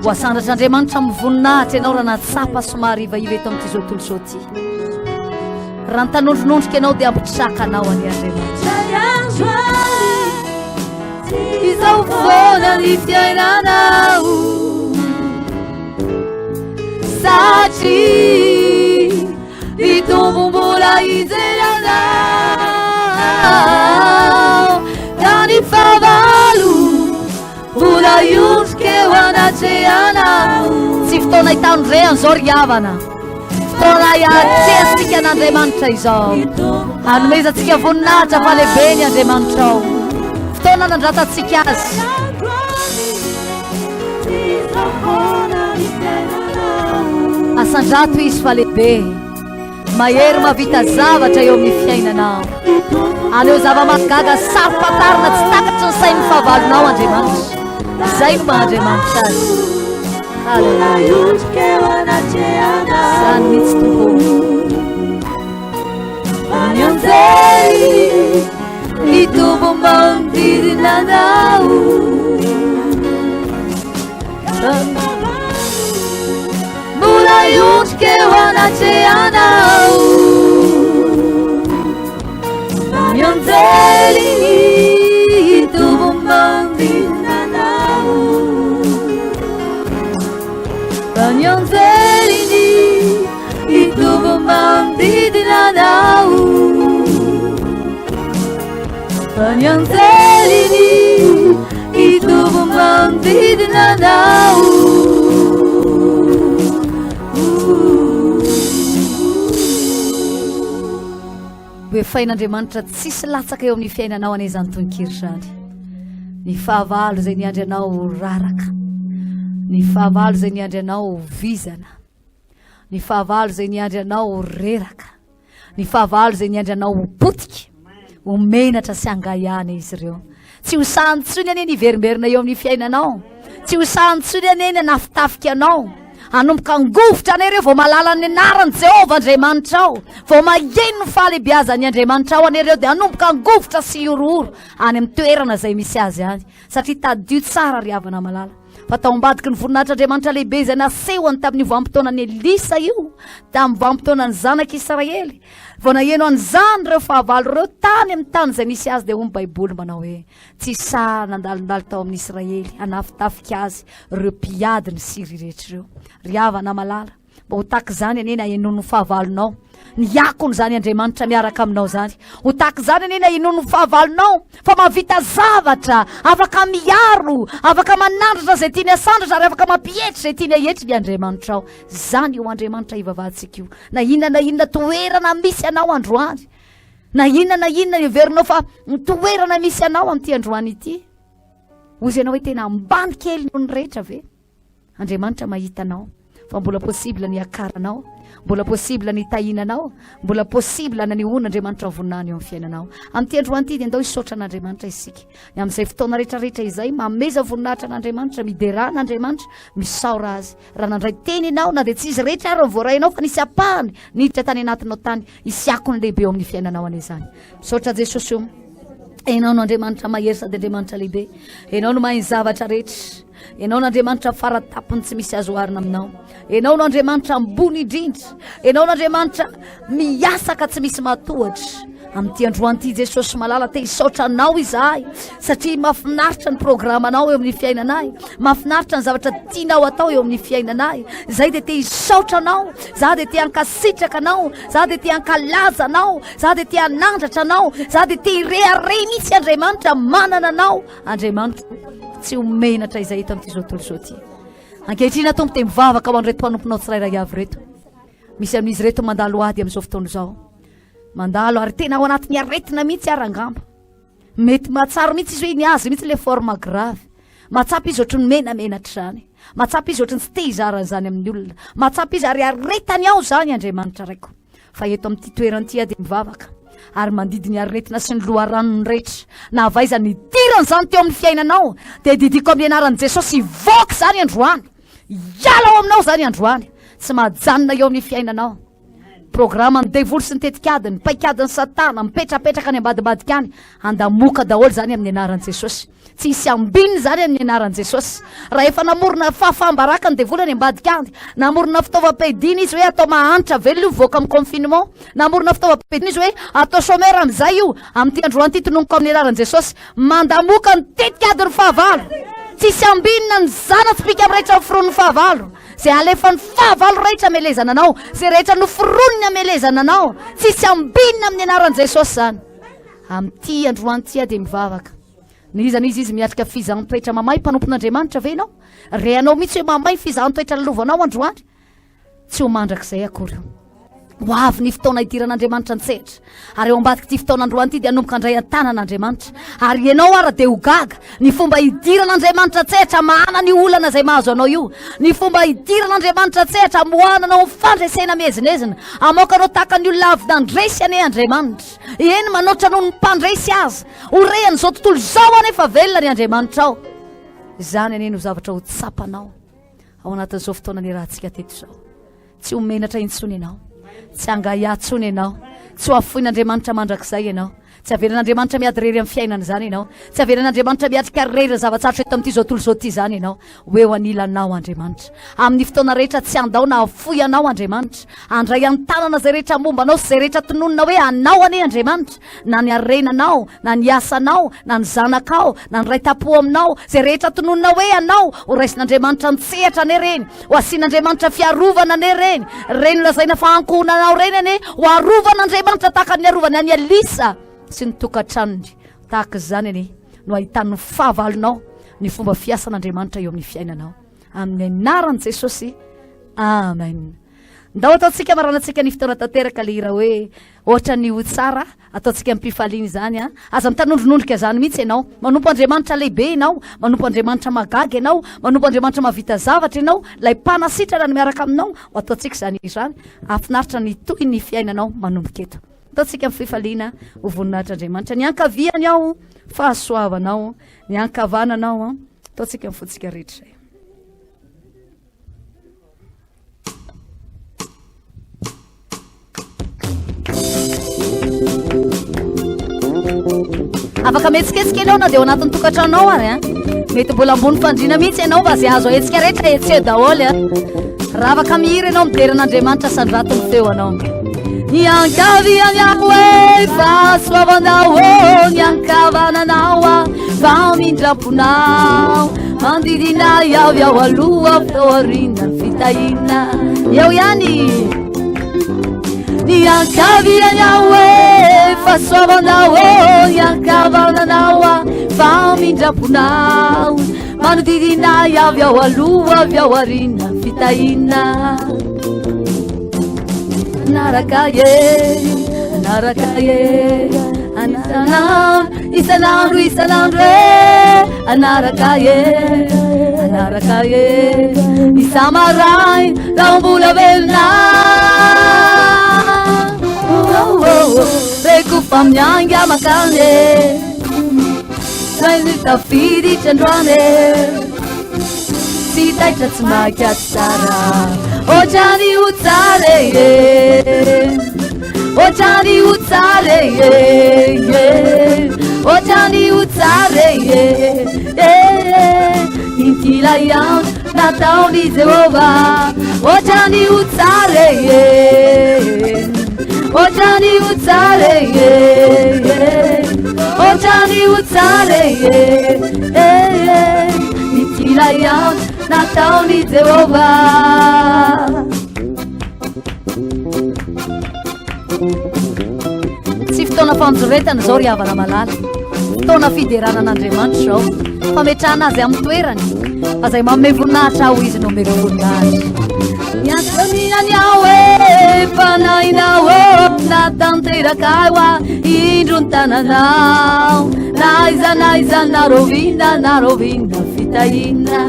ho asandratr'Andriamanitra amin'ny voninahitra ianao raha nahatsapa somary ivaiva eto amin'ity izao tontolo izao ity. Raha nitanondronondrika ianao dia hampitraka anao anie Andriamanitra. Izao foana ny fiainanao. Satria ny Tompo mbola hijery anao Na ny fahavalo mbola hiondrika eo anatrehanao Tsy fotoana hitandrehana izao ry havana Fotoana hiatrehantsika an'Andriamanitra izao Hanomezantsika voninahitra fa lehibe ny Andriamanitrao Fotoana nandratantsika azy Asandrato izy fa lehibe, mahery mahavita zavatra eo amin'ny fiainanao. Aleo zava-mahagaga saro-pantarina tsy takatry ny sain'ny fahavalonao Andriamanitra. Izay no maha Andriamanitra azy. Haleloia. Izany mihitsy Tompo. Ny anjely Ny Tompo manodidina anao. Mbola hiondrika eo anatrehanao. Ny anjely Tompo manodidina anao. ny anjeliny hitoby manodidina anao. Ho efain'Andriamanitra tsisy latsaka eo amin'ny fiainanao anie izany tononkira izany. Ny fahavalo izay niandry anao ho raraka. Ny fahavalo izay niandry anao ho vizana. Ny fahavalo izay niandry anao ho reraka. Ny fahavalo izay niandry anao ho potika, ho menatra sy hangaiana izy ireo. Tsy ho sahy intsony anie ny hiverimberina eo amin'ny fiainanao. Tsy ho sahy intsony anie ny hanafitafika anao. Hanomboka hangovitra anie ireo vao mahalala ny anaran'i Jehovah Andriamanitrao. Vao maheno ny fahalehibiazan'ny Andriamanitrao anie ireo dia hanomboka hangovitra sy hihorohoro any amin'ny toerana izay misy azy any. Satria tadidio tsara ry havana malala. Fa tao ambadiky ny voninahitr'Andriamanitra lehibe izay nasehony tamin'io vanim-potoanan'i Elisa io, tamin'ny vanim-potoanan'ny zanak'Israely, vao naheno an'izany ireo fahavalo ireo tany amin'ny tany izay nisy azy, dia hoy ny Baiboly manao hoe, Tsy sahy nandalondalo tao amin'ny Israely hanafitafika azy ireo mpiady ny Syria rehetra ireo. Ry havana malala, Mba ho tahaka izany anie ny hahenoan'ny fahavalonao ny akony izany Andriamanitra miaraka aminao izany. Ho tahaka izany anie ny hahenoan'ny fahavalonao fa mahavita zavatra, afaka miaro, afaka manandratra izay tiany hasandratra ary afaka mampietry izay tiany haetry ny Andriamanitrao. Izany io Andriamanitra ivavahantsika io. Na inona na inona toerana misy anao androany, na inona na inona heverinao fa ny toerana misy anao amin'ity androany ity, hozy ianao hoe tena ambany kely noho ny rehetra ve? Andriamanitra mahita anao fa mbola possible ny hiakaranao, mbola possible ny hitahiana anao, mbola possible nanehoana Andriamanitra ny voninahiny eo amin'ny fiainanao. Amin'ity androany ity dia ndao hisaotra an'Andriamanitra isika. Ny amin'izay fotoana rehetrarehetra izay, mameza voninahitra an'Andriamanitra, miderà an'Andriamanitra, misaora Azy. Raha nandray teny ianao, na dia tsy izy rehetra ary no voarainao fa nisy ampahany niditra tany anatinao tany, hisy akony lehibe eo amin'ny fiainanao anie izany. Misaotra Jesosy o. Ianao no Andriamanitra mahery sady Andriamanitra lehibe. Ianao no mahay ny zavatra rehetra. Ianao no Andriamanitra fara-tampony tsy misy azo oharina aminao. Ianao no Andriamanitra ambony indrindra. Ianao no Andriamanitra miasa ka tsy misy mahatohatra. Amin'ity androany ity Jesosy malala te hisaotra anao izahay satria mahafinaritra ny programanao eo amin'ny fiainanay. Mahafinaritra ny zavatra tianao atao eo amin'ny fiainanay. Izay dia te hisaotra anao, za dia te hankasitraka anao, za dia te hankalaza anao, za dia te hanandratra anao, za dia te hirehareha mihitsy Andriamanitra manana anao. Andriamanitra, tsy ho menatra izay eto amin'ity izao tontolo izao ity. Ankehitriny aho Tompo dia mivavaka ho an'ireto mpanomponao tsirairay avy ireto. Misy amin'izy ireto mandalo ady amin'izao fotoana izao. Mandalo ary tena ao anatin'ny aretina mihitsy ary angamba. Mety mahatsaro mihitsy izy hoe ny azy mihitsy ilay forme grave. Mahatsapa izy ohatry ny menamenatra izany. Mahatsapa izy ohatry ny tsy te hizara an'izany amin'ny olona. Mahatsapa izy ary aretany ao izany Andriamanitra Raiko. Fa eto amin'ity toerana ity aho dia mivavaka ary mandidy ny aretina sy ny loharanony rehetra na avy aiza nidirany izany teo amin'ny fiainanao dia didiko amin'ny anaran'i Jesosy hivoaka izany androany. Hiala ao aminao izany androany. Tsy mahajanona eo amin'ny fiainanao. Programan'ny devoly sy ny tetikadiny, paikadin'i Satana, mipetrapetraka any ambadimbadika any, handamoka daholo izany amin'ny anaran'i Jesosy. Tsy hisy ambiny izany amin'ny anaran'i Jesosy. Raha efa namorona fahafaham-baraka ny devoly any ambadika any, namorona fitaovam-piadiana izy hoe atao mahantra velona io mivoaka amin'ny confinement, namorona fitaovam-piadiana izy hoe atao chômeur amin'izay io, amin'ity androany ity tononiko amin'ny anaran'i Jesosy, mandamoka ny tetikadin'ny fahavalo. Tsy hisy ambiny na ny zana-tsipìka rehetra noforonin'ny fahavalo. Izay alefan'ny fahavalo rehetra hamelezana anao, izay rehetra noforoniny hamelezana anao, tsy hisy ambinina amin'ny anaran'i Jesosy izany. Amin'ity androany ity aho dia mivavaka. N'iza n'iza izy miatrika fizahan-toetra mamay, mpanompon'Andriamanitra ve ianao? Re anao mihitsy hoe mamay ny fizahan-toetra lalovanao androany. Tsy ho mandrakizay akory io. Ho avy ny fotoana hidiran'Andriamanitra an-tsehatra. Ary eo ambadik'ity fotoana androany ity dia hanomboka handray an-tanana Andriamanitra. Ary ianao ara dia ho gaga ny fomba hidiran'Andriamanitra an-tsehatra hamahana ny olana izay mahazo anao io. Ny fomba hidiran'Andriamanitra an-tsehatra hamoahana anao amin'ny fandresena miezinezina. Hamoaka anao tahaka ny olona avy nandresy anie Andriamanitra. Eny, manoatra noho ny mpandresy aza. Ho rehan'izao tontolo izao anefa velona ny Andriamanitrao. Izany anie no zavatra ho tsapanao ao anatin'izao fotoana niarahantsika teto izao. Tsy ho menatra intsony ianao. Tsy hangahiahy intsony ianao. Tsy ho afoin'Andriamanitra mandrakizay ianao. Tsy avelan'Andriamanitra miady irery amin'ny fiainana izany ianao. Tsy avelan'Andriamanitra miatrika irery ny zava-tsarotra eto amin'ity izao tontolo izao ity izany ianao. Ho eo anilanao Andriamanitra. Amin'ny fotoana rehetra tsy handao na hahafoy anao Andriamanitra. Handray an-tanana izay rehetra momba anao sy izay rehetra tononina hoe anao anie Andriamanitra. Na ny harenanao, na ny asanao, na ny zanakao, na ny ray tampo aminao, izay rehetra tononina hoe anao, ho raisin'Andriamanitra an-tsehatra anie ireny. Ho asian'Andriamanitra fiarovana anie ireny. Ireny lazaina fa ankohonanao ireny anie ho arovan'Andriamanitra tahaka ny niarovany an'i Elisa sy ny tokantranony. Tahaka izany anie no ahitan'ny fahavalonao ny fomba fiasan'Andriamanitra eo amin'ny fiainanao. Amin'ny anaran'i Jesosy. Amen. Ndao ataontsika maranantsika ny fotoana tanteraka le hira hoe ohatran'ny ho tsara ataontsika am-pifaliana izany a. Aza mitanondronondrika izany mihitsy ianao. Manompo Andriamanitra lehibe ianao, manompo Andriamanitra mahagaga ianao, manompo Andriamanitra mahavita zavatra ianao, ilay mpanasitrana no miaraka aminao. Ho ataontsika izany hira izany. Hahafinaritra ny tohin'ny fiainanao manomboka eto. Ataontsika amin'ny fifaliana ho voninahitr'Andriamanitra. Ny ankaviany ao, fahasoavanao, ny ankavananao. Ataontsika amin'ny fontsika rehetra izay. Afaka mihetsiketsika ianao na dia ao anatin'ny tokantranonao ary an. Mety mbola ambony fandriana mihitsy ianao fa izay azo ahetsika rehetra hetseho daholo an. Raha afaka mihira ianao midera an'Andriamanitra sandrato ny feo anao. Ny ankaviany aho e fahasoavanao ô ny ankavananao a famindram-ponao mandidina ahy avy ao aloha avy tao aoriana ny fitahiana eo ihany Ny ankaviany aho e, fahasoavanao ô, ny ankavananao a, famindram-ponao, manodidina ahy avy ao aloha, avy ao aoriana, fitahiana. Anaraka e, anaraka e, anaraka isan'andro isan'andro e, anaraka e, anaraka e, isa-maraina raha mbola velona. Oh, oh, oh. Reko fa miainga makany e, saingy tafiditra androany e, tsy taitra tsy maika tsy tara, ohatrany ho tsara e. Ohatrany ho tsara e, e, ohatrany ho tsara e, e, inty ilay andro nataon'i Jehovah. Ohatrany ho tsara e, ohatrany ho tsara e, ohatrany ho tsara e, e, inty ilay andro nataon'i Jehovah. Tsy fotoana fanjoretana izao ry havana malala. Fotoana fiderana an'Andriamanitra izao. Fametrahana azy amin'ny toerany. Fa izay manome voninahitra aho izy no omeko voninahitra. Miantsoninany aho e, fanahinao ô, natanteraka ahy hoa, indro ny tananao. Na aiza na aiza na roviana na roviana fitahiana.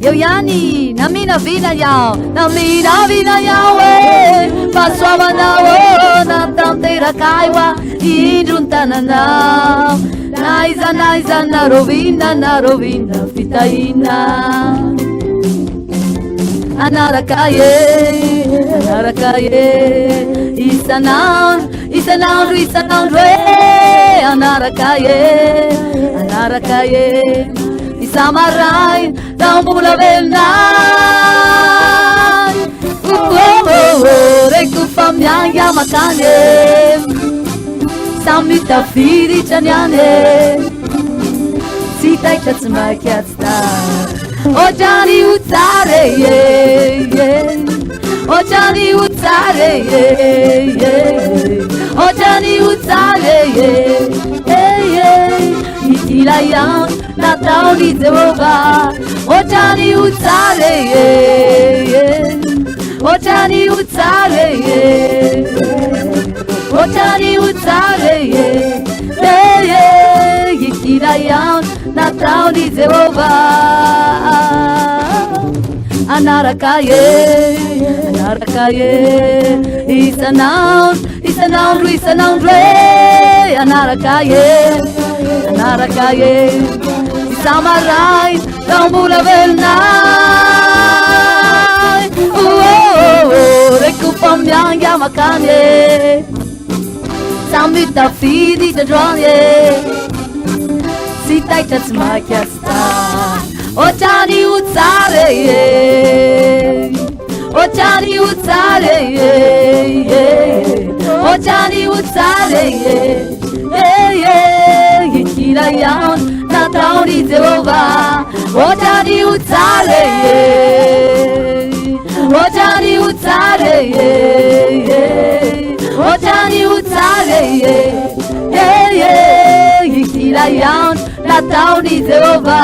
Eo ihany naminavina iaho, naminavina iaho e, fahasoavanao ô, natanteraka ahy hoa, indro ny tananao. Na aiza na aiza na roviana na roviana fitahiana. Anaraka e, anaraka e, isan'andro, isan'andro, isan'andro e, anaraka e, anaraka e. Isa-maraina raha mbola velona Oh, oh, oh, reko fa miainga makany e. Samy tafiditra ny any e. Tsy taitra tsy maika tsy tara Ohatrany ho tsara e, e. Ohatrany ho tsara e, e. Ohatrany ho tsara e, e, e. Ity ilay andro nataon'i Jehovah, ohatrany ho tsara e, ohatrany ho tsara e, ohatrany ho tsara e, e, ity ilay andro nataon'i Jehovah. Anaraka e, anaraka e, isan'andro, isan'andro, isan'andro e, anaraka e, anaraka e, isa-maraina raha mbola velona. Oh, oh, oh, reko fa miainga makany e, samy tafiditra androany e, tsy taitra tsy maika tsy tara, ohatrany ho tsara e, ohatrany ho tsara e, ohatrany ho tsara e, e, ity ilay andro nataon'i Jehovah, ohatrany ho tsara e, ohatrany ho tsara e, ohatrany ho tsara e, e, ity. ilay andro nataon'i Jehovah.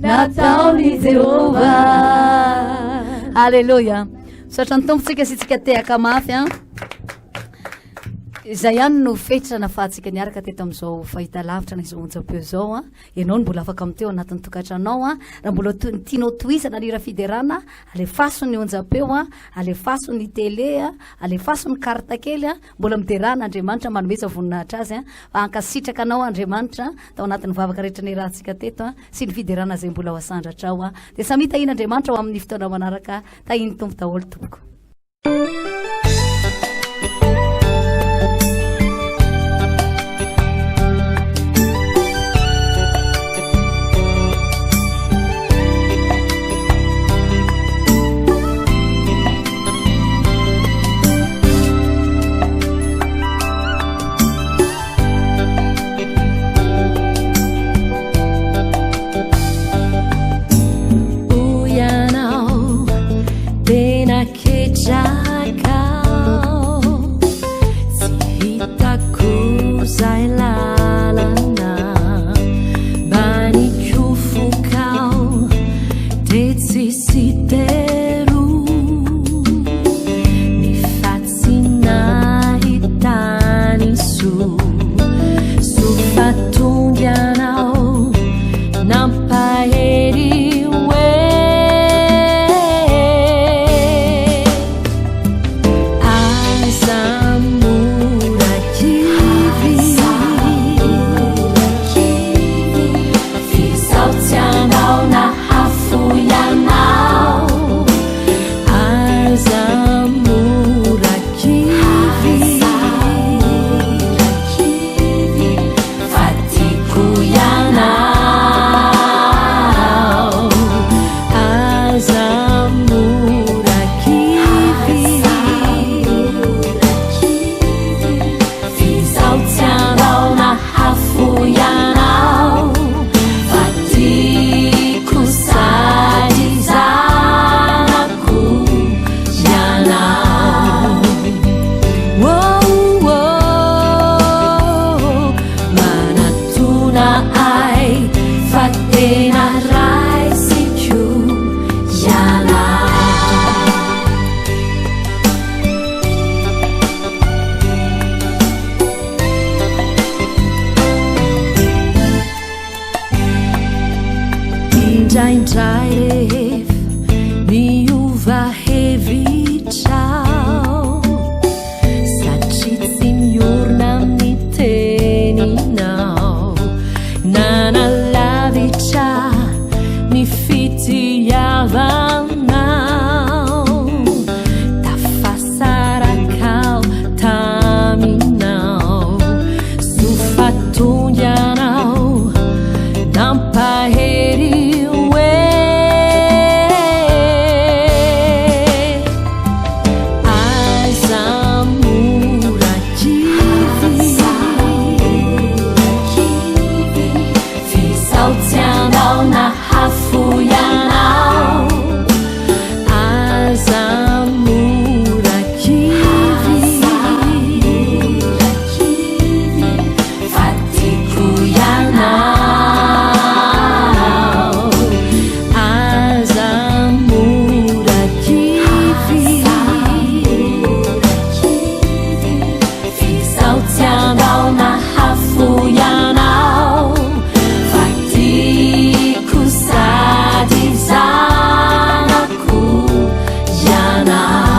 Nataon'i Jehovah. Aleloia. Misaotra ny Tompo tsika sy tsika tehaka mafy an. Izay ihany no fetra nafahantsika niaraka teto amin'izao fahitalavitra na izao onjam-peo izao an. Ianao no mbola afaka miteo anatin'ny tokantranao an. Raha mbola tianao tohizana ny hira fiderana, alefaso ny onjam-peo an, alefaso ny télé an, alefaso ny carte kely an. Mbola miderà an'Andriamanitra, manomeza voninahitra Azy an. Fa hankasitraka anao Andriamanitra tao anatin'ny vavaka rehetra niarahantsika teto an, sy ny fiderana izay mbola ho asandratrao an. Dia samia tahian'Andriamanitra ho amin'ny fotoana manaraka. Tahian'ny Tompo daholo tompoko. Hoy ianao tena ketraka aho, tsy hitako izay lalana mba nikofoka aho tetsy sy teroa nefa tsy nahitany soa. Soa fa tonga ianao nampahery hoe aza mora kivy, f'izaho tsy anao na hafoy anao. Aza mora kivy, fa tiako ianao. Aza mora kivy, f'izaho tsy anao na hafoy anao. Fa tiako sady zanako ianao. Oh, oh, manatona ahy fa tena raisiko ianao. Indraindray rehefa miova hevitra aho, satria tsy miorina amin'ny teninao, nanalavitra ny fitiavanao, tafasaraka aho taminao, soa fa tonga ianao nampahery hoe aza mora kivy, f'izaho tsy andao na hafoy anao. Aza mora kivy, fa tiako ianao. Aza mora kivy, f'izaho tsy andao na hafoy anao. Fa tiako sady zanako ianao.